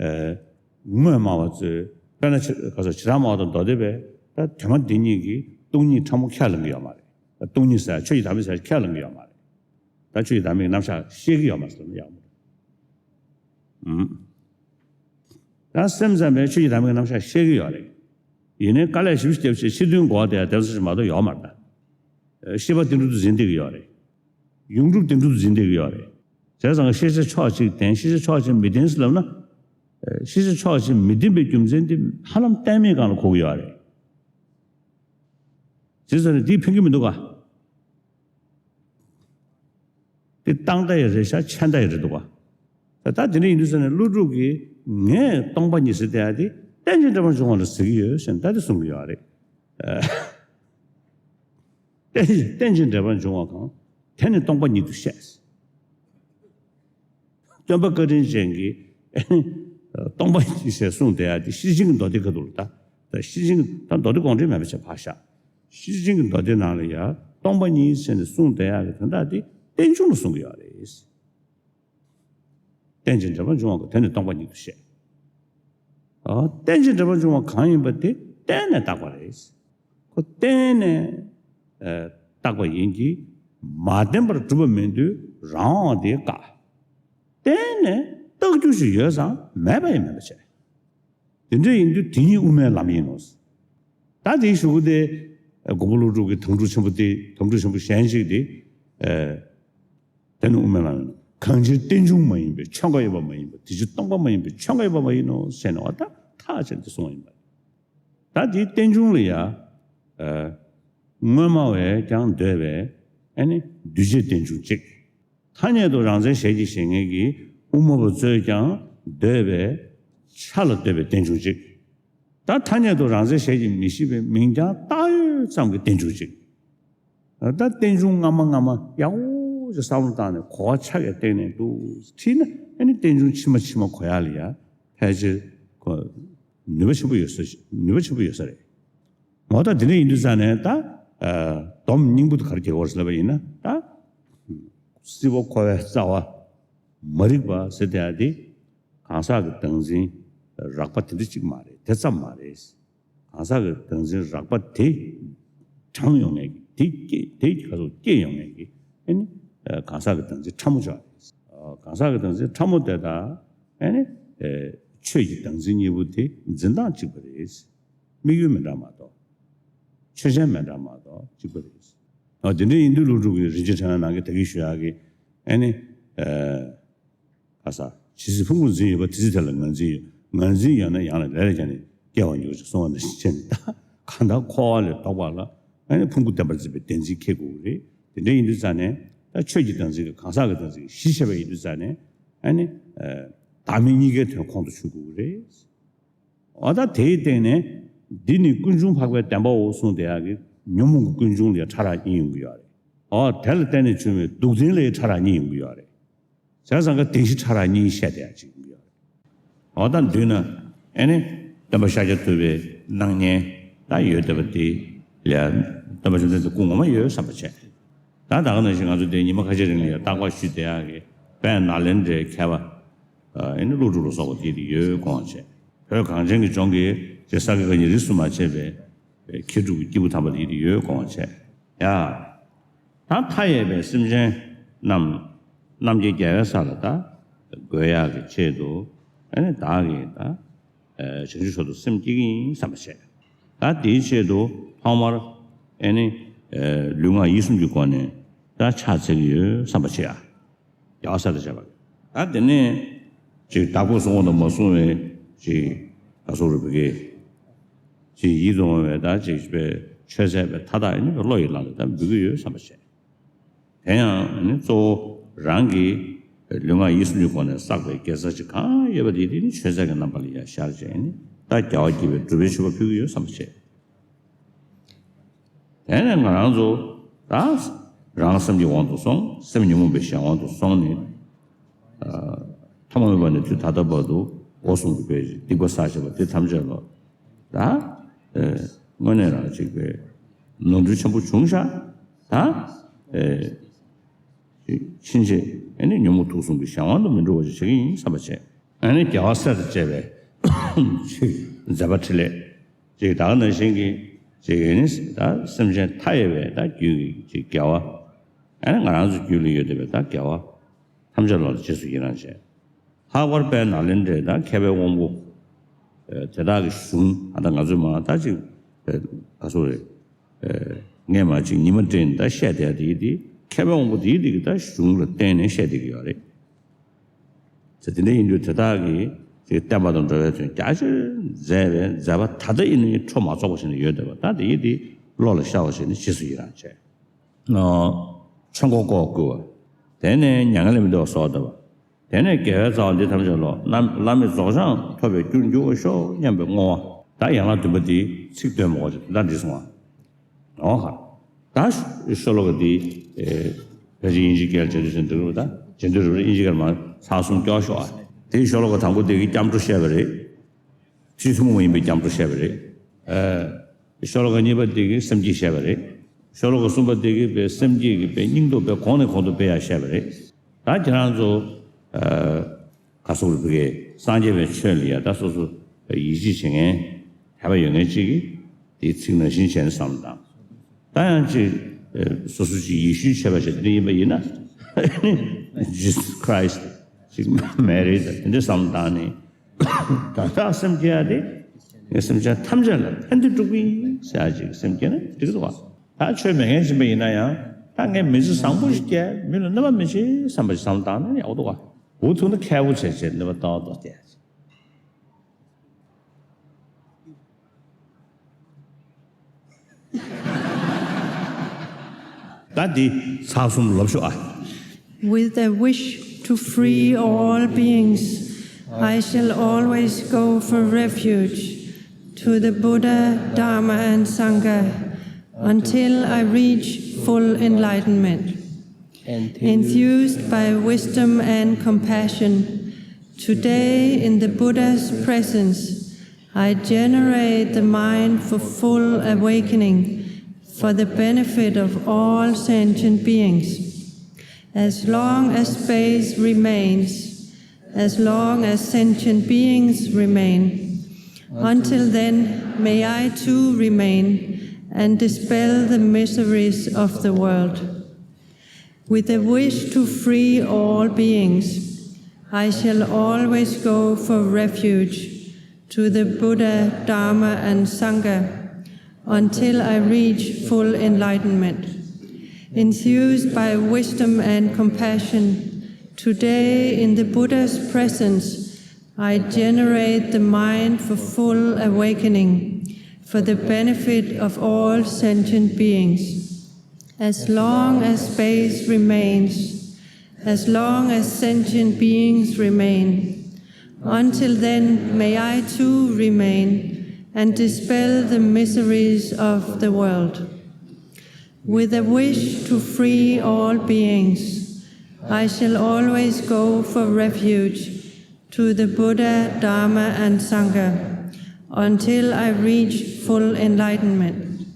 ཨ། དངོས་སྨྲ་བ་ཚོས་དཔེར་ན་ཆེ་ག་ས་ཆེ་ཕྲ་མ་དང་མདོ་སྡེ་པའི་ ད་དོན་མ་འདི་གཉིས་ཀྱིས་སྟོང་ཉིད་ཕྲ་མོ་ཁས་ལེན་གྱི་ཡོད་མ་རེད། སྟོང་ཉིད་ཟེར་ཆོས་ཀྱི་བདག་མེད་ཟེར་ཁས་ལེན་གྱི་ཡོད་མ་རེད། ད་ཆོས་ཀྱི་བདག་མེད་ཀྱི་རྣམ་གཞག་ཤེས་ཀྱི་ཡོད་མ་རེད་ཟེར་ན་ཡག་པོ་རེད། ཨུམ། ད་སེམས་ཙམ་པས་ཆོས་ཀྱི་བདག་མེད་ཀྱི་རྣམ་གཞག་ཤེས་ཀྱི་ཡོད་རེད། ཡིན་ནའི་དཀའ་ལས་ཞེ་པོ་བརྒྱབ་བྱས་ཕྱི་དོན་གོ་བ་དེ་ཡང་དེ་ཙམ་ཞིག་མ་གཏོགས་ཡོད་མ་རེད་ད། ཤེས་པ་དེ་འདྲ་དུ་འཛིན་བསྡད་ཀྱི་ཡོད་རེད། ཡོངས་གྲུབ་དེ་འདྲ་དུ་འཛིན་བསྡད་ཀྱི་ཡོད་རེད། བྱས་ཙང་ཤེས་བྱ་ཕྱོགས་གཅིག་བདེན། ཤེས་བྱ་ཕྱོགས་གཅིག་མི་བདེན་ཟེར་ལབ་ན། ཤེས་བྱ་ཕྱོགས་གཅིག་མི་བདེན་པའི་རྒྱུ་མཚན་དེ་ཧ་ལམ་གཏན་མེད་སྒང་ལ་གོ་གི་ཡོད་རེད། བྱས་ཙང་ནས་འདིས་ཕན་གྱི་མི་འདུག་ག། དེ་བཏང་ད་ཡི་རེད་ཤག། མཆན་ད་ཡི་རེད་འདུག་ག། ད་ད་དེ་འདྲ་ཡིན་དུས་ཙ་ནས་ཀླུ་སྒྲུབ་ཀྱིས་ངས་སྟོང་པ་ཉིད་ཟེར་བསྡད་ཡ་དེ་རྟེན་ཅིང་འབྲེལ་པར་འབྱུང་བ་ལ་ཟེར་གྱི་ཡོད་ཟེར་ནས་ད་དེ་གསུང་གི་ཡོད་རེད། རྟེན་ཅིང་རྟེན་ཅིང་འབྲེལ་པར་འབྱུང་བ་གང་། དེ་ནི་སྟོང་པ་ཉིད་དུ་བཤད། སྟོན་པ་བཀའ་དྲིན་ཅན་གྱིས་སྟོང་པ་ཉིད་ཟེར་གསུངས་བསྡད་ཡ་དེ་ཤེར་ཕྱིན་གྱི་མདོ་སྡེ་ཁ་ཐུག་ལ་ད། ད་ཤེར་ཕྱིན་ད་མདོ་སྡེ་དགོངས་འགྲེལ་མེད་པ་བྱས་ཕར་བཞག། ཤེར་ཕྱིན་གྱི་མདོ་སྡེ་ནང་ལ་ཡ་སྟོང་པ་ཉིད་ཟེར་ནས་གསུངས་བསྡད་ཡ་གི་དོན་དག་དེ་རྟེན་འབྱུང་ལ་གསུང་གི་ཡོད་རེད། རྟེན་ཅིང་འབྲེལ་པར་འབྱུང་བ་གང་། དེ་ནི་སྟོང་པ་ཉིད་དུ་བཤད། ཨ། རྟེན་ཅིང་འབྲེལ་པར་འབྱུང་བ་གང་ཡིན་པ་དེ་བརྟེན་ནས་བཏགས་པ་རེད། ཁོ་བརྟེན་ནས་ཨ་བཏགས་པ་ཡིན་གྱི། མ་བརྟེན་པར་གྲུབ་པ་མིན་དུས་རང་དབང་དེ་བཀག། བརྟེན་ནས་བཏགས་རྒྱུ་ཞིག་ཡོད་ཙང་མེད་པ་ཡང་མིན་པ་བྱས། དེ་འདྲ་ཡིན་དུས་དེ་ཉིད་དབུ་མའི་ལམ་ཡིན་ནོ། ད་དེའི་གཞུག་གུ་དེ་མགོན་པོ་ཀླུ་སྒྲུབ་ཀྱི་དམ་ཕྲུག་ཆེན་པོ་དེ། དམ་ཕྲུག་ཆེན་པོ་གཞན་ཞིག་དེ། ཨ། དེ་ནི་དབུ་མའི་ལམ་ཡིན་ནོ། གང་ཕྱིར་རྟེན་འབྱུང་མ་ཡིན་པའི། ཆོས་འགའ་ཡོད་པ་མ་ཡིན་པ། དེ་ཕྱིར་སྟོང་པ་མ་ཡིན་པའི། ཆོས་འགའ་ཡོད་པ་མ་ཡིན་ནོ་ཟེར་ནས་འོ་ད་ཐག་བཅད་དེ་གསུངས་པ་ཡིན་པ། ད་དེའི་རྟེན་འབྱུང་ལ་ཡ། ཨ། དངོས་སྨྲ་བས་ཀྱང་འདོད་པའི་ཨ་ནི་འདུས་བྱས་རྟེན་འབྱུང་གཅིག། ཐ་སྙད་དུ་རང་མཚན་ཞལ་གྱིས་བཞེས་མཁན་གྱི་དབུ་མ་པ་ཚོས་ཀྱང་འདོད་པའི་ཆ་ལ་འདོད་པའི་རྟེན་འབྱུང་གཅིག། ད་ཐ་སྙད་དུ་རང་མཚན་ཞལ་གྱིས་མི་བཞེས་པའི་མིང་རྐྱང་བཏགས་ཡོད་ཙམ་གྱི་རྟེན་འབྱུང་གཅིག། ད་རྟེན་འབྱུང་སྔ་མ་སྔ་མ་ཡག་པོ་ཅིག་བསམ་བློ་བཏང་ནས་གོ་བ་ཆ་གས་བཏོན་ནས་འདུག་ཁྲིད་ན། ཨ་ནི་རྟེན་འབྱུང་ཕྱི་མ་ཕྱི་མ་གོ་ཡག་ལ་ཡ་ཕལ་ཆེར་ཁོ་ནུས་པ་ཆེན་པོ་ཡོད་ས། ནུས་པ་ཆེན་པོ་ཡོད་ས་རེད། འོ་ད་དེ་འདྲ་ཡིན་དུས་ཙང་ནས་ད། ཨ། སྡོམ་སྙིང་པོ་དེ་ག་རེ་རྒྱག་དགོས་རེད་ཟེར་ལབ་པ་ཡིན་ན་ད། སྲིད་པ་འཁོར་བའི་རྩ་བ་མ་རིག་པ་ཟེར་བསྡད་ཡ་དེ། གང་ཟག་གི་བདག་འཛིན་རགས་པ་དེ་འདྲ་གཅིག་མ་རེད། དེ་ཙམ་མ་རེད། གང་ཟག་གི་བདག་འཛིན་རགས་པ་དེ་དྲངས་ཡོང་མཁན་གྱི། དེ་སྐྱེ། དེ་ག་ཚོད་སྐྱེ་ཡོང་མཁན་གྱི་ཨ་ནི་གང་ཟག་གི་བདག་འཛིན་ཕྲ་མོ་ཅིག་རེད། གང་ཟག་གི་བདག་འཛིན་ཕྲ་མོ་དེ་དག་ཨ་ནི་ཆོས་ཀྱི་བདག་འཛིན་གཉིས་པོ་དེ་འཛིན་སྟངས་གཅིག་པ་རེད། དམིགས་ཡུལ་མི་འདྲ་མ་གཏོགས། ཆོས་ཅན་མི་འདྲ་མ་གཏོགས་གཅིག་པ་རེད། ཨ། དེ་འདྲ་ཡིན་དུས་ཀླུ་སྒྲུབ་ཀྱིས་རིན་ཆེན་ཕྲེང་བའི་ནང་གི་ད་གིན་ཞུ་ཡག་གི་ཨ་ནི། ཨ། ག་ས། ཇི་སྲིད་ཕུང་པོ་འཛིན་ཡོད་པ། དེ་སྲིད་དེ་ལ་ངར་འཛིན་ཡོད། ངར་འཛིན་ཡོད་ན་ཡང་ལ་ལས་ལ་བྱས་ནས་སྐྱེ་བ་མྱོང་ཞེས་གསུངས་པ་ནང་བཞིན་བྱས་ནས། ད་གང་ལྟར་འཁོར་བ་ལས་ལྡོག་པ་ལ་ཨ་ནི་ཕུང་པོ་བདེན་པར་འཛིན་པའི་བདེན་འཛིན་འཁྱེར་དགོས་ཀྱི་རེད། དེ་འདྲ་ཡིན་དུས་ཙང་ནས་ད་ཆོས་ཀྱི་བདག་འཛིན་གྱི། གང་ཟག་གི་བདག་འཛིན་གྱི་གཞི་བྱས་པ་ཡིན་དུས་ཙང་ནས་ཨ་ནི། ཨ། བདག་མེད་གཉིས་ཀའི་དོན་ཁོང་དུ་ཆུད་དགོས་ཀྱི་རེད། འོ་ད་དེའི་སྟེང་ནས་འདི་ནི་ཀུན་འབྱུང་འཕགས་པའི་བདེན་པའོ་གསུངས་བསྡད་ཡག་གི་ཉོན་མོངས་ཀྱི་ཀུན་འབྱུང་ལ་ཡང་ཕྲ་རགས་གཉིས་ཡོང་གི་ཡོད་རེད། འོ་དེ་ལ་བརྟེན་ནས་བྱུང་བའི་སྡུག་བདེན་ལ་ཡང་ཕྲ་རགས་གཉིས་ཡོང་གི་ཡོད་རེད། བྱས་ཙང་ཀ་བདེན་བཞི་ཕྲ་རགས་གཉིས་བཤད་བསྡད་ཡག་ཅིག་ཡོང་གི་ཡོད་རེད། འོ་ད་མདུན་ན་ཨ་ནི་སྟོན་པ་ཤཱཀྱ་ཐུབ་པའི་སྣང་བརྙན་ད་ཡོད་བསྡད་པ་དེ་ལ་སྟོན་པ་བཅོམ་ལྡན་འདས་སྐུ་ངོ་མ་ཡོད་བསམ་པ་བྱས། ད་ད་ག་ནང་བཞིན་ང་ཚོ་འདིར་ཉི་མ་ཁ་ཤས་རིང་ལ་ཡང་བརྟག་པ་ཞུས་བསྡད་ཡག་གི་དཔལ་ནཱ་ལེནྡྲའི་མཁས་པ་ཨ་ནི་ཀླུ་སྒྲུབ་ལ་སོགས་པ་དེ་ཡོད་དགོངས་བྱས། བོད་གངས་ཅན་གྱི་ལྗོངས་ཀྱི་རྗེ་ས་དགེ་བཀའ་རྙིང་རིས་སུ་མ་ཆད་པའི་མཁས་གྲུབ་ཀྱི་སྐྱེས་བུ་དམ་པ་དེ་ཡོད་དགོངས་བྱས། ཡ། ད་མཐའ་ཡས་པའི་སེམས་ཅན་རྣམས་རྣམ་མཁྱེན་རྒྱལ་བའི་ས་ལ་ད་འགོད་ཡག་གི་ཆེད་དུ་ཨ་ནི་བདག་གིས་ད་བྱང་ཆུབ་མཆོག་ཏུ་སེམས་བསྐྱེད་ཀྱི་ཡིན་བསམ་པ་བྱས། ད་དེའི་ཆེད་དུ་ཐོག་མར་ཨ་ནི་ལུས་ངག་ཡིད་གསུམ་གྱི་སྒོ་ནས་ད་ཕྱག་འཚལ་གྱི་ཡོད་བསམ་པ་བྱས་ཡ། རྒྱལ་བ་སྲས་དང་བཅས་པ། ད་དེ་ནས་ཅིག་བདག་པོས་གསུང་བ་དང་མ་གསུང་བའི་ཅིག་ག་སོགས་རུ་བི་གེ་ཅིག་ཡིད་དུ་འོང་བའི་ད་ཅིག་པའི་མཆོད་རྫས་པའི་མཐའ་དག་ཨ་ནི་བློ་ཡི་ལམ་ལ་ད་འབུལ་གྱི་ཡོད་བསམ་པ་བྱས། དེ་ཡང་ནི་གཙོ་བོ་རང་གི་ལུས་ངག་ཡིད་གསུམ་གྱི་སྒོ་ནས་བསགས་པའི་དགེ་རྩ་ཅིག་གང་ཡོད་པ་དེ་དེ་ནི་མཆོད་རྫས་ཀྱི་རྣམ་པ་ལ་ཡར་ཤར་བྱས་ནས་ད་རྒྱལ་བ་དགྱེས་པའི་སྒྲུབ་པའི་མཆོད་པ་ཕུལ་གྱི་ཡོད་བསམ་པ་བྱས། དེ་ནས་ང་རང་ཚོ་ད་རང་སེམས་ཀྱི་དབང་དུ་སོང་། སེམས་ཉོན་མོངས་པའི་གཞན་དབང་དུ་སོང་ནས། ཐ་མ་མེད་པ་ནས་དུས་ད་ལྟ་བར་དུ་སྒོ་གསུམ་གྱི་དཔེ་སྡིག་པ་བསགས་བྱས་པ་དེ་ཐམས་ཅད་ལ་ད་དངོས་གནས་རང་གཅིག་པའི་ནོར་འཁྲུལ་ཆེན་པོ་བྱུང་ཤག། ད་ཕྱིན་ཆད་ཨ་ནི་ཉོན་མོངས་དུག་གསུམ་གྱི་གཞན་དབང་དུ་མི་འགྲོ་བ་ཞིག་བྱེད་ཀྱི་ཡིན་བསམ་པ་བྱས། ཨ་ནི་རྒྱལ་བ་སྲས་དང་བཅས་པའི་ཆོས་མཛད་པ་འཕྲིན་ལས་ཅིག་ད་ག་ནང་བཞིན་གྱི་ ཅིག་ཡིན་ནི་ད་སེམས་ཅན་མཐའ་ཡས་པའི་ད་རྒྱུད་ཀྱི་ཅིག་དགེ་བ། ཨ་ནི་ང་རང་ཚོ་རྒྱུད་ལ་ཡོད་བསྡད་པའི་ད་དགེ་བ་ཐམས་ཅད་ལ་རྗེས་སུ་ཡི་རང་བྱས། ལྷག་པར་དཔལ་ནཱ་ལེནྡྲའི་ད་མཁས་པའི་དབང་པོ། ཨ་དེ་དག་གི་གཞུང་ཨ་ད་ང་ཚོས་མ་ད་ཅིག་ཨ་ག་སོ་རེད། ཨ་ངས་མ་ཅིག་ཉི་མ་སྤྲིན་ད་བཤད་བསྡད་དེ་ཡིན་དེ་མཁས་པའི་དབང་པོ་དེ་ཡིན་དེ་གི་ད་གཞུང་ལ་བརྟེན་ནས་བཤད་བསྡད་ཀྱི་ཡོད་རེད། ཟེར་དེ་འདྲ་ཡིན་དུས་དེ་དག་གིས་ཅིག་བསྟན་པ་དང་འགྲོ་བའི་དོན་རྒྱ་ཆེར་མཛད་པའི་མཛད་པ་ད་ལྟ་ཡིན་ནའི་འཕྲོ་མ་ཚོགས་པ་ཞིག་ནས་ཡོད་བསྡད་པ་ད་དེ་ཡིན་དེ་བློ་ལ་ཤར་བ་ཞིག་ནས་རྗེས་སུ་ཡི་རང་བྱས། ཆོས་འཁོར་བསྐོར་བ། དེ་ནས་མྱ་ངན་ལས་མི་འདའ་བར་གསོལ་བ་བཏབ་པ། དེ་ནས་དགེ་བའི་རྩ་བ་འདི་ཐམས་ཅད་ལ་བླ་བླ་མེད་རྫོགས་བྱང་ཐོབ་པའི་རྒྱུར་འགྱུར་བར་ཤོག་སྙམ་པའི་བསྔོ་བ། ད་ཡན་ལག་བདུན་པ་འདི་ཚིག་བདུན་མ་གོ་ཅིག་ད་འདི་གསུང་བ། འོ་ཧ། ད་ཤོ་ལོ་ཀ་འདི་ཕལ་ཆེར་དབྱིན་ཇིའི་སྐད་ལ་བྱེད་དུས་ཟིན་འདུག་རེད་ད་བྱེད་འདུག་རེད་དབྱིན་ཇིའི་སྐད་མ་ཚར་གསུམ་སྐྱོར་ཤོག་ཨ། དེའི་ཤོ་ལོ་ཀ་དང་པོ་འདི་གི་སྐྱབས་འགྲོ་བཤད་པ་རེད། ཚུལ་ཐུན་མོང་མ་ཡིན་པའི་སྐྱབས་འགྲོ་བཤད་པ་རེད། ཨ་ཤོ་ལོ་ཀ་གཉིས་པ་འདི་གི་སེམས་བསྐྱེད་བཤད་པ་རེད། ཤོ་ལོ་ཀ་གསུམ་པ་འདི་གི་པའི་སེམས་བསྐྱེད་ཀྱི་པའི་སྙིང་སྟོབས་པའི་གོང་ནས་གོང་དུ་སྤེལ་ཡག་བཤད་པ་རེད། ད་ཁྱེད་རང་ཚོ་ཨ་ག་སོགས་རེད་པའི་སངས་རྒྱས་པའི་ཆོས་ལ་ཡ་ད་སོ་སོ་ཡིད་ཆེས་བྱེད་མཁན་དད་པ་ཡོད་མཁན་གཅིག་གིས་དེའི་ཚིག་ནང་བཞིན་བྱས་ནས་བསམ་བློ་བཏང་། ད་ཡང་ཅིག་ཨ་སོ་སོ་ཅིག་ཡིད་ཤུལ་བྱས་པ་ཞིག་དེ་འདྲ་ཡིན་པ་ཡིན་ན་Jesus Christ ཅིག་མེ་རི་ད་དེ་འདྲ་བསམ་བློ་བཏང་ནས། ད་ལྟ་སེམས་བསྐྱེད་ཡ་དེ། ངས་སེམས་ཅན་ཐམས་ཅད་ལ་ཕན་བདེ་སྒྲུབ་ཀྱི་ཡིན་ཟེར་ཡ་ཅིག་སེམས་བསྐྱེད་ན་འགྲིག་གི་འདུག་བ། ད་ཆོས་མེད་མཁན་ཞིག་ཡིན་ན་ཡང་ད་ངས་མི་ཚེ་བཟང་པོ་ཞིག་སྐྱེལ་མི་ལ་གནོད་པ་མི་བྱེད་བསམ་པ་ཞིག་བསམ་བློ་བཏང་ན་ཡག་པོ་འདུག་བ། འུ་ཐུག་ན་ཁེ་པོ་བྱས་བྱས་གནོད་པ་ཏོག་ཏོག་སྐྱེལ། ད་འདི་ཚར་གསུམ་ལོབས་ཤོག་ཨ། With a wish to free all beings, I shall always go for refuge to the Buddha, Dharma, and Sangha until I reach full enlightenment. Enthused by wisdom and compassion, today in the Buddha's presence, I generate the mind for full awakening for the benefit of all sentient beings. As long as space remains, as long as sentient beings remain, until then, may I too remain and dispel the miseries of the world. With a wish to free all beings, I shall always go for refuge to the Buddha, Dharma, and Sangha until I reach full enlightenment. Enthused by wisdom and compassion, today in the Buddha's presence, I generate the mind for full awakening for the benefit of all sentient beings. As long as space remains, as long as sentient beings remain, until then may I too remain and dispel the miseries of the world. With a wish to free all beings, I shall always go for refuge to the Buddha, Dharma, and Sangha until I reach full enlightenment.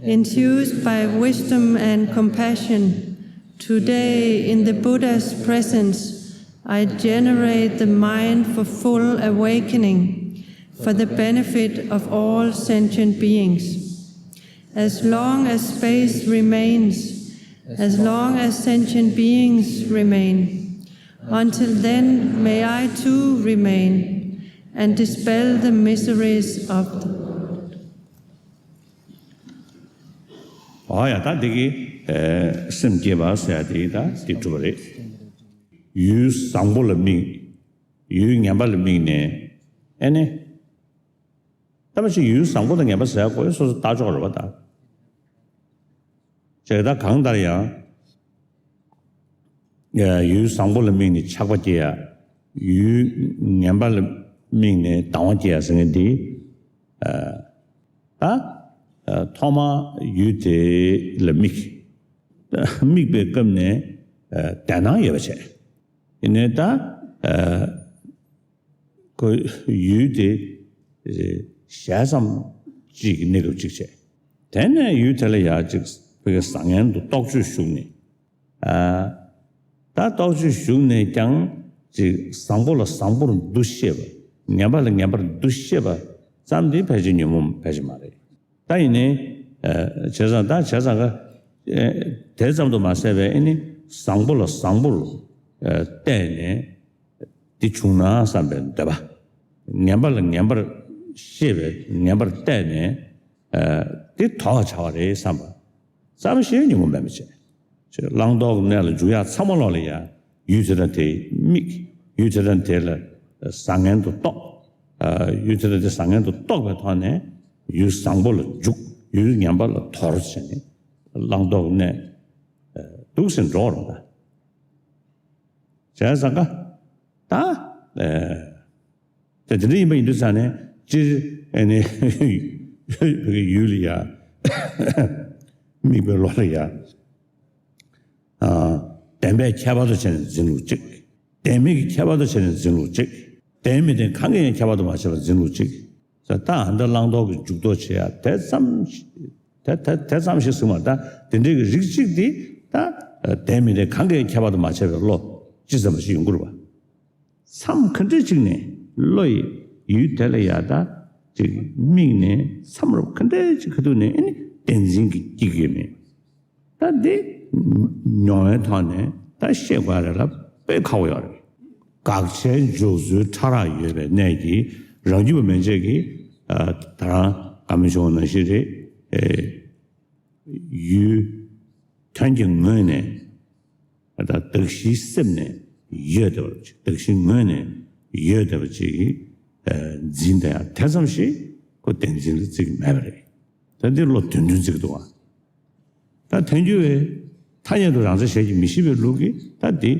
Enthused by wisdom and compassion, today in the Buddha's presence, I generate the mind for full awakening for the benefit of all sentient beings. As long as space remains, as long as sentient beings remain, until then may I too remain and dispel the miseries of the world. ཨོ་ཡ་ད་འདི་གི་ཨེ་སེམས་བསྐྱེད་པ་ཟེར་ཡ་དེ་ད་འདི་གྲུབ་པ་རེད། ཡུལ་བཟང་པོ་ལ་དམིགས། ཡུལ་ངན་པ་ལ་དམིགས་ནས་ཨེ་ནི། ད་མ་གཞི་ཡུལ་བཟང་པོ་དང་ངན་པ་ཟེར་ཡ་ཁོ་ཡི་སོ་སོ་ལྟ་ཕྱོགས་རེད་བ་ད། བྱས་ད་གང་ལྟར་ཡང་། ཡུལ་བཟང་པོ་ལ་དམིགས་ནས་ཆགས་པ་སྐྱེ་ཡ། ཡུལ་ངན་པ་ལ་དམིགས་ནས་སྡང་བ་སྐྱེ་ཡ་ཟེར་མཁན་འདི། ད་ཐོག་མར་ཡུལ་དེ་ལ་དམིགས། དམིགས་པའི་སྐབས་ནས་དད་སྣང་ཡོད་པ་བྱས། ཡིན་ནའི་ད་ཁོ་ཡུལ་དེ་ཞལ་ཙམ་གཅིག་གི་གནས་སྐབས་གཅིག་བྱས། དེ་ནས་ཡུལ་དེ་ལ་ཡར་གཅིག་བོད་ཀྱི་བཟང་ངན་དུ་རྟོག་དཔྱོད་ཞུགས་ནས། ད་རྟོག་དཔྱོད་ཞུགས་ནས་ཀྱང་ཅིག་བཟང་པོ་ལ་བཟང་པོར་འདུ་ཤེས་པ། ངན་པ་ལ་ངན་པར་འདུ་ཤེས་པ་ཙམ་དེ་ཕལ་ཆེར་ཉོན་མོངས་ཕལ་ཆེར་མ་རེད། ད་ ད་ཡིན་ནའི་བྱས་ཙང་ད་བྱས་ཙང་ག་དེ་ཙམ་དུ་མ་ཟད་པའི་ཨ་ནི་བཟང་པོ་ལ་བཟང་པོ་ལ་བལྟས་ནས། འདི་བྱུང་ན་བསམ་པའི་འདོད་པ། ངན་པ་ལ་ངན་པར་ཤེས་པའི་ངན་པར་བལྟས་ནས། འདི་དོར་བར་བྱ་བ་རེད་བསམ་པ་ཙམ་ཞིག་ཉོན་མོངས་པས་མ་བྱས། བླང་དོར་གྱི་གནས་ལ་འཇུག་ཡག་ཚང་མ་ལོག་ལ་ཡ། ཡུལ་དེ་དང་དེའི་དམིགས། ཡུལ་དེ་དང་དེ་ལ་བཟང་ངན་དུ་རྟོག་ཡུལ་དེ་དང་དེ་བཟང་ངན་དུ་རྟོག་པའི་ཐོག་ནས་ཡུལ་བཟང་པོ་ལ་འཇུག་ཡུལ་ངན་པ་ལ་དོར་བྱས་ནས་བླང་དོར་གྱི་གནས་འདུག་སེ་འགྲོ་བར་འོང་ད། བྱས་ཙང་ཀ་ད། ཨེ། དེ་དེ་འདྲ་ཡིན་པ་ཡིན་དུས་ཙང་ནས་སྤྱིར་ཨེ་ནས་བོད་ཀྱི་ཡུལ་ལ་ཡ། དམིགས་པའི་བློ་ལ་ཡ། ཨ། བདེན་པའི་ཁྱད་པར་དུ་བྱས་ནས་འཛིན་ལུགས་གཅིག་བདེན་མེད་ཀྱི་ཁྱད་པར་དུ་བྱས་ནས་འཛིན་ལུགས་གཅིག་བདེན་མི་བདེན་གང་གིས་ཡང་ཁྱད་པར་དུ་མ་བྱས་པར་འཛིན་ལུགས་གཅིག་ད་ཨ་མདའ་བླང་དོར་གྱི་འཇུག་ལྡོག་བྱེད་ཡ་དེ་ཙམ་ཞིག་དེ་དེ་དེ་ཙམ་ཞིག་གསུངས་པ་ད་དེ་འདྲའི་གི་རིགས་གཅིག་འདི་ད་བདེན་མི་བདེན་གང་གིས་ཁྱད་པར་དུ་མ་བྱས་པའི་བློ་ཅི་ཙམ་ཞིག་ཡོང་གི་རེད་པ། མཚམས་ག་འདྲ་ཅིག་ནས་བློ་ཡི་ཡུལ་དེ་ལ་ཡ་ད་ཅིག་དམིགས་ནས་མཚམས་རབ་ག་འདྲ་ཅིག་ག་དུས་ནས་ཨ་ནི་བདེན་འཛིན་གྱི་སྐྱེ་གི་ཡོད་མེད། ད་འདི་མྱོང་བའི་ཐོག་ནས་ད་ཤེས་དགོས་རེད་ལ་དཔེ་ཁག་པོ་ཡོད་རེད། དགག་བྱའི་འཇོག་ཚུལ་ཕྲ་རགས་ཡོད་པའི་གནས་ཀྱིས་རང་རྒྱུད་པ་མན་ཆད་ཀྱིས་ད་རང་བཀའ་མོལ་བྱུང་བ་ནང་བཞིན་རེད། ཡུལ་དོན་གྱི་ངོས་ནས་ད་གདགས་གཞིའི་སེམས་ནས་ཡོད་བསྡད་པ་ཅིག་གདགས་གཞིའི་ངོས་ནས་ཡོད་བསྡད་པ་ཅིག་འཛིན་བསྡད་ཡ་དེ་ཙམ་ཞིག་ཁོ་བདེན་འཛིན་ལ་བརྩི་གི་མེད་པ་རེད། ད་འདི་བློ་དོན་མཐུན་བརྩི་གི་འདུག་བ། ད་ཐལ་འགྱུར་བས་ཐ་སྙད་དུ་རང་མཚན་གཞལ་གྱི་མི་ཤེས་པའི་ལུགས་ཀྱིས་ད་འདི་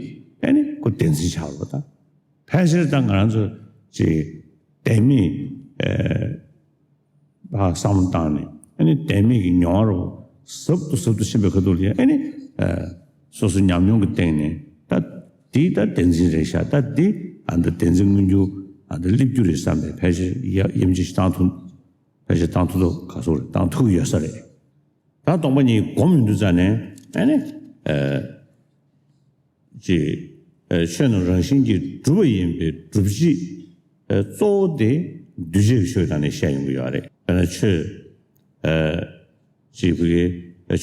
ཨེ་ནི་ཁོ་བདེན་འཛིན་ཆགས་པ་ད། ཕལ་ཆེར་ད་ང་རང་ཚོ་ཅིག་བདེན་མེད་ཨེ་ཕར་བསམ་བློ་བཏང་ནས་ཨེ་ནི་བདེན་མེད་ཀྱི་མྱོང་བ་རུ་ཟབ་ཏུ་ཟབ་ཏུ་ཕྱིན་པའི་ཁ་ཐུག་ལ་ཡང་ཨེ་ནི་ཨེ་སོ་སོ་ཉམས་མྱོང་གི་སྟེང་ནས་ད་འདི་ད་བདེན་འཛིན་རེད་ཤག་ད་འདི་ཨ་ད་བདེན་འཛིན་མངོན་གྱུར་ཨ་ད་སླེབས་རྒྱུ་རེད་བསམ་པའི་ཕལ་ཆེར་ཡ་དབྱེ་འབྱེད་ཞིག་བཏང་ཐུབ། ཕལ་ཆེར་བཏང་ཐུབ་ཐུབ་ག་སོགས་རེད་བཏང་ཐུབ་ཀྱི་ཡོད་ས་རེད། ད་སྟོང་པ་ཉིད་སྒོམ་ཡོང་དུས་ཙ་ནས་ཨ་ནི་ཨེ། ཅེས། ཆོས་རྣམས་རང་བཞིན་གྱིས་གྲུབ་པ་ཡིན་པའི་སྒྲུབ་བྱེད། གཙོ་བོ་དེ་འདུས་བྱས་ཀྱི་ཆོས་དང་ནི་བཤད་ཡོང་གི་ཡོད་རེད། དཔེར་ན་ཆོས། ཅེས་བུ་གའི་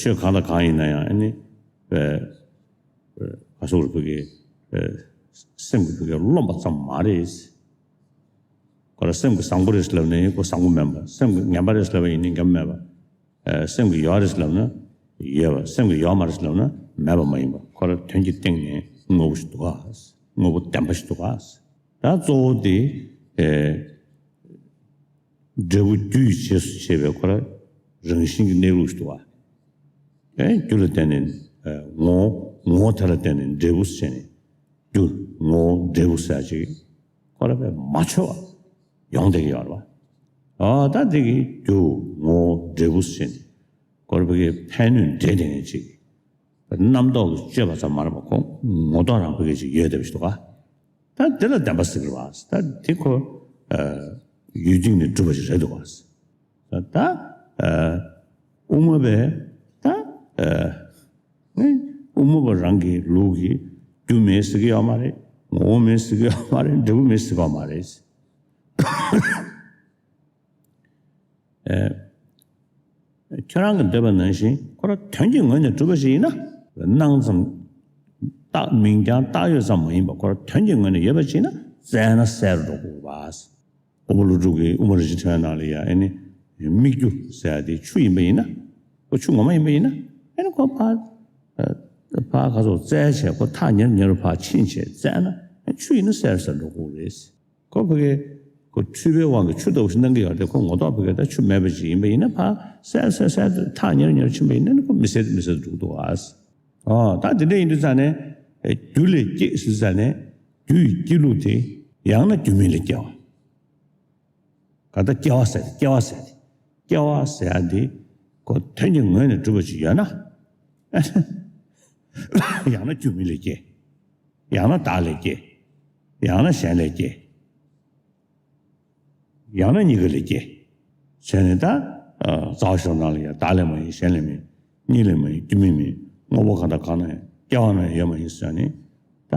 ཆོས་གང་དང་གང་ཡིན་ན་ཡང་ཨ་ནི། ག་སོགས་བུ་གའི་སེམས་ཀྱི་བུ་གའི་རློམ་པ་ཙམ་མ་རེད། ཁོ་རང་སེམས་ཀྱི་བཟང་པོ་རེད་ལབ་ནས་ཁོ་བཟང་པོ་མིན་པ། སེམས་ཀྱི་ངན་པ་རེད་ལབ་པ་ཡིན་ན་ངན་པ་མེད་པ། སེམས་ཀྱི་ཡོད་རེད་ལབ་ན་ཡོད་པ། སེམས་ཀྱི་ཡོད་མ་རེད་ལབ་ན་མེད་པ་མ་ཡིན་པ། ཁོ་རང་དོན་གྱི་སྟེང་ནས་དངོས་པོ་ཞིག་འདུག་ག་དངོས་པོ་བདེན་པ་ཞིག་འདུག་ག་ད་གཙོ་བོ་དེ་འབྲས་བུ་རྒྱུ་ཡི་རྗེས་སུ་བྱེད་པའི་ཁོ་རང་རང་བཞིན་གྱི་གནས་ལུགས་ཞིག་འདུག་ག་རྒྱུ་ལ་བརྟེན་ནས་ངོ་བོ། ངོ་བོ་དེ་ལ་བརྟེན་ནས་འབྲས་བུ་ཟེར་ནས་རྒྱུ་ངོ་བོ་འབྲས་བུ་ཟེར་ཅིག་ཁོ་རང་མ་འཆོལ་བ་ཡོང་བསྡད་ཀྱི་ཡོད་རེད་བ། ཨ་ད་འདི་གི་རྒྱུ་ངོ་བོ་འབྲས་བུ་ཟེར་ནས་ཁོ་རང་བོད་ཀྱི་ཕན་གནོད་འབྲེལ་བསྡད་མཁན་ཅིག་རྣམ་རྟོག་གི་སྤྱོད་པ་ཙམ་མ་རེད་པ། ཁོ་ངོ་ཐོག་རང་བོད་ཀྱི་ཅིག་ཡོད་བསྡད་པ་ཞིག་འདུག་ག་ད་དེ་ལ་བདེན་པ་ཟེར་གི་རེད་བ། ད་དེ་ཁོ་ཡུལ་དུས་ནས་གྲུབ་པ་ཞིག་རེད་འདུག་ག་ད་དབུ་མ་པས་ད་དབུ་མ་པ་རང་གི་ལུགས་ཀྱི་རྒྱུ་མེད་ཟེར་གི་ཡོད་མ་རེད། ངོ་བོ་མེད་ཟེར་གི་ཡོད་མ་རེད། འབྲས་བུ་མེད་ཟེར་གི་ཡོད་མ་རེད། ཁྱོད་རང་གི་འདོད་པ་ནང་བཞིན་ཁོ་རང་དོན་གྱི་ངོས་ནས་གྲུབ་པ་ཞིག་ཡིན་ན། སྣང་ཙམ་བཏགས་མིང་རྐྱང་བཏགས་ཡོད་ཙམ་མ་ཡིན་པ་ཁོ་རང་དོན་གྱི་ངོས་ནས་ཡོད་པ་ཞིག་ཡིན་ན་བཙལ་ན་གསལ་རུ་འགྲོ་དགོས་པ། དབུ་མ་ཀླུ་སྒྲུབ་ཀྱི་དབུ་མ་རིན་ཆེན་ཕྲེང་བའི་ནང་ལ་ཡང་ཨེ་ནི་སྨིག་རྒྱུ་ཟེར་ཡ་དེ་ཆུ་ཡིན་པ་ཡིན་ན། ཁོ་ཆུ་ངོ་མ་ཡིན་པ་ཡིན་ན་ཨེ་ནི་ཁོ་ཕར་ཕར་ག་ཚོད་བཙལ་བྱས་ཁོ་ཐག་ཉེ་རུ་ཉེ་རུ་ཕར་ཕྱིན་བྱས་བཙལ་ན་ཆུ་ཡིན་ན་གསལ་རུ་གསལ་འགྲོ་དགོས་རེད། ཁོ་ཕ་གིའི་ཁོ་འཁྲུལ་པའི་དབང་གིས་ཆུ་ལྟ་བུ་ཞིག་སྣང་གི་ཡོད་རེད། ཁོ་ངོ་ཐོག་ཕ་གིའི་ད་ཆུ་མེད་པ་ཅིག་ཡིན་པ་ཡིན་ན་ཕར་གསལ་གསལ་གསལ་དུ་ཐག་ཉེ་རུ་ཉེ་རུ་ཕྱིན་པ་ཡིན་ན་ནི་ཁོ་མི་གསལ་དུ་མི་གསལ་དུ་འགྲོ་གི་འདུག་ཨ། ཨོ་ད་དེ་འདྲ་ཡིན་དུས་ཙང་ནས་རྒྱུ་ལས་སྐྱེས་ཟེར་ཙང་ནས་རྒྱུ་ཡི་སྐྱེ་ལུགས་དེ་ཡང་ན་རྒྱུ་མེད་ལས་སྐྱེ་བ། ག་ད་སྐྱེ་བ་ཟེར་ཏེ་སྐྱེ་བ་ཟེར་ཏེ་སྐྱེ་བ་ཟེར་ཡ་འདི་ཁོ་དོན་གྱི་ངོས་ནས་གྲུབ་པ་ཅིག་ཡོད་ན། ཡང་ན་རྒྱུ་མེད་ལས་སྐྱེ། ཡང་ན་བདག་ལས་སྐྱེ། ཡང་ན་གཞན་ལས་སྐྱེ། ཡང་ན་གཉིས་ཀ་ལས་སྐྱེ། བྱས་ནས་ད་རྩ་བ་ཤེས་རབ་ནང་ལ་ཡང་བདག་ལས་མ་ཡིན། གཞན་ལས་མ་ཡིན། གཉིས་ལས་མ་ཡིན། རྒྱུ་མེད་མིན། དངོས་པོ་གང་དང་གང་ན་ཡང་སྐྱེ་བ་ན་ཡོད་མ་ཡིན་ཟེར་ནས་ད་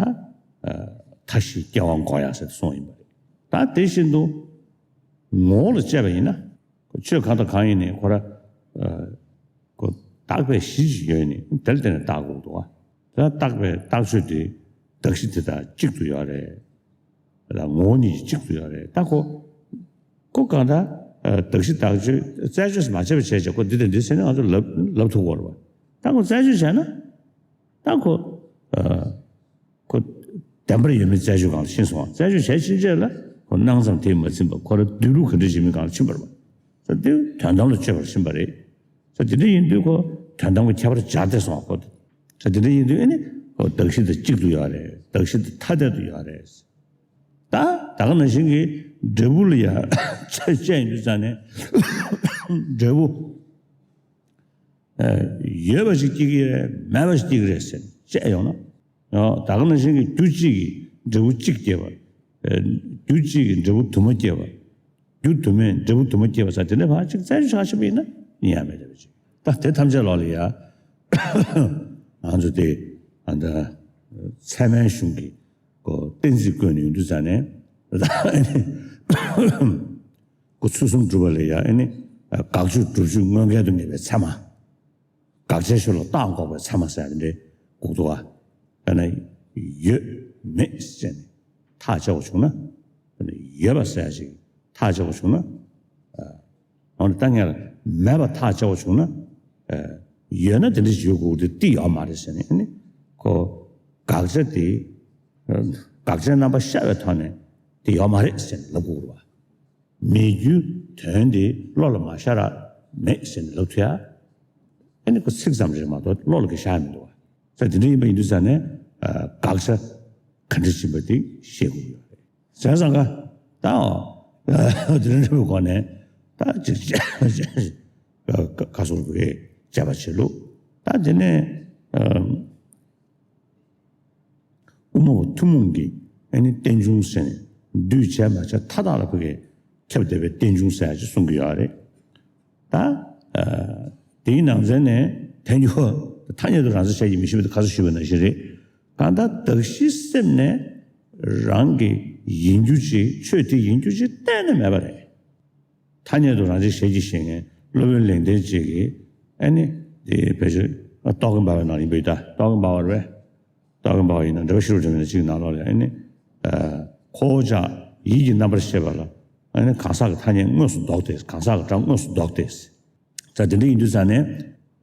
མཐའ་བཞིའི་སྐྱེ་བ་འགོག་ཡག་ཟེར་གསུངས་ཡིན་པ་རེད། ད་དེ་བཞིན་དུ་ངོ་བོ་ལ་དཔྱད་པ་ཡིན་ན། ཆོས་གང་དང་གང་ཡིན་ནའི་ཁོ་ར་ ཨ་ཁོ་བཏགས་པའི་གཞི་ཅིག་ཡོད་ནི་དེ་ལ་བརྟེན་ནས་བཏགས་དགོས་འདུག་བ། ད་བཏགས་པའི་བཏགས་ཆོས་དེ་གདགས་གཞི་དེ་དང་གཅིག་ཏུ་ཡོད་རེད། ལ་ངོ་བོ་ཉིད་ཀྱིས་གཅིག་ཏུ་ཡོད་རེད། ད་ཁོ་ཁོ་གང་ལྟར་ཨ་གདགས་གཞི་བཏགས་ཆོས་རྩད་གཅོད་མ་བྱས་པ་བྱས་བྱས་ཁོ་འདི་དང་འདི་ཟེར་ནས་ང་ཚོ་ལབ་ལབ་ཐུབ་ཀྱི་ཡོད་རེད་བ། ད་ཁོ་རྩད་གཅོད་བྱས་ན་ད་ཁོ་ཨ་ཁོ་བདེན་པར་ཡོད་མེད་རྩད་གཅོད་སྒང་ལ་ཕྱིན་སོང་བ། རྩད་གཅོད་བྱས་ཕྱིན་ཆད་ལ་ཁོ་སྣང་ཙམ་དེས་མ་ཟིན་པ་ཁོ་རང་སྡོད་ལུགས་ག་འདྲ་ཞིག་མིན་སྒང་ལ་ཕྱིན་པ་རེད་བ། ད་དེ་དོན་དམ་ལ་དཔྱོད་པར་ཕྱིན་པ་རེད། ད་དེ་འདྲ་ཡིན་དུས་ཁོ་དོན་དམ་གྱི་ཁྱད་པར་སྦྱར་ཏེ་སོང་བ་ཁོ། ད་དེ་འདྲ་ཡིན་དུས་ཨ་ནི་ཁོ་གདགས་གཞི་དང་གཅིག་ཏུ་ཡོད་རེད། གདགས་གཞི་དང་ཐ་དད་དུ་ཡོད་རེད། ད་ད་ག་ནང་བཞིན་གྱི་འབྲས་བུ་ལ་ཡ་དཔྱད་ཡོང་དུས་ཙང་ནས་འབྲས་བུ་ཡོད་པ་ཞིག་སྐྱེ་གི་རེད། མེད་པ་ཞིག་སྐྱེ་གི་རེད་ཟེར་དཔྱད་ཡོང་ན། ད་ག་ནང་བཞིན་གྱི་རྒྱུ་གཅིག་གིས་འབྲས་བུ་གཅིག་སྐྱེ་བ། རྒྱུ་གཅིག་གིས་འབྲས་བུ་དུ་མ་སྐྱེ་བ། རྒྱུ་དུ་མས་འབྲས་བུ་དུ་མ་སྐྱེ་བ་ཟེར་དེ་འདྲ་ཕར་ཅིག་རྩད་གཅོད་ཆགས་ཤིག་ཡིན་ན་ཡིན་ཡ་མེད་བསྡད་པ་ཅིག་ད་དེ་ཐམས་ཅད་ལོག་ལ་ཡ་ང་ཚོ་དེ་ཨ་ད་ཚད་མའི་གཞུང་གི་གོ་གཏན་ཚིགས་བཀོད་ནས་ཡོང་དུས་ཙང་ནས་ཨ་ནི་ཁོ་ཚུལ་གསུམ་སྒྲུབ་པ་ལ་ཡ་ཨ་ནི་དགག་བཅུ་སྒྲུབ་བཅུ་དངོས་འགལ་དུ་ངེས་པའི་ཚད་མ། དགག་བྱའི་ཆོས་ལ་རྟགས་འགོག་པའི་ཚད་མ་ཟེར་ཡ་དེ་འདྲའི་འགོག་འདུག་བ། དཔེར་ན་ཡོད་མེད་ཟེར་ནས་ཐག་བཅད་པ་བྱུང་ན། དཔེར་ན་ཡོད་པ་ཟེར་ཡ་ཞིག་ཐག་བཅད་པ་བྱུང་ན། འོ་ན་ད་ངས་མེད་པ་ཐག་བཅད་པ་བྱུང་ན། ཡོད་ན་དེ་འདྲ་ཞིག་ཡོད་དགོས་དེ་ཏི་ཡོད་མ་རེད་ཟེར་ནས་ཨ་ནི་ཁོ་དགག་བྱ་དེ་དགག་བྱའི་རྣམ་པ་ཤར་བའི་ཐོག་ནས་དེ་ཡོད་མ་རེད་ཟེར་ནས་ལབ་དགོས་རེད་བ། མེད་རྒྱུའི་དོན་དེ་བློ་ལ་མ་ཤར་བ་མེད་ཟེར་ནས་ལབ་ཐུབ་ཡ། ཨ་ནི་ཁོ་ཚིག་ཙམ་རེད་མ་གཏོགས་བློ་ལ་གི་ཤར་མི་འདུག་བ། ས་དེ་འདྲ་ཡིན་པ་ཡིན་དུས་ཙང་ནས་དགག་བྱ་ག་འདྲ་ཕྱིན་པ་དེ་ཤེས་དགོས་ཡོད་རེད། བྱས་ཙང་ཀ་ད་དེ་འདྲ་འདྲ་པོའི་སྒོ་ནས་ད་ཅིག་ག་སོགས་པའི་དཔྱད་པ་བྱེད་ལུགས་ད་དེ་ནས། དབུ་མ་པ་ཐུན་མོང་གི་ཨ་ནི་རྟེན་འབྱུང་ཟེར་ནས་འདུས་བྱས་མ་བྱས་མཐའ་དག་ལ་ཕ་གི་ཁྱབ་བསྡད་པའི་རྟེན་འབྱུང་ཟེར་ཡ་ཅིག་གསུང་གི་ཡོད་རེད། ད་དེའི་ནང་ཚན་ནས་ཐལ་འགྱུར་ཐ་སྙད་དུ་རང་མཚན་གཞལ་གྱི་མིང་གཞི་མེད་དུ་ཁ་སང་ཞུས་པ་ནང་བཞིན་རེད། གང་ལྟར་གདགས་གཞིའི་སེམས་ནས་རང་གི་ཡིན་རྒྱུ་ཅིག་ཆོས་དེ་ཡིན་རྒྱུ་ཅིག་གཏན་ནས་མེད་པ་རེད། ཐ་སྙད་དུ་རང་མཚན་གཞལ་གྱི་ཞེས་ངས་སློབ་དཔོན་ལེགས་ལྡན་རྗེ་གིས་ཨ་ནི་དེ་བེད་སྤྱོད་རྟོག་གེ་འབར་བའི་ནང་ཡིན་པ་ཡིན་ད། རྟོག་གེ་འབར་བ་རེད། རྟོག་གེ་འབར་བ་ཡིན་ན་འགྲེལ་པ་ཤེས་རབ་འབྱུང་གནས་གཅིག་ནང་ལོགས་ལ་ཨ་ནི་ཁོ་བོ་ཅག་ཡིད་ཀྱི་རྣམ་པར་ཤེས་པ་ལ་ཨ་ནི་གང་ཟག་གི་ཐ་སྙད་དངོས་སུ་འདོགས་ཏེ་གང་ཟག་གི་སྒྲ་དངོས་སུ་འདོགས་ཏེ། ད་དེ་འདྲ་ཡིན་དུས་ཙང་ནས་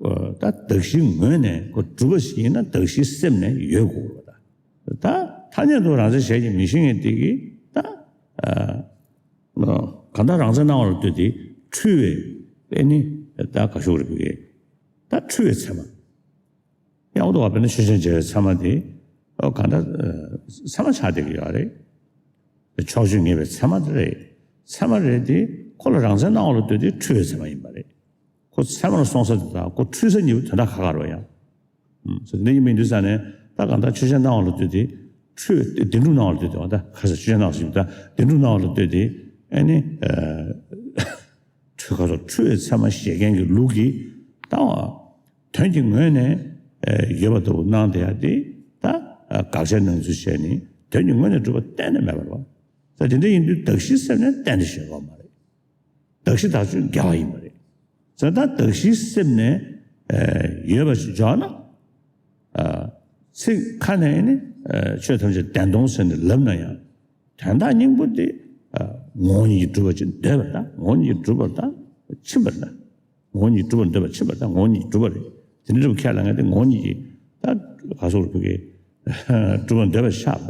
ད་གདགས་གཞིའི་ངོས་ནས་ཁོ་གྲུབ་པ་ཞིག་ཡིན་ན་གདགས་གཞིའི་སེམས་ནས་ཡོད་དགོས་པ་ད། ད་ཐ་སྙད་དུ་རང་མཚན་གཞལ་གྱི་མིང་གཞི་ངས་དེ་གི་ད། གང་ལྟར་རང་མཚན་སྣང་བ་ལ་ལྟོས་ཏེ་འཁྲུལ་བའི་ཨེ་ནི་ད་ག་ཤོག་རེ་བུ་གེ་ད་འཁྲུལ་བའི་ཚད་མ། ཡང་འོ་དོ་བ་དཔེར་ན་ཆོས་ཅན་འཇལ་བའི་ཚད་མ་དེ་ཨོ་གང་ལྟར་ཚད་མ་ཆགས་བསྡད་ཀྱི་ཡོད་རེད། ཕྱོགས་ཆོས་ངེས་པའི་ཚད་མ་དེ་རེད། ཚད་མ་རེད་དེ་ཁོ་ལ་རང་མཚན་སྣང་བ་ལ་ལྟོས་ཏེ་འཁྲུལ་བའི་ཚད་མ་ཡིན་པ་རེད། ཁོ་ཚད་མ་ལ་སོང་ས་དེ་དང་ཁོ་འཁྲུལ་ས་གཉིས་པོ་དོན་དག་ཁ་ཁ་རེད་ཡང་། ཟེར་འདི་ཡིན་མིན་འདུག་ས་ནས་ད་གང་ལྟར་ཆོས་ཅན་སྣང་བ་ལ་ལྟོས་ཏེ་འཁྲུལ་བདེན་གྲུབ་སྣང་བ་ལ་ལྟོས་ཏེ་བ་ད་ཁ་ས་ཆོས་ཅན་སྣང་བ་ཞིག་ད་བདེན་གྲུབ་སྣང་བ་ལ་ལྟོས་ཏེ་ཨ་ནི་འཁྲུལ་ཁ་སོགས་འཁྲུལ་བའི་ཚད་མ་བཞེད་མཁན་གྱི་ལུགས་ཀྱིས་ད་དོན་གྱི་ངོས་ནས་ཡོད་པ་ལྟ་བུ་སྣང་བསྡད་ཡ་དེ་ད་དགག་བྱའི་སྣང་ཚུལ་བྱས་ནས་དོན་གྱི་ངོས་ནས་གྲུབ་པ་གཏན་ནས་མེད་པ་རེད་བ། ད་དེ་འདྲ་ཡིན་དུས་གདགས་གཞིའི་སེམས་ནས་གཏན་ནས་བཞེད་དགོས་མ་རེད། གདགས་གཞི་དག་ཆོས་འགལ་བ་ཡིན་པ་རེད། ཟེར་ད་གདགས་གཞིའི་སེམས་ནས་ཡོད་པ་ཞིག་འཇོག་ན། ཚིག་ཁ་ནས་ནི་ཆོས་ཐམས་ཅད་བདེན་སྟོང་ཟེར་ནས་ལབ་ན་ཡང་དོན་དག་སྙིང་པོ་དེ་ངོ་བོ་ཉིད་ཀྱིས་གྲུབ་པ་ཅིག་འདོད་པར་ད་ངོ་བོ་ཉིད་ཀྱིས་གྲུབ་པར་ད་ཕྱིན་པར་ད་ངོ་བོ་ཉིད་ཀྱིས་གྲུབ་པར་འདོད་པར་ཕྱིན་པར་ད་ངོ་བོ་ཉིད་ཀྱིས་གྲུབ་པ་རེད། དེ་འདྲ་གྲུབ་ཁས་ལེན་མཁན་དེ་ངོ་བོ་ཉིད་ཀྱིས་ད་ག་སོགས་རུ་བུ་གེ་གྲུབ་པར་འདོད་པར་ཤར་བ།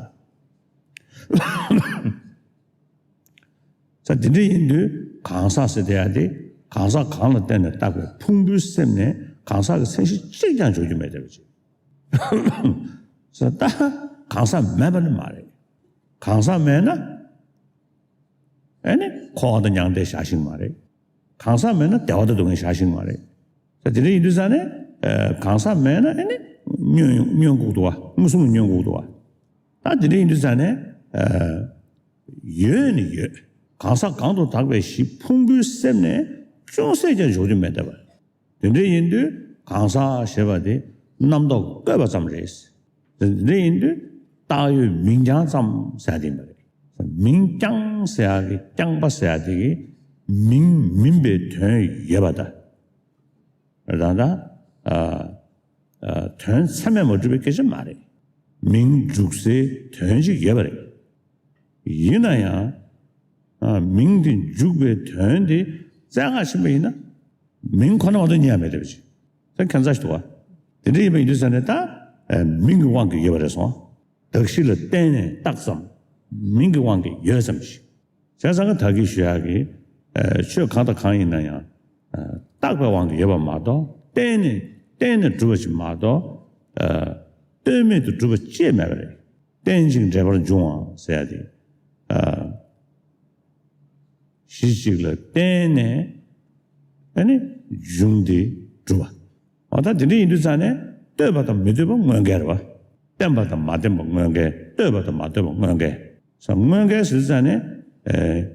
ས་དེ་འདྲ་ཡིན་དུས་གང་ཟག་ཟེར་དེ་ཡ་དེ་གང་ཟག་གང་ལ་བརྟེན་ནས་བཏགས་པའི་ཕུང་པོའི་སེམས་ནས་གང་ཟག་གི་མཚན་གཞི་གཅིག་ཀྱང་འཇོག་རྒྱུ་མེད་བསྡད་པ་ཅིག་ས་ད་གང་ཟག་མེད་པ་ནི་མ་རེད། གང་ཟག་མེད་ན་ཨེ་ནི་འཁོར་བ་དང་མྱང་འདས་བཞག་ཤིང་མ་རེད། གང་ཟག་མེད་ན་བདེ་བ་དང་སྡུག་བསྔལ་བཞག་ཤིང་མ་རེད། ས་དེ་འདྲ་ཡིན་དུས་ས་ནས་གང་ཟག་མེད་ན་ཨེ་ནི་ཉོན་ཉོན་གུག་ཏུ་བ་མངོན་སུམ་ལ་ཉོན་གུག་ཏུ་བ། ད་དེ་འདྲ་ཡིན་དུས་ས་ནས། ཡོད་ནི་ཡོད། གང་ཟག་གང་དུ་དག་པའི་གཞི་ཕུང་པོའི་སེམས་ནས་ཅུང་ཟད་ཀྱང་འཇོག་རྒྱུ་མེད་བསྡད་པ། དེ་འདྲ་ཡིན་དུས་གང་ཟག་ཞེས་པ་དེ་རྣམ་རྟོག་བཀོད་པ་ཙམ་རེད། དེ་འདྲ་ཡིན་དུས་བཏགས་ཡོད་མིང་རྐྱང་ཙམ་ཟེར་ཡ་དེ་ཡིན་པ་རེད། མིང་རྐྱང་ཟེར་ཡ་གི་རྐྱང་པ་ཟེར་ཡ་དེ་གི་མིང་མིན་པའི་དོན་ཡོད་པ་དང་། རང་ད་ཨ་ཨ་དོན་ཚད་མས་མ་གྲུབ་པའི་སྐད་ཆ་མ་རེད། མིང་འཇུག་སའི་དོན་ཅིག་ཡོད་པ་རེད། ཡིན་ན་ཡང་ཨ་མིང་དེ་འཇུག་པའི་དོན་དེ་བཙལ་ག་ཕྱིན་པ་ཡིན་ན། མིང་ཁོ་ན་མ་གཏོགས་རྙེད་ཡ་མེད་བསྡད་པ་ཅིག་དེ་ཁྱད་མཚར་ཞིག་འདུག་བ། དེ་འདྲ་ཡིན་པ་ཡིན་དུས་ཙང་ནས་ད་ཨ་མིང་གི་དབང་གིས་ཡོད་པ་རེད་སོང་། གདགས་གཞི་ལ་བརྟེན་ནས་བཏགས་ཙམ། མིང་གི་དབང་གིས་ཡོད་ཙམ་ཞིག་བྱས་ཙང་ཀ་ད་གིན་ཞུ་ཡག་གི་ཨ་ཆོས་གང་དང་གང་ཡིན་ན་ཡང་ཨ་བཏགས་པའི་དབང་གིས་ཡོད་པ་མ་གཏོགས། བརྟེན་ནས་བརྟེན་ནས་གྲུབ་པ་ཞིག་མ་གཏོགས། ཨ་ལྟོས་མེད་དུ་གྲུབ་པ་ཅིག་མེད་པ་རེད། རྟེན་ཅིང་འབྲེལ་པར་འབྱུང་བ་ཟེར་ཡ་དེ། ཨ་གཞི་གཅིག་ལ་བརྟེན་ནས་ཨ་ནི་འབྱུང་སྟེ་གྲུབ་པ། འོ་ད་དེ་འདྲ་ཡིན་དུས་ཙང་ནས་ལྟོས་པ་དང་མི་ལྟོས་པ་དངོས་འགལ་རེད་བ། བརྟེན་པ་དང་མ་བརྟེན་པ་དངོས་འགལ། ལྟོས་པ་དང་མ་ལྟོས་པ་དངོས་འགལ། ས་དངོས་འགལ་ཟེར་དུས་ཙང་ནས་ཨེ་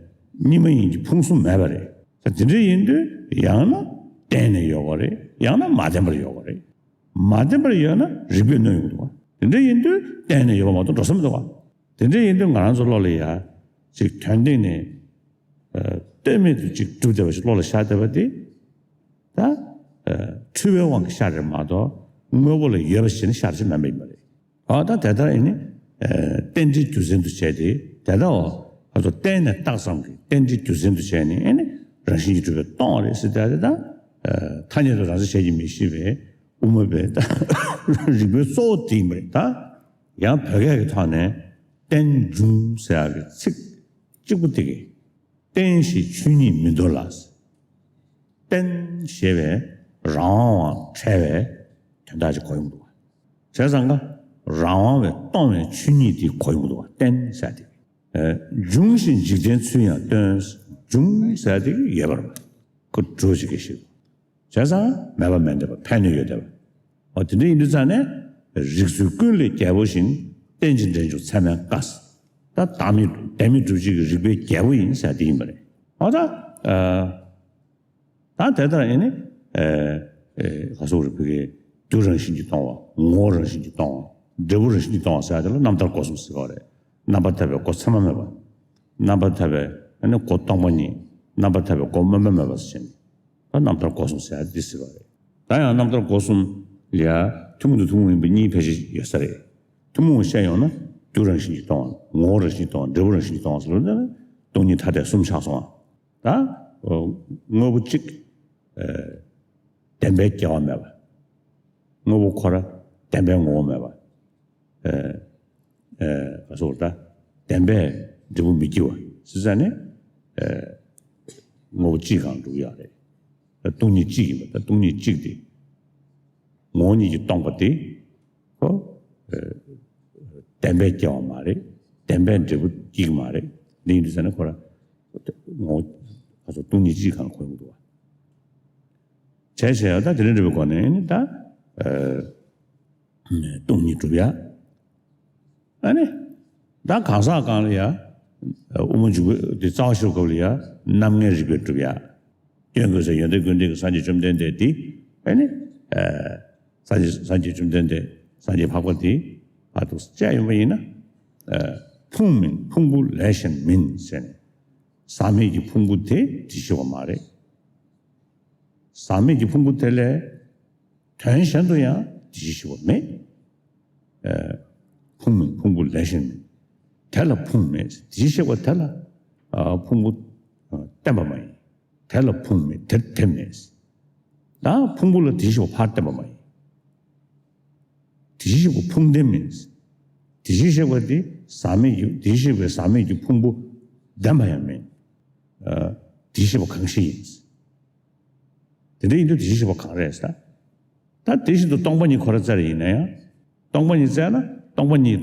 གཉིས་མ་ཡིན་གྱི་ཕུང་གསུམ་མེད་པ་རེད། ས་དེ་འདྲ་ཡིན་དུས་ཡང་ན་བརྟེན་ནས་ཡོད་དགོས་རེད། ཡང་ན་མ་བརྟེན་པར་ཡོད་དགོས་རེད། མ་བརྟེན་པར་ཡོད་ན་རིགས་པས་གནོན་ཡོང་གི་འདུག་བ། དེ་འདྲ་ཡིན་དུས་བརྟེན་ནས་ཡོད་པ་མ་གཏོགས་འགྲོ་ས་མི་འདུག་བ། དེ་འདྲ་ཡིན་དུས་ང་རང་ཚོ་བློ་ལ་ཡ་ཅིག་དོན་སྟེང་ནས་ཨ་ལྟོས་མེད་དུ་ཅིག་གྲུབ་བསྡད་པ་ཞིག་བློ་ལ་ཤར་བསྡད་པ་དེ་ད་ཨ་འཁྲུལ་བའི་དབང་གིས་ཤར་རེད་མ་གཏོགས་དངོས་པོ་ལ་ཡོད་པ་ཞིག་ནི་ཤར་ཅིག་མེད་པ་ཡིན་པ་རེད། ཨ་ད་དེ་ལྟར་ཡིན་ནི་ཨ་རྟེན་འབྲེལ་རྒྱུ་མཚན་དུ་བྱས་ཏེ། དེ་ལྟ་བ་ཨ་ཚོ་བརྟེན་ནས་བཏགས་ཙམ་གྱི་རྟེན་འབྲེལ་རྒྱུ་མཚན་དུ་བྱས་ནས་ཨ་ནི་རང་བཞིན་གྱིས་གྲུབ་པས་སྟོང་བ་རེད་ཟེར་ཏེ། ད་ཨ་ཐ་སྙད་དུ་རང་བཞིན་བྱས་ཀྱི་མི་ཤེས་པའི་དབུ་མ་པའི་ད་རིགས་པའི་གཙོ་བོ་དེ་ཡིན་པ་རེད། ད་ཡང་བོད་སྐད་ཀྱི་ཐོག་ནས་རྟེན་འབྱུང་ཟེར་ཡག་གི་ཚིག་གཅིག་པུ་དེ་གིས། རྟེན་ཞེས་ཆོས་ཉིད་མི་འདོར་ལ། རྟེན་ཞེས་པའི་རང་དབང་བ་བྲལ་བའི་དོན་དག་ཅིག་གོ་ཡོང་འདུག་བ། བྱས་ཙང་ཀ་རང་དབང་བས་སྟོང་བའི་ཆོས་ཉིད་དེ་གོ་ཡོང་འདུག་བ། རྟེན་ཟེར་དེ། ཨ་འབྱུང་ཞིང་འཇིག་རྟེན་ཚུལ་ཡང་སྟོན། འབྱུང་ཟེར་དེ་ཡོད་པར་ཁོ་གྲུབ་ཅིག་གི་ཞིག་བྱས་ཙང་མེད་པ་མེད་བསྡད་པ། ཕན་ནུས་ཡོད་བསྡད་པ། འོ་དེ་འདྲ་ཡིན་དུས་ཙང་ནས་རིགས་ཚུལ་ཀུན་ལས་རྒྱལ་པོ་བཞིན། རྟེན་ཅིང་འབྲེལ་འབྱུང་ཚད་མས་དཀའ། ད་བདག་མེད་བདེན་མེད་སྒྲུབ་བྱེད་ཀྱི་རིགས་པའི་རྒྱལ་པོ་ཡིན་ཟེར་དེ་ཡིན་པ་རེད། འོ་ད་ཨ་ད་དེ་ལྟར་ཡིན་ནི་ཨ་ཨ་ག་སོགས་རིགས་པའི་རྒྱུ་རང་བཞིན་གྱིས་སྟོང་བ། ངོ་བོ་རང་བཞིན་གྱིས་སྟོང་བ། འབྲས་བུ་རང་བཞིན་གྱིས་སྟོང་བ་ཟེར་དེ་ལ་རྣམ་ཐར་སྒོ་གསུམ་ཟེར་བ་རེད། རྣམ་པར་ཐར་པའི་སྒོ་ཚད་མ་མེད་པ། རྣམ་པར་ཐར་པའི་ཨ་ནི་སྒོ་སྟོང་པ་ཉིད། རྣམ་པར་ཐར་པའི་སྒོ་དམན་པ་མེད་པ་ཟེར་བྱས་ནས། ད་རྣམ་ཐར་སྒོ་གསུམ་ཟེར་ཡ་འདི་ཟེར་བ་རེད། ད་ཡང་རྣམ་ཐར་སྒོ་གསུམ་ལ་ཡ་ཐུན་མོང་དང་ཐུན་མོང་མིན་པ་གཉིས་ཕལ་ཆེར་ཡོད་ས་རེད། ཐུན་མོང་བཤད་ཡོང་ན་རྒྱུ་རང་བཞིན་གྱིས་སྟོང་བ། ངོ་བོ་རང་བཞིན་གྱིས་སྟོང་བ། འབྲས་བུ་རང་བཞིན་གྱིས་སྟོང་བ་ཟེར་བ་ནི་སྟོང་ཉིད་ཐ་དད་གསུམ་ཆགས་སོང་བ། ད་དངོས་པོ་གཅིག་ཨ་བདེན་པའི་སྐྱེ་བ་མེད་པ། དངོས་པོ་ཁོ་ར་བདེན་པའི་ངོ་བོ་མེད་པ། ཨ་ཨ་ག་སོགས་ད་བདེན་པས་འབྲས་བུ་མི་སྐྱེ་བ་ཟེར་ཙང་ནས་ཨ་དངོས་པོ་གཅིག་གང་འགྲུབ་ཡག་རེད། ད་སྟོང་ཉིད་གཅིག་ཡིན་པ། ད་སྟོང་ཉིད་གཅིག་དེ་ངོ་བོ་ཉིད་ཀྱིས་སྟོང་པ་དེ་ཁོ་ཨ་བདེན་པས་སྐྱེ་བ་མ་རེད། བདེན་པས་འབྲས་བུ་སྐྱེ་གི་མ་རེད། འདི་ཡིན་དུས་ཙང་ནས་ཁོ་ར་ངོ་བོ་ག་སོགས་སྟོང་ཉིད་གཅིག་གང་གོ་ཡོང་གི་འདུག་བ། བྱས་བྱས་ད་དེ་རིང་འབྲས་བུའི་སྒོ་ནས་ནི་ད་ཨ་སྟོང་ཉིད་གྲུབ་ཡ། ཨ་ནི་ད་གང་ཟག་གང་ལ་ཡ་དབུ་མ་འཇུག་པའི་དེ་རྩ་བ་ཤེས་སྐབས་ལ་ཡ་རྣམ་ངེས་རིག་པས་གྲུབ་ཡ། སྐྱོན་ཀུན་ཟད་ཡོན་ཏན་ཀུན་ལྡན་གྱི་སངས་རྒྱས་བཅོམ་ལྡན་འདས་དེ་ཨ་ནི་ཨ་སངས་རྒྱས་སངས་རྒྱས་བཅོམ་ལྡན་འདས་སངས་རྒྱས་འཕགས་པ་དེ་བར་དུ་བཅད་ཡོང་བ་ཡིན་ན། ཨ་ཕུང་མིན་ཕུང་པོ་ལས་གཞན་མིན་ཟེར་ནས། ཟག་མེད་ཀྱི་ཕུང་པོ་དེ་དེ་ཤེས་པ་མ་རེད། ཟག་མེད་ཀྱི་ཕུང་པོ་དེ་ལས་དོན་གཞན་དུ་ཡང་དེ་བཞིན་གཤེགས་པ་མེད། ཨ་ཕུང་མིན་ཕུང་པོ་ལས་གཞན་མིན། དེ་ལ་ཕུང་མེད། དེ་བཞིན་གཤེགས་པ་དེ་ལ་ཨ་ཕུང་པོ་ཨ་བརྟེན་པ་མ་ཡིན། དེ་ལ་ཕུང་མེད། དེར་དེ་མེད། ད་ཕུང་པོ་ལ་དེ་བཞིན་གཤེགས་པ་ཕར་བརྟེན་པ་མ་ཡིན། དེ་བཞིན་གཤེགས་པ་ཕུང་ལྡན་མིན། དེ་བཞིན་གཤེགས་པ་དེ་ཟག་མེད་ཀྱི་དེ་བཞིན་གཤེགས་པའི་ཟག་མེད་ཀྱི་ཕུང་པོ་ལྡན་པ་ཡང་མིན། ཨ་དེ་བཞིན་གཤེགས་པ་གང་ཞིག་ཡིན། དེ་འདྲ་ཡིན་དུས་དེ་བཞིན་གཤེགས་པ་གང་རེད་ཟེར། ད་དེ་བཞིན་དུ་སྟོང་པ་ཉིད་ཁོ་ར་བཙལ་ཡིན་ན་ཡང་། སྟོང་པ་ཉིད་བཙལ་ན་སྟོང་པ་ཉིད་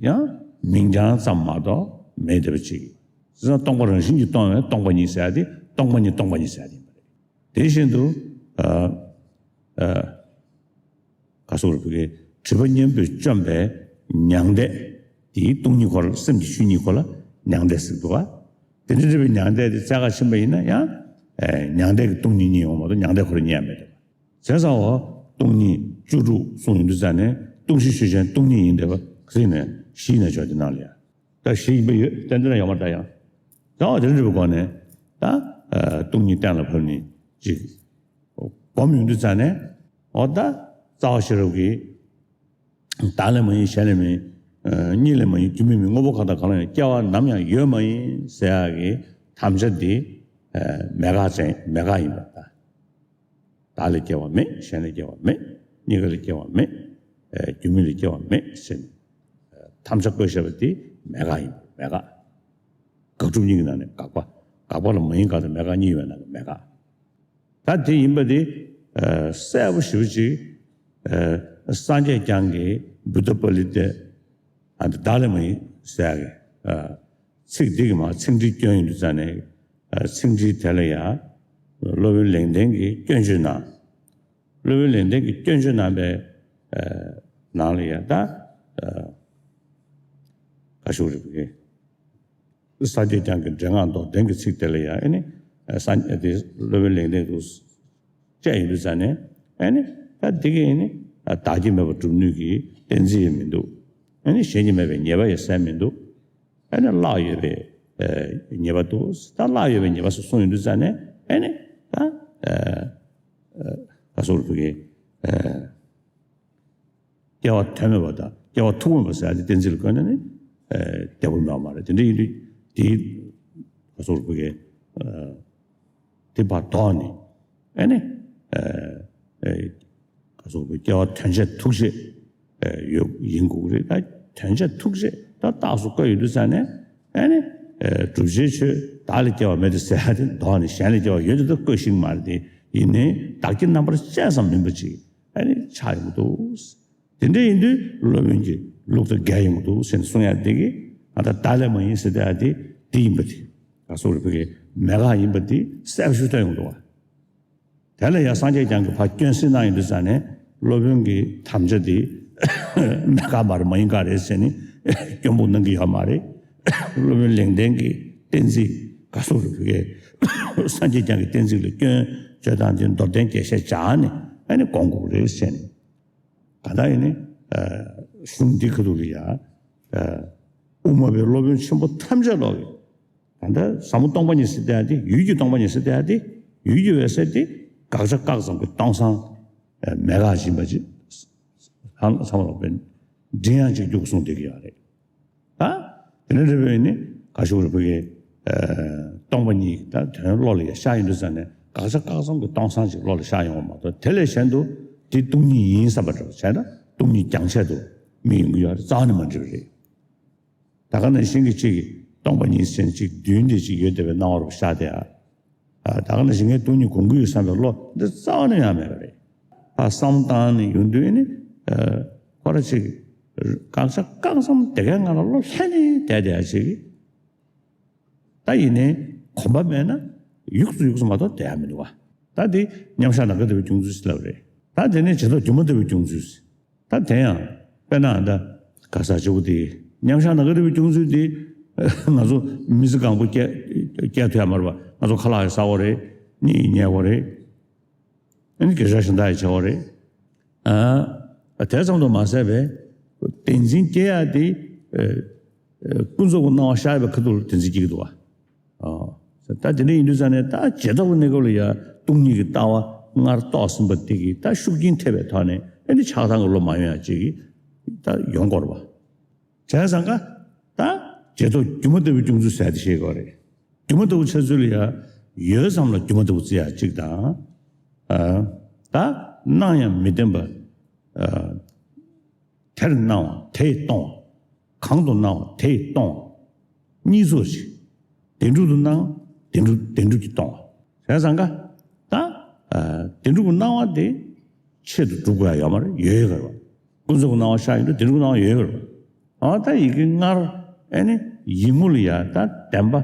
ཡང་མིང་རྐྱང་ཙམ་མ་གཏོགས་མེད་བསྡད་པ་ཅིག་ཡིན། བྱས་ཙང་སྟོང་པ་རང་བཞིན་གྱིས་སྟོང་བའི་སྟོང་པ་ཉིད་ཟེར་ཡ་དེ་སྟོང་པ་ཉིད་སྟོང་པ་ཉིད་ཟེར་ཡ་དེ་ཡིན་པ་རེད། དེ་བཞིན་དུ་ཨ་ཨ་ག་སོགས་རུ་བུ་གའི་སྒྲིབ་པ་གཉེན་པོས་བཅོམ་པའི་མྱང་འདས་དེའི་སྟོང་ཉིད་ཁོ་ལ་སེམས་ཀྱི་ཆོས་ཉིད་ཁོ་ལ་མྱང་འདས་ཟེར་འདུག་བ། དེ་འདྲ་འདྲ་བའི་མྱང་འདས་དེ་བཙལ་ག་ཕྱིན་པ་ཡིན་ན་ཡང་ཨ་མྱང་འདས་ཀྱི་སྟོང་ཉིད་རྙེད་ཡོང་མ་གཏོགས་མྱང་འདས་ཁོ་རང་རྙེད་ཡ་མེད་དེ། བྱས་ཙང་འོ་སྟོང་ཉིད་བཅུ་དྲུག་གསུངས་ཡོང་དུས་ཙང་ནས་སྟོང་གཞི་ཆོས་ཅན་སྟོང་ཉིད་ཡིན་བསྡད་པ་གཟིགས་ནས་གཞི་ཡིན་ན་ཆོག་དེ་ནང་ལ་ཡ། ད་གཞི་ཡིན་པ་ཡོད་ཏན་ཏན་ཡོད་མ་རེད་ད་ཡང་། ད་འོ་དེ་འདྲ་འདྲ་བའི་སྒོ་ནས་ད་ཨ་སྟོང་ཉིད་གཏན་ལ་ཕབ་ནས་ཅིག་གོ་ སྒོམ་ཡོང་དུས་ཙང་ནས་འོ་ད་རྩ་བ་ཤེས་རབ་ཀྱིས། བདག་ལས་མ་ཡིན་གཞན་ལས་མ་ཡིན། གཉིས་ལས་མ་ཡིན་རྒྱུ་མེད་མིན། དངོས་པོ་གང་དང་གང་ལ་ཡང་སྐྱེ་བ་ནམ་ཡང་ཡོད་མ་ཡིན་ཟེར་ཡག་གི་དམ་བཅའ་འདི་མེད་དགག་ཅན་མེད་དགག་ཡིན་པ་དང་། བདག་ལས་སྐྱེ་བ་མེད། གཞན་ལས་སྐྱེ་བ་མེད། གཉིས་ཀ་ལས་སྐྱེ་བ་མེད། རྒྱུ་མེད་ལས་སྐྱེ་བ་མེད་ཟེར་ནས་དམ་བཅའ་བཀོད་བཞག་པ་འདི་མེད་དགག་ཡིན་པ་མེད་དགག་དགག་སྒྲུབ་གཉིས་ཀྱི་ནང་ནས་དགག་པ། དགག་པ་ལ་མ་ཡིན་དགག་དང་མེད་དགག་གཉིས་ཡོད་པའི་ནང་གི་མེད་དགག་ད་དེ་ཡིན་པ་དེ་གསལ་པོ་ཞེ་པོ་ཅིག་སངས་རྒྱས་བསྐྱངས་ཀྱི་བུདྡྷ་པཱ་ལི་ཏས་ཨ་འདི་བདག་ལས་མ་ཡིན་ཟེར་ཡག་གི་ཚིག་འདི་གི་མར་ཚིག་འགྲེལ་སྐྱོན་ཡོང་དུས་ཙང་ནས་ཚིག་འགྲེལ་དེ་ལ་ཡང་སློབ་དཔོན་ལེགས་ལྡན་གྱིས་སྐྱོན་བརྗོད་གནང་། སློབ་དཔོན་ལེགས་ལྡན་གྱིས་སྐྱོན་བརྗོད་གནང་པའི་ནང་ལ་ཡང་ད་ག་ཞུ་རེད་པ་གི་སངས་རྒྱས་བསྐྱངས་ཀྱི་འགྲེང་བག་མདོར་བསྟན་གྱི་ཚིག་དེ་ལ་ཡང་ཨེ་ནི། སངས་དེ་སློབ་དཔོན་ལེགས་ལྡན་དུ་བཅད་ཡོང་དུས་ཙང་ནས་ཨེ་ནི། ད་འདི་གི་ཨེ་ནི། བདག་གིས་མེད་པར་སྒྲུབ་ནུས་ཀྱི་གཏན་ཚིགས་ཡང་མི་འདུག་ཨེ་ནི་གཞན་གྱིས་མེད་པའི་ཉེས་པ་ཡང་སེལ་མི་འདུག་ཨེ་ནི་གླགས་ཡོད་པའི་ཉེས་པ་འདུག་ད་གླགས་ཡོད་པའི་ཉེས་པ་སོགས་གསུངས་ཡོང་དུས་ཙང་ནས་ཨེ་ནི། ད་ག་སོགས་རུ་གི་སྐྱེ་བ་ཐོག་མེད་པ་དང་སྐྱེ་བ་ཐུག་མེད་པ་ཟེར་ཡ་དེ་གཏན་ཚིགས་ལ་བཀོད་ན་ནི་བདེ་པོ་མེད་པ་མ་རེད། དེ་འདྲ་ཡིན་དུས་དེའི་ག་སོགས་རུ་གི་དེ་ཕར་ལྡོག་ནས་ཨེ་ནི། ག་སོགས་རུ་སྐྱེ་བ་དོན་བྱེད་ཐུག་བྱེད་ཡོད་ཡིན་དགོས་ཀྱི་རེད། ད་དོན་བྱེད་ཐུག་བྱེད་ད་རྟགས་སུ་བཀོད་ཡོང་དུས་ཙང་ནས་ཨེ་ནི། བསྒྲུབ་བྱའི་ཆོས་བདག་ལས་སྐྱེ་བ་མེད་དེ་ཟེར་ཡ་དེ་ལྡོག་ནས་གཞན་ལས་སྐྱེ་བ་ཡོད་དེ་ད་བཀོད་ཤེས་ཀྱི་མ་རེད། དེ་ཡིན་ནའི་བདག་སྐྱེ་རྣམ་པར་བཅས་ཙམ་མིན་པ་ཅིག་ཨ་ནི་ཆགས་ཡོང་གི་འདུག་དེ་འདྲ་ཡིན་དུས་སློབ་དཔོན་གྱི་ལུགས་དང་འགལ་ཡོང་གི་འདུག་ཟེར་ནས་གསུང་ཡ་དེ་གི་ང་ད་བདག་ལས་མ་ཡིན་ཟེར་བསྡད་ཡ་དེ་དེ་ཡིན་པ་དེ་ག་སོགས་རེད་བོད་སྐད་མེད་དགག་ཡིན་པ་དེ་གསལ་པོ་ཞིག་སྟོན་ཡོང་གི་འདུག་བ། དེ་ལ་ཡང་སངས་རྒྱས་བསྐྱངས་ཀྱིས་ཕར་སྐྱོན་སེལ་གནང་ཡོང་དུས་ཙང་ནས་སློབ་དཔོན་གྱི་དམ་བཅའ་དེ་མེད་དགག་མ་རེད་མ་ཡིན་དགག་རེད་ཟེར་ནས་སྐྱོན་འབུབ་གནང་གི་ཡོད་མ་རེད། སློབ་དཔོན་ལེགས་ལྡན་གྱི་གཏན་ཚིགས་ག་སོགས་རེད་བོད་སྐད་སངས་རྒྱས་བསྐྱངས་ཀྱི་གཏན་ཚིགས་ལ་སྐྱོན་བརྗོད་སྟངས་དེ་མདོར་བསྟན་རྒྱས་བཤད་སྦྱར་ནས་ཨ་ནི་དགོངས་དགོས་རེད་ཟེར་ནས། གང་ལྟར་ཡིན་ནི། གཞུང་འདི་ཁ་ཐུག་ལ་ཡ། དབུ་མ་པའི་སློབ་དཔོན་ཆེན་པོ་ཐམས་ཅད་ལོག་གི། གང་ལྟར་ཟབ་མོ་སྟོང་པ་ཉིད་ཟེར་བསྡད་ཡ་དེ་ཡུལ་གྱི་སྟོང་པ་ཉིད་ཟེར་བསྡད་ཡ་དེ་ཡུལ་གྱི་འོད་གསལ་དེ་དགག་བྱ་བཀག་ཙམ་གྱི་སྟོང་སང་། མེད་དགག་ཡིན་པ་ཅིག་ཧང་ཚང་མ་ལོག་པའི་མགྲིན་དབྱངས་གཅིག་གྱུར་གསུངས་བསྡད་ཀྱི་ཡོད་རེད། ད། དེ་ནས་རེ་བའི་ནི་ག་ཤུག་རེ་བུ་གི་སྟོང་པ་ཉིད་ད་དོན་བློ་ལ་ཡ་ཤར་ཡོང་དུས་ཙང་ནས་དགག་བྱ་བཀག་ཙམ་གྱི་སྟོང་སང་ཅིག་བློ་ལ་ཤར་ཡོང་བ་མ་གཏོགས་དེ་ལས་གཞན་དུ་དེ་སྟོང་ཉིད་ཡིན་བསམ་པ་འདྲ་བ་བྱས་ན་སྟོང་ཉིད་རྒྱང་ཆད་དུ་མི་ཡོང་གི་ཡོད་རེད། རྩ་བ་ནས་མ་འགྲིག་པ་རེད། ད་ག་ནང་བཞིན་གྱི་གཅིག་གི་སྟོང་པ་ཉིད་ཟེར་ནས་གཅིག་མདུན་དེ་གཅིག་ཡོད་བསྡད་པའི་སྣང་བ་རུ་ཤར་དེ་ཨ། ད་ག་ནང་བཞིན་ངས་སྟོང་ཉིད་སྒོམ་གྱི་ཡོད་བསམ་པའི་བློ་འདི་རྩ་བ་ནས་ཡང་མེད་པ་རེད། ཨ་བསམ་བཏང་ནས་ཡོང་དུས་ནི་ཁོ་ར་ཅིག་དགག་བྱ་བཀག་ཙམ་དེ་གའི་ངང་ལ་བློ་ལྷན་ནས་བསྡད་བསྡད་ཡ་ཅིག་ད་ཡིན་ནའི་གོམས་པ་མེད་ན་ཡུགས་སུ་ཡུགས་སུ་མ་གཏོགས་བསྡད་ཡ་མི་འདུག་བ། ད་དེ་མཉམ་བཞག་ནམ་མཁའ་ལྟ་བུའི་སྐྱོང་ཚུལ་ཟེར་ལབ་རེད། ད་དེ་ནས་རྗེས་ཐོབ་སྒྱུ་མ་ལྟ་བུའི་སྐྱོང་ཚུལ་ཟེར། ད་དེ་ཡང་དཔེར་ན་ད་ག་ས་ཆུ་བོ་དེ་མཉམ་བཞག་ནམ་མཁའ་ལྟ་བུའི་སྐྱོང་ཚུལ་དེ་ང་ཚོ་མི་ཚེ་གང་པོ་སྐྱེལ་སྐྱེལ་ཐུབ་ཡ་མ་རེད་བ། ང་ཚོ་ཁ་ལག་ཡང་ཟ་དགོས་རེད། གཉིད་ཉལ་དགོས་རེད། ཨ་ནི་སྐད་ཆ་གཞན་དག་ཡང་བྱེད་དགོས་རེད། ཨ་དེ་ཙམ་དུ་མ་ཟད་པའི་བདེན་འཛིན་སྐྱེ་ཡ་དེ་ཀུན་རྫོབ་ཀྱི་སྣང་བ་ཤར་བའི་ཁ་ཐུག་ལ་བདེན་འཛིན་སྐྱེ་གི་འདུག་བ། ཨོ། ད་དེ་འདྲ་ཡིན་དུས་ཙང་ནས་ད་རྗེས་ཐོབ་ཀྱི་གནས་སྐབས་ལ་ཡ་སྟོང་ཉིད་ཀྱི་ལྟ་བ་སྔར་རྟོགས་ཟིན་པ་དེ་གིས་ད་ཤུགས་རྐྱེན་ཐེབས་པའི་ཐོག་ནས་ཨེ་འདི་ཆགས་སྡང་གི་བློ་མ་ཡོང་ཡ་ཅིག་གིས་ད་ཡོང་དགོས་རེད་བ། བྱས་ཙང་ཀ་ད་རྗེས་ཐོབ་སྒྱུ་མ་ལྟ་བུའི་སྐྱོང་ཚུལ་ཟེར་ཡ་དེ་ཤེས་དགོས་རེད། སྒྱུ་མ་ལྟ་བུ་འཆར་ཚུལ་ལ་ཡ་ཡོད་ཙམ་ལ་སྒྱུ་མ་ལྟ་བུ་བརྩི་ཡ་ཅིག་དང་། ཨ་ད་སྣང་ཡང་མི་བདེན་པ། ཨ། དེར་སྣང་བ་དེས་སྟོང་བ། གང་དུ་སྣང་བ་དེས་སྟོང་བ། གཉིས་ཚོགས་ཀྱི། བདེན་གྲུབ་ཏུ་སྣང་བ་བདེན་གྲུབ་བདེན་གྲུབ་ཀྱིས་སྟོང་བ། བྱས་ཙང་ཀ་ད། བདེན་གྲུབ་ཀྱི་སྣང་བ་དེ་ཆེད་དུ་སྒྲུབ་དགོས་ཡ་ཡོད་མ་རེད། ཡོད་ཡོད་རེད་བ། ཀུན་རྫོབ་ཀྱི་སྣང་བ་ཤར་ཡོང་དུས་བདེན་གྲུབ་ཀྱི་སྣང་བ་ཡོད་ཡོད་རེད་བ། འོ་ད་ཡི་གེ་སྔར་ཨེ་ནི་ཡིག་ངོ་ལ་ཡ་ད་བདེན་པ་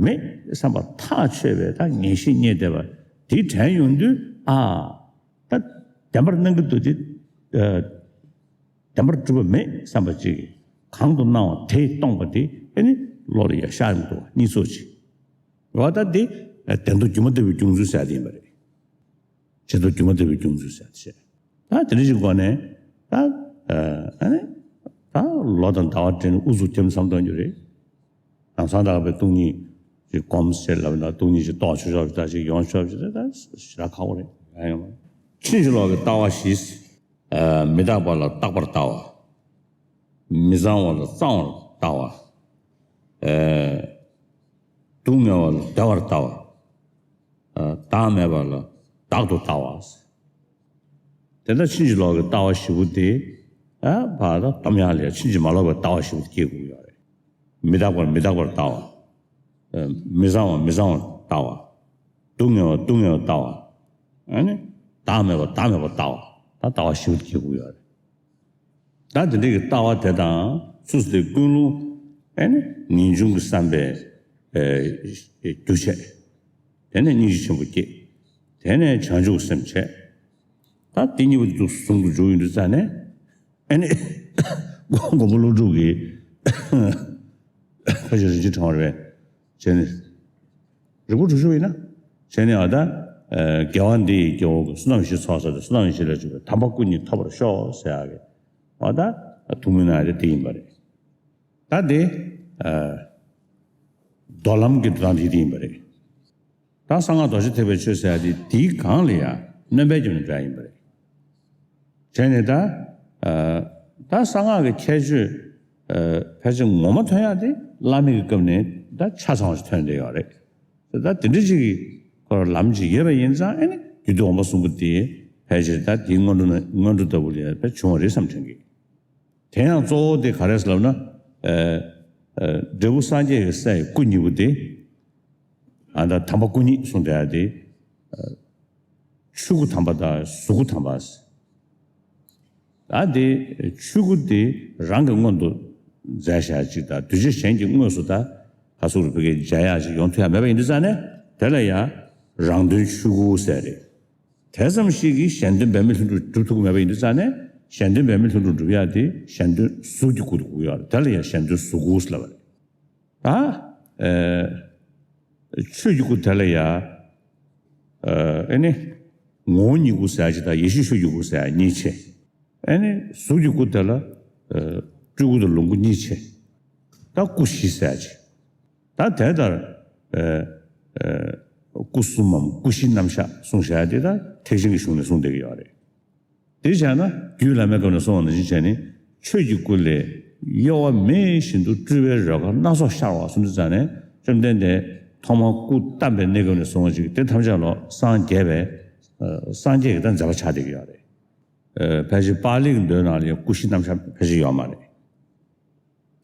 མེད་བསམ་པ་ཐག་ཆོད་པའི་ད་ངེས་ཤེས་རྙེད་བསྡད་པ་དེ་དྲན་ཡོང་དུས་ཨ། ད་བདེན་པར་སྣང་གི་འདུག་དེ། བདེན་པར་གྲུབ་པ་མེད་བསམ་པ་ཅིག་གིས་གང་དུ་སྣང་བ་དེས་སྟོང་པ་དེ་ཨེ་ནི་བློ་ལ་ཡ་ཤར་ཡོང་འདུག་གཉིས་ཚོགས་ཅིག་འོ་ད་དེ་བདེན་རྟོག་སྒྱུ་མ་ལྟ་བུའི་སྐྱོང་ཚུལ་ཟེར་ཡ་དེ་ཡིན་པ་རེད། རྗེས་ཐོབ་སྒྱུ་མ་ལྟ་བུའི་སྐྱོང་ཚུལ་ཟེར་ཡ་དེ་བཤད། ད་དེ་འདྲ་ཞིག་སྒོ་ནས་ད་ཨ་ནི་ད་ལོ་དང་ཟླ་བ་དྲན་ནས་ཨུ་ཚུགས་ཐེབས་བསམ་གཏོང་རྒྱུ་རེད། ལམ་སང་ད་བའི་སྟོང་ཉིད་ཀྱི་སྒོམ་ཟེར་ལབ་ན་སྟོང་ཉིད་ཀྱི་རྟོགས་ཆོག་ཆོག་ཅིག་ད་ཅིག་ཡོང་ཆོག་ཅིག་ད་ཞེ་དྲག་ཁག་པོ་རེད། ཕྱིན་ཅི་ལོག་གི་ལྟ་བ་བཞི། ཨ། མི་རྟག་པ་ལ་རྟག་པར་ལྟ་བ། མི་གཙང་བ་ལ་གཙང་བར་ལྟ་བ། ཨ། སྡུག་བསྔལ་བ་ལ་བདེ་བར་ལྟ་བ། ཨ། བདག་མེད་པ་ལ་བདག་ཏུ་ལྟ་བ། དེ་ལྟར་ཕྱིན་ཅི་ལོག་གི་ལྟ་བ་བཞི་པོ་དེ། ཨ། ཕར་ད་སྟོབས་ཡག་ལ་ཕྱིན་ཅི་མ་ལོག་པའི་ལྟ་བ་བཞི་པོ་དེ་སྐྱེ་དགོས་ཡོད་རེད། མི་རྟག་པར་མི་རྟག་པར་ལྟ་བ། ཨ། མི་གཙང་བ་མི་གཙང་བར་ལྟ་བ། སྡུག་བསྔལ་བ་སྡུག་བསྔལ་བར་ལྟ་བ། ཨ་ནི། བདག་མེད་པ་བདག་མེད་པར་ལྟ་བ། ད་ལྟ་བ་བཞི་པོ་དེ་སྐྱེ་དགོས་ཡོད་རེད། ད་དེ་འདྲའི་གི་ལྟ་བ་དེ་དང་ཚུལ་དེ་ཀུན་སློང་། ཨེ་ནི་ངེས་འབྱུང་གི་བསམ་པས་ཨེ་རྒྱུ་བྱས། དེ་ནས་སྙིང་རྗེ་ཆེན་པོ་སྐྱེས། དེ་ནས་བྱང་ཆུབ་སེམས་བྱས། ད་དེ་གཉིས་པོ་འདུག་ཟུང་དུ་འཇུག་ཡོང་དུས་ཙ་ནས། ཨེ་ནི་མགོན་པོ་ཀླུ་སྒྲུབ་ཀྱིས། ཕལ་ཆེར་རིན་ཆེན་ཕྲེང་བ་རེད་པས། བྱས་ནས། རིག་པ་དྲུག་ཞུ་བ་ཡིན་ན། བྱས་ནས་ཨ་ད། ཨ། དགེ་བ་འདི་ཡི་སྐྱེ་བོ་ཀུན། བསོད་ནམས་བཞི་ཚོགས་བསགས་ཏེ། བསོད་ནམས་བཞི་ལས་བྱུང་བའི་དམ་པ་སྐུ་གཉིས་ཐོབ་པར་ཤོག་ཟེར་ཡག་གི། ཨ་ད། ཐུགས་སྨོན་གནང་ཡག་དེ་དེ་ཡིན་པ་རེད། ད་དེ། ཨ། མདོ་ལམ་གྱི་འགྲོ་སྟངས་དེ་དེ་ཡིན་པ་རེད། ད་གསང་སྔགས་རྡོ་རྗེ་ཐེག་པའི་ཆོས་ཟེར་ཡག་དེ་དེའི་སྒང་ལ་ཡང་སྣོན་པའི་རྒྱུ་ནི་འདྲ་ཡིན་པ་རེད། བྱས་ནས་ད། ཨ། ད་གསང་སྔགས་ཀྱི་ཁྱད་ཆོས། ཨ། ཕལ་ཆེར་ངོ་མ་ཐོན་ཡག་དེ་བླ་མེད་ཀྱི་སྐབས་ནས་ད་ཆ་ཚང་བ་ཞིག་ཐོན་བསྡད་ཡོད་རེད། ད་དེ་འདྲ་ཅིག་གི་ཁོ་རང་ལམ་ཅིག་ཡོད་པ་ཡིན་ཙང་། ཨེ་ནི་རྒྱུད་སྡེ་འོག་མ་གསུམ་པོ་དེ་ཕལ་ཆེར་ད་དེའི་སྔོན་འགྲོ་ན། སྔོན་འགྲོ་ལྟ་བུ་ལ་ཡང་དཔེ་བྱུང་བ་རེད་བསམ་དྲན་གི། དེ་ཡང་གཙོ་བོ་དེ་ག་རེ་ཟེར་ལབ་ན། ཨ། ཨ། འབྲས་བུ་སངས་རྒྱས་ཀྱི་སའི་སྐུ་གཉིས་པོ་དེ། ཨ། ད་དམ་པ་སྐུ་གཉིས་གསུངས་བསྡད་ཡག་དེ། ཨ། ཆོས་སྐུ་དམ་པ་དང་གཟུགས་སྐུ་དམ་པ། ད་དེ་ཆོས་སྐུ་དེ་རང་གི་སྔོན་དུ་མཛད་བཞག་ཅིག་དང་། གདུལ་བྱ་གཞན་གྱི་དངོས་སུ་ད་ག་སོགས་རུ་བོད་སྐད་སྦྱར་ཡག་ཅིག་ཡོང་ཐུབ་ཡག་མེད་པ་ཡིན་དུས་ཙང་ནས། དེ་ལ་ཡང་རང་དོན་ཆོས་སྐུ་ཟེར་རེད། དེ་ཙམ་ཞིག་གིས་གཞན་དོན་འབད་མེད་ལྷུན་གྲུབ་སྒྲུབ་ཐུབ་ཀྱི་མེད་པ་ཡིན་དུས་ཙང་ནས། གཞན་དོན་འབད་མེད་ལྷུན་གྲུབ་སྒྲུབ་ཡག་དེ་གཞན་དོན་གཟུགས་ཀྱི་སྐུ་དེ་དགོས་ཡོད་རེད། དེ་ལ་ཡང་གཞན་དོན་གཟུགས་སྐུ་ཟེར་ལབ་པ་རེད། ད། ཨ། ཆོས་ཀྱི་སྐུ་དེ་ལ་ཡང་། ཨ། ཨེ་ནི་ངོ་བོ་ཉིད་སྐུ་ཟེར་ཡག་ཅིག་དང་། ཡེ་ཤེས་ཆོས་ཀྱི་སྐུ་ཟེར་ཡག་གཉིས་ཕྱེ། ཨེ་ནི་གཟུགས་ཀྱི་སྐུ་དེ་ལ། ཨ། སྤྲུལ་སྐུ་དང་ལོངས་སྐུ་གཉིས་ཕྱེ། ད་སྐུ་བཞི་ཟེར་ཡག་ཅིག་ད་དེ་ལྟར། ཨ། ཨ། སྐུ་གསུམ་མམ་སྐུ་བཞི་རྣམ་གཞག་གསུངས་བཞག་ཡག་དེ་ད་ཐེག་ཆེན་གྱི་གཞུང་ནས་གསུངས་བསྡད་ཀྱི་ཡོད་རེད། དེ་བྱས་ན་རྒྱུད་བླ་མའི་སྐབས་ནས་གསུངས་པ་ནང་བཞིན་བྱས་ནས། ཆོས་ཀྱི་སྐུ་ལས་གཡོ་བ་མེད་བཞིན་དུ་སྤྲུལ་པའི་རོལ་གར་སྣ་ཚོགས་ཤར་བ་གསུངས་དུས་ཙང་ནས། བཅོམ་ལྡན་འདས་ཐོག་མར་སྐུ་བལྟམས་པའི་གནས་སྐབས་ནས་བཟུང་བ་ཅིག་དེ་ཐམས་ཅད་ལ་སངས་རྒྱས་པའི། ཨ། སངས་རྒྱས་ཀྱི་ད་མཛད་པ་ཆགས་བསྡད་ཀྱི་ཡོད་རེད། ཨ། ཕལ་ཆེར་པཱ་ལི་གི་མདོའི་ནང་ལ་ཡང་སྐུ་བཞི་རྣམ་གཞག་ཕལ་ཆེར་ཡོད་མ་རེད།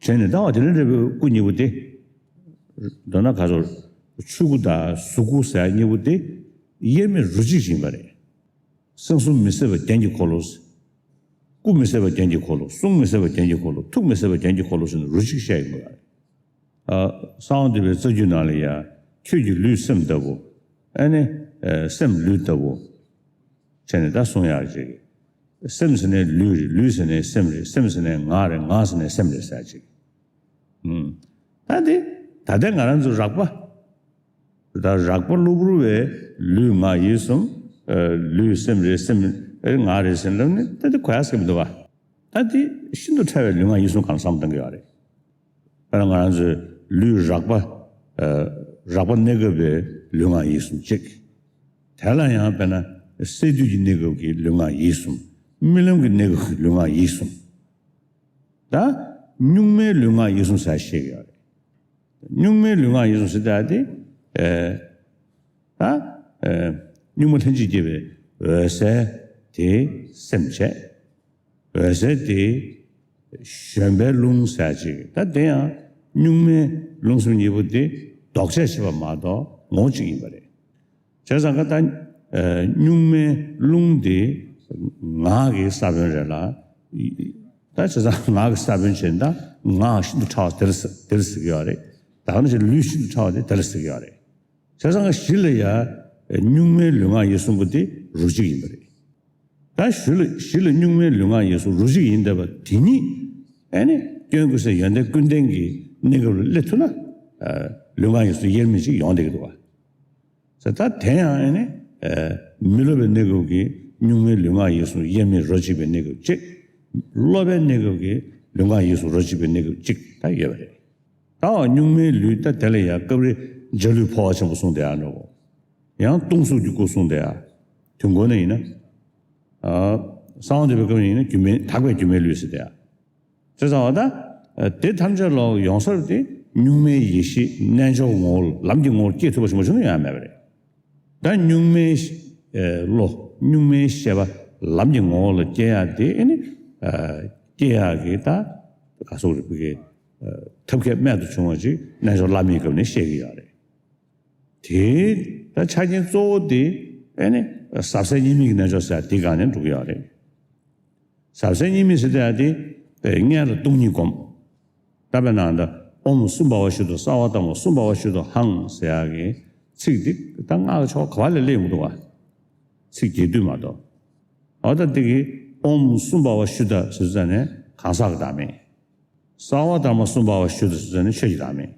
བྱས་ནས་ད་བ་དེ་ལ་འབྲས་བུའི་སྐུ་གཉིས་པོ་དེ། མདོར་ན་ག་ཚོད། ཆོས་སྐུ་དང་གཟུགས་སྐུ་ཟེར་གཉིས་པོ་དེ་དབྱེར་མེད་རོ་གཅིག་ཡིན་པ་རེད། སེམས་གསུམ་མི་ཟད་པ་རྒྱན་གྱི་འཁོར་ལོ། སྐུ་མི་ཟད་པ་རྒྱན་གྱི་འཁོར་ལོ། གསུང་མི་ཟད་པ་རྒྱན་གྱི་འཁོར་ལོ། ཐུགས་མི་ཟད་པ་རྒྱན་གྱི་འཁོར་ལོ་ཟེར་ནས་རོ་གཅིག་བཤད་ཡོང་གི་ཡོད་རེད། ཨ། གསང་བ་འདུས་པའི་རྩ་རྒྱུད་ནང་ལ་ཡང་། ཁྱོད་ཀྱི་ལུས་སེམས་ལྟ་བུ། ཨ་ནི། ཨ། སེམས་ལུས་ལྟ་བུ། བྱས་ནས་ད་གསུང་ཡག་ཅིག་སེམས་ཟེར་ནས་ལུས་རེད། ལུས་ཟེར་ནས་སེམས་རེད། སེམས་ཟེར་ནས་ངག་རེད། ངག་ཟེར་ནས་སེམས་རེད་ཟེར་ཅིག་ཨུམ། ད་དེ་ད་ལྟའི་ང་རང་ཚོ་རགས་པ། ད་རགས་པ་གློ་བུར་བའི་ལུས་ངག་ཡིད་གསུམ། ཨ། ལུས་སེམས་རེད། སེམས་ངག་རེད་ཟེར་ལབ་ནས་ད་དེ་གོ་ཡག་ཟེར་གྱི་མི་འདུག་བ། ད་དེ་ཤིན་ཏུ་ཕྲ་བའི་ལུས་ངག་ཡིད་གསུམ་སྒང་ལ་བསམ་བློ་གཏོང་གི་ཡོད་རེད། དཔེར་ན་ང་རང་ཚོའི་ལུས་རགས་པ། ཨ། རགས་པ་གནས་སྐབས་པའི་ལུས་ངག་ཡིད་གསུམ་གཅིག་དེ་ལ་ཡང་དཔེར་ན་སས་བསྡུས་ཀྱི་གནས་སྐབས་ཀྱི་ལུས་ངག་ཡིད་གསུམ། རྨི་ལམ་གྱི་གནས་སྐབས་ཀྱི་ལུས་ངག་ཡིད་གསུམ། ད་གཉུག་མའི་ལུས་ངག་ཡིད་གསུམ་ཟེར་བཤད་ཀྱི་ཡོད་རེད། གཉུག་མའི་ལུས་ངག་ཡིད་གསུམ་ཟེར་ཡག་དེ། ཨ། ད། ཨ། གཉུག་མ་ལྷན་ཅིག་སྐྱེས་པའི་འོད་གསལ་དེ་སེམས་བྱས། འོད་གསལ་དེ་བཞོན་པའི་རླུང་ཟེར་ཅིག་ད་དེ་ཡང་གཉུག་མའི་རླུང་སེམས་གཉིས་པོ་དེ་ལྡོག་ཆས་བྱེད་པ་མ་གཏོགས་ངོ་བོ་གཅིག་ཡིན་པ་རེད། བྱས་ཙང་ཀ་ད། ཨ། གཉུག་མའི་རླུང་དེ་ངག་གི་ས་བོན་རེད་ལ། ད་བྱས་ཙང་ངག་གི་ས་བོན་བྱས་ན་ད་ངག་ཤིན་ཏུ་ཕྲ་བ་དེ་ལ་ཟེར། དེ་ལ་ཟེར་གྱི་ཡོད་རེད། ད་ག་ནང་བཞིན་ལུས་ཤིན་ཏུ་ཕྲ་བ་དེ་དེ་ལ་ཟེར་གྱི་ཡོད་རེད། བྱས་ཙང་གཞི་ལ་ཡང་གཉུག་མའི་ལུས་ངག་ཡིད་གསུམ་པོ་དེ་རོ་གཅིག་ཡིན་པ་རེད། ད་གཞི་ལ་གཞི་ལ་གཉུག་མའི་ལུས་ངག་ཡིད་གསུམ་རོ་གཅིག་ཡིན་བསྡད་པ་དེ་ཉིད། ཨ་ནི་སྐྱོན་ཀུན་ཟད་ཡོན་ཏན་ཀུན་ལྡན་གྱི་གནས་སྐབས་ལ་སླེབས་ཐུབ་ན། ཨ། ལུས་ངག་ཡིད་གསུམ་དབྱེར་མེད་ཅིག་ཡོང་བསྡད་ཀྱི་འདུག་བ། ཟེར། ད་དེ་ཡང་ཨ་ནི། ཨ། མི་སློབ་པའི་གནས་སྐབས་ཀྱི་གཉུག་མའི་ལུས་ངག་ཡིད་གསུམ་དབྱེར་མེད་རོ་གཅིག་པའི་གནས་སྐབས་གཅིག་སློབ་པའི་གནས་སྐབས་ཀྱི་ལུས་ངག་ཡིད་གསུམ་རོ་གཅིག་པའི་གནས་སྐབས་གཅིག་ད་ཡོད་པ་རེད། ད་གཉུག་མའི་ལུས་ད་དེ་ལ་ཡང་སྐབས་རེ་འཇའ་ལུས་འཕོ་བ་ཆེན་པོ་གསུངས་བསྡད་ཡག་འདྲ་བོ། ཡང་སྟོང་གཟུགས་ཀྱི་སྐུ་གསུངས་བསྡད་ཡག་དུས་འཁོར་ནས་ཡིན་ན། ཨ། གསང་བ་འདུས་པའི་སྐབས་ནས་ཡིན་ན་སྒྱུ་མའི་དག་པའི་སྒྱུ་མའི་ལུས་ཟེར་དེ། བྱས་ཙང་བ་ད། དེ་ཐམས་ཅད་ལ་ཡོངས་གྲགས་དེ་གཉུག་མའི་ཡེ་ཤེས་རྣལ་འབྱོར་ངོ་བོ་ལམ་གྱི་ངོ་བོར་སྐྱེ་ཐུབ་པ་ཞིག་མ་བྱུང་ན་ཡང་མེད་པ་རེད། ད་གཉུག་མའི་བློ་གཉུག་མའི་ཤེས་པ་ལམ་གྱི་ངོ་བོ་ལ་སྐྱེ་ཡ་དེ་ཨེ་ནི། སྐྱེ་ཡ་གི་ད་ག་སོགས་རིག་པའི་ཐབས་མཁས་རྨད་དུ་བྱུང་བ་ཅིག་རྣལ་འབྱོར་བླ་མའི་སྐབས་ནས་བཤད་ཀྱི་ཡོད་རེད། དེའི་ད་ཆ་རྐྱེན་གཙོ་བོ་དེ་ཨེ་ནི་ཟབ་གསལ་གཉིས་མེད་ཀྱི་རྣལ་འབྱོར་ཟེར་ཡ་དེའི་སྒང་ནས་འགྲོ་གི་ཡོད་རེད། ཟབ་གསལ་གཉིས་མེད་ཟེར་ཡ་དེ་སྔོན་ལ་སྟོང་ཉིད་སྒོམ། ད་དཔེར་ན་ད་ཨོཾ་སུམ་བྷ་བ་ཤུདྡྷ་སརྦ་དྷརྨ་སུམ་བྷ་བ་ཤུདྡྷོ་ཧཾ་ཟེར་ཡ་གི་ཚིག་འདི་ད་སྔགས་ཀྱི་ཆོ་ག་བ་ལས་སླེབས་ཡོང་གི་འདུག་བ། ཚིག་རྒྱས་བསྡུས་མ་གཏོགས། འོ་ད་འདི་གི་ཨོཾ་སུམ་བྷ་བ་ཤུདྡྷ་ཟེར་ཙ་ནས་གང་ཟག་གི་བདག་མེད། སརྦ་དྷརྨ་སུམ་བྷ་བ་ཤུདྡྷ་ཟེར་ཙ་ནས་ཆོས་ཀྱི་བདག་མེད།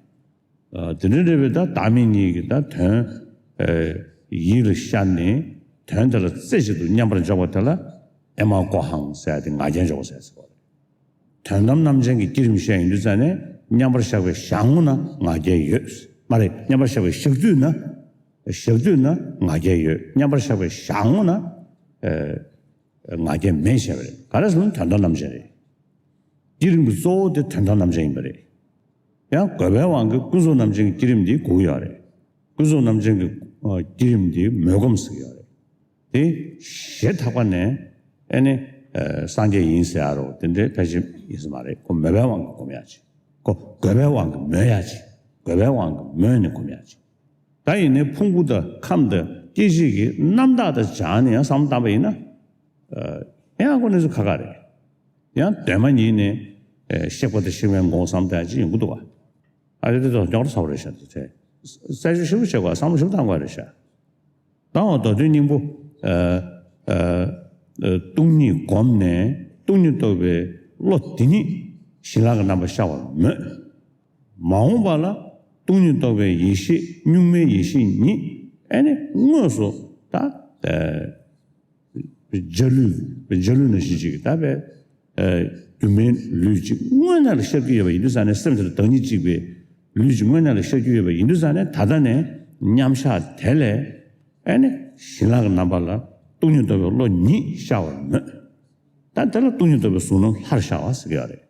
ཨ། དེ་འདྲ་རེད་པས། ད་བདག་མེད་གཉིས་ཀྱི་ད་དོན་ཨ་ཡིད་ལ་ཤར་ནས་དོན་དེ་ལ་རྩེ་གཅིག་ཏུ་མཉམ་པར་འཇོག་པ་དེ་ལ་ཨེ་མ་ཀོ་ཧཾ་ཟེར་ཡ་དེ་ང་རྒྱལ་འཇོག་པ་ཟེར་ཟེར་བ་རེད། དོན་དམ་རྣམ་མཁྱེན་གྱི་བསྐྱེད་རིམ་བཤད་ཡོང་དུས་ཙ་ནས་མཉམ་པར་བཞག་པའི་ཞག་སྔོན་ན་ང་རྒྱལ་ཡོད། མ་རེད། མཉམ་པར་བཞག་པའི་ཞག་དུས་ན། ཞག་དུས་ན་ང་རྒྱལ་ཡོད། མཉམ་པར་བཞག་པའི་ཞག་སྔོན་ན་ཨ་ང་རྒྱལ་མེད་བྱས་པ་རེད། ག་རེ་ཟེར་ན་དོན་དམ་རྣམ་མཁྱེན་རེད། བསྐྱེད་རིམ་གྱི་གཙོ་བོ་དེ་དོན་དམ་རྣམ་མཁྱེན་ཡིན་པ་རེད། ཡང་དགོས་པའི་དབང་གིས་ཀུན་རྫོབ་རྣམ་མཁྱེན་གྱི་བསྐྱེད་རིམ་འདི་དགོས་ཀྱི་ཡོད་རེད། ཀུན་རྫོབ་རྣམ་མཁྱེན་གྱི་ཨ་བསྐྱེད་རིམ་འདི་མོས་གོམས་ཟེར་གྱི་ཡོད་རེད། དེ་ཞེ་ཐག་པ་ནས་ཨེ་ནི་ཨ་སངས་རྒྱས་ཡིན་ཟེར་ཡ་རོ་དེ་འདྲའི་ཕལ་ཆེར་ཡིན་ས་མ་རེད། ཁོ་མོས་པའི་དབང་གིས་སྒོམ་ཡ་ཅིག་ཁོ་དགོས་པའི་དབང་གིས་མོས་ཡ་ཅིག་དགོས་པའི་དབང་གིས་མོས་ནས་སྒོམ་ཡ་ཅིག་ད་ཡིན་ནའི་ཕུང་པོ་དང་ཁམས་དང་སྐྱེ་མཆེད་ཀྱི་རྣམ་དག་དང་སྦྱར་ནས་ཡང་བསམ་བློ་བཏང་པ་ཡིན་ན། ཨ་ཡང་ཁོ་གནས་ཚུལ་ཁག་ཁག་རེད། ཡང་གདོད་མ་ཉིད་ནས་ཨ་གཤེགས་པ་དང་གཤེགས་པའི་ངོ་བོ་བསམ་བློ་བཏང་ཡ་ཅིག་ཡོང་གི་འདུག་བ། ཨ་རེ་དེ་ཚོ་རྙོག་དྲ་ཚ་བོ་རེད་ཤག་དེ་ཚོ་རྩད་གཅོད་ཞིབ་པོ་བྱེད་དགོས། བསམ་བློ་ཞིབ་པོ་བཏང་དགོས་རེད་ཤག་ད་འོ་མདོ་དོན་སྙིང་པོ། ཨ་ཨ་ཨ་སྟོང་ཉིད་བསྒོམས་ནས་སྟོང་ཉིད་རྟོགས་པའི་བློ་དེ་ཉིད་བྱིན་རླབས་ཀྱི་རྣམ་པར་ཤར་བར་མོས། མ་འོངས་པ་ལ་སྟོང་ཉིད་རྟོགས་པའི་ཡེ་ཤེས་གཉུག་མའི་ཡེ་ཤེས་ཉིད་ཨེ་ནི་དངོས་སུ་ད་ཨ་འཇའ་ལུས་འཇའ་ལུས་ནང་བཞིན་ཅིག་ད་པའི་ཨ་སྒྱུ་མའི་ལུས་ཅིག་དངོས་གནས་ལ་ཤར་གྱི་ཡོད་པ་ཡིན་དུས་ཙ་ནས། སེམས་དེ་ལ་བདག་ཉིད་གཅིག་པའི་ལུས་ཅིག་དངོས་གནས་ལ་ཤར་གྱི་ཡོད་པ་ཡིན་དུས་ཙ་ནས། ད་ལྟ་ནས་མཉམ་བཞག་དེ་ལས་ཨེ་ནི་བྱིན་རླབས་ཀྱི་རྣམ་པ་ལ་སྟོང་ཉིད་རྟོགས་པའི་བློ་ཉིད་ཤར་བར་མོས། ད་དེ་ལ་སྟོང་ཉིད་རྟོགས་པའི་གཟུགས་སྣང་ལྷར་ཤར་བ་ཟེར་གྱི་ཡོད་རེད།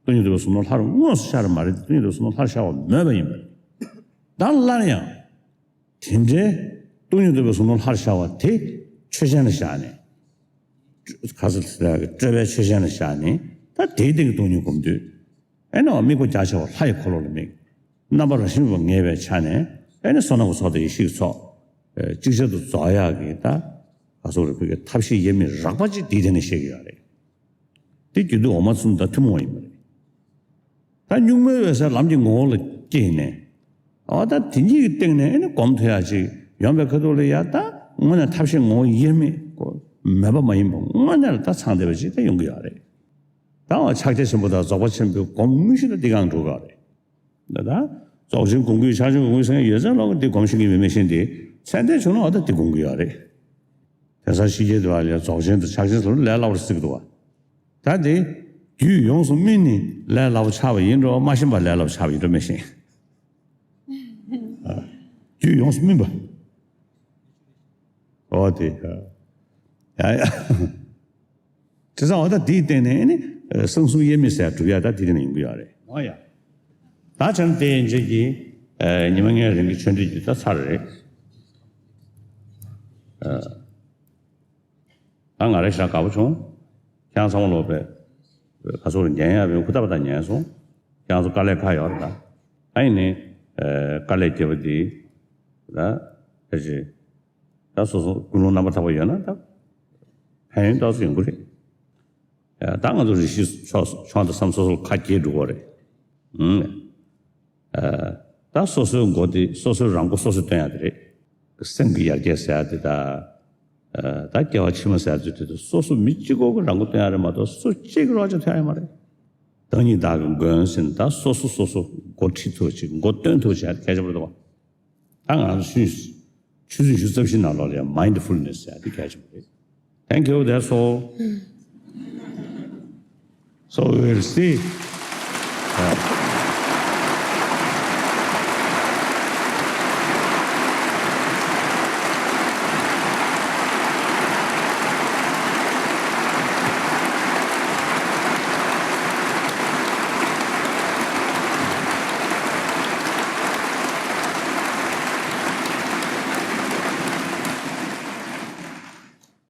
སྟོང་ཉིད་རྟོགས་པའི་གཟུགས་སྣང་ལྷར་དངོས་སུ་ཤར་མ་རེད་དེ། སྟོང་ཉིད་རྟོགས་པའི་གཟུགས་སྣང་ལྷར་ཤར་བ་མོས་པ་ཡིན་པ་རེད། ད་སླར་ཡང་དེ་འདྲའི་སྟོང་ཉིད་རྟོགས་པའི་གཟུགས་སྣང་ལྷར་ཤར་བ་དེ་ཆོས་ཅན་ལ་བཞག་ནས། ག་ཚོད་ལ་སྤྲོས་པའི་ཆོས་ཅན་ལ་བཞག་ནས། ད་དེའི་སྟེང་གི་སྟོང་ཉིད་སྒོམ་དུས། ཨེ་ནི་དམིགས་པ་རྒྱ་ཆེ་བ་ལྷ་ཡི་འཁོར་ལོ་ལ་དམིགས། རྣམ་པ་རང་བཞིན་མེད་པར་ངེས་པའི་ཆ་ནས། ཨེ་ནི་བསོད་ནམས་ཀྱི་ཚོགས་དང་ཡེ་ཤེས་ཀྱི་ཚོགས་ཨེ་ཅིག་ཅར་དུ་རྫོགས་ཡག་གི་ད་ག་སོགས་རེ་ཕུལ་གྱི་ཐབས་ཤེས་དབྱེར་མེད་རགས་པ་ཅིག་དེའི་སྟེང་ནས་བཤད་ཀྱི་ཡོད་རེད། དེ་རྒྱུད་སྡེ་འོག་མ་གསུམ་དང་ཐུན་མོང་བ་ཡིན་པ་རེད། ད་གཉུག་མའི་འོད་གསལ་ལམ་གྱི་ངོ་བོ་ལ་སྐྱེས་ནས། འོ་ད་དེ་གཉིས་ཀྱི་སྟེང་ནས་ཨེ་ནི་སྒོམ་ཐུབ་ཡག་ཅིག་ཡོང་བའི་ཁ་ཐུག་ལ་ཡ་ད་དངོས་གནས་ཐབས་ཤེས་ངོ་བོ་དབྱེར་མེད་ཀོ་མེད་པ་མ་ཡིན་པ་དངོས་གནས་ལ་ད་ཚང་བསྡད་པ་ཅིག་ད་ཡོང་གི་ཡོད་རེད། ད་འོ་ཕྱག་རྒྱ་ཆེན་པོ་དང་རྫོགས་པ་ཆེན་པོའི་སྒོམ་དངོས་གཞི་ད་འདི་སྒང་འགྲོ་གི་ཡོད་རེད། ད་ད་རྫོགས་ཆེན་དགོངས་ཀྱི་ཕྱག་ཆེན་དགོངས་ཀྱི་སེང་གེ་ཡོད་ཚད་ལོག་གི་འདི་སྒོམ་ཤེས་ཀྱི་མེད་མེད་ཤེས་འདི་ཚད་ལྡན་བྱུང་ན་འོ་ད་འདི་དགོངས་ཀྱི་ཡོད་རེད། དེང་སང་ཕྱི་རྒྱལ་དུ་བ་ལས་རྫོགས་ཆེན་དང་ཕྱག་ཆེན་ཚོ་ལས་སླ་བོར་བརྩི་གི་འདུག་བ། ད་དེ་རྒྱུད་ཡོངས་སུ་སྨིན་ནི་ལས་སླ་བོ་ཆགས་པ་ཡིན་འགྲོ། མ་ཤེས་པ་ལས་སླ་བོ་ཆགས་པ་ཡིན་འགྲོ་མི་ཤེས། ཨ། རྒྱུད་ཡོངས་སུ་སྨིན་པ། འོ་དེ། ཡ་ཡ། དེ་ཙང་འོ་ད་དེའི་སྟེང་ནས་ནི་གསང་གསུམ་དབྱེར་མེད་ཟེར་གྲུབ་ཡ་ད་དེ་དེ་ནས་ཡོང་གི་ཡོད་རེད། འོ་ཡ། ད་བྱས་ན་དེ་ཡན་ཆད་ཀྱི་ཨ་ཉི་མ་ལྔའི་རིང་གི་ཆོས་འབྲེལ་རྒྱུད་ད་ཚར་རེད། ཨ། ད་ང་རེ་ཞག་དགའ་པོ་བྱུང་། ཁྱེད་རང་ཚང་མ་ལོག་པའི་ཁ་སོག་རུ་ཉན་ཡ་བའི་ཧུར་ཐག་པ་དང་ཉན་སོང་། ཁྱེད་རང་ཚོ་དཀའ་ལས་ཁག་ཡོད་རེད་ད། ཨ་ཡིན་ནི་ཨ་དཀའ་ལས་བརྒྱབ་པ་འདི་ད་ཕལ་ཆེར་ད་སོ་སོ་ཀུན་སློང་རྣམ་པར་དག་པ་ཡོད་ན་ད་ཕན་ཡོན་ཏོག་ཙམ་ཡོང་གི་རེད། ཨ་ད་ང་ཚོ་རེ་ཞིག་ཕྱོགས་ཕྱོགས་དང་བསམ་སོ་སོར་ཁ་གྱེས་འགྲོ་གི་རེད། ཨང་། ཨ་ད་སོ་སོའི་མགོ་དེ་སོ་སོའི་རང་མགོ་སོ་སོས་སྟོན་ཡ་དེ་རེད། སེམས་ཀྱི་ཡར་རྒྱས་ཟེར་ཡ་དེ་ད། ཨ་ད་སྐྱེ་བ་ཕྱི་མ་ཟེར་ཡ་དེ་དེ་སོ་སོ་མི་གཅིག་པོ་གི་རང་མགོ་སྟོན་ཡ་རེད་མ་གཏོགས་སུ་གཅིག་གི་རོགས་ཀྱང་ཐོན་ཡ་མ་རེད། བདག་ཉིད་བདག་གི་མགོན་ཟེར་ནས་ད་སོ་སོ་སོ་སོ་མགོ་ཁྲིད་ཐུབ་ཅིག་མགོ་སྟོན་ཐུབ་ཅིག་གལ་ཆེན་པོ་རེད་དོ། ད་ང་ཚོ་ཆུ་ཚོད་ཆུ་ཚོད་བཅུ་བཞི་ནང་ལོགས་ལ་ཡང་mindfulness ཟེར་ཡ་དེ་གལ་ཆེན་པོ་རེད། Thank you, that's all. So we will see.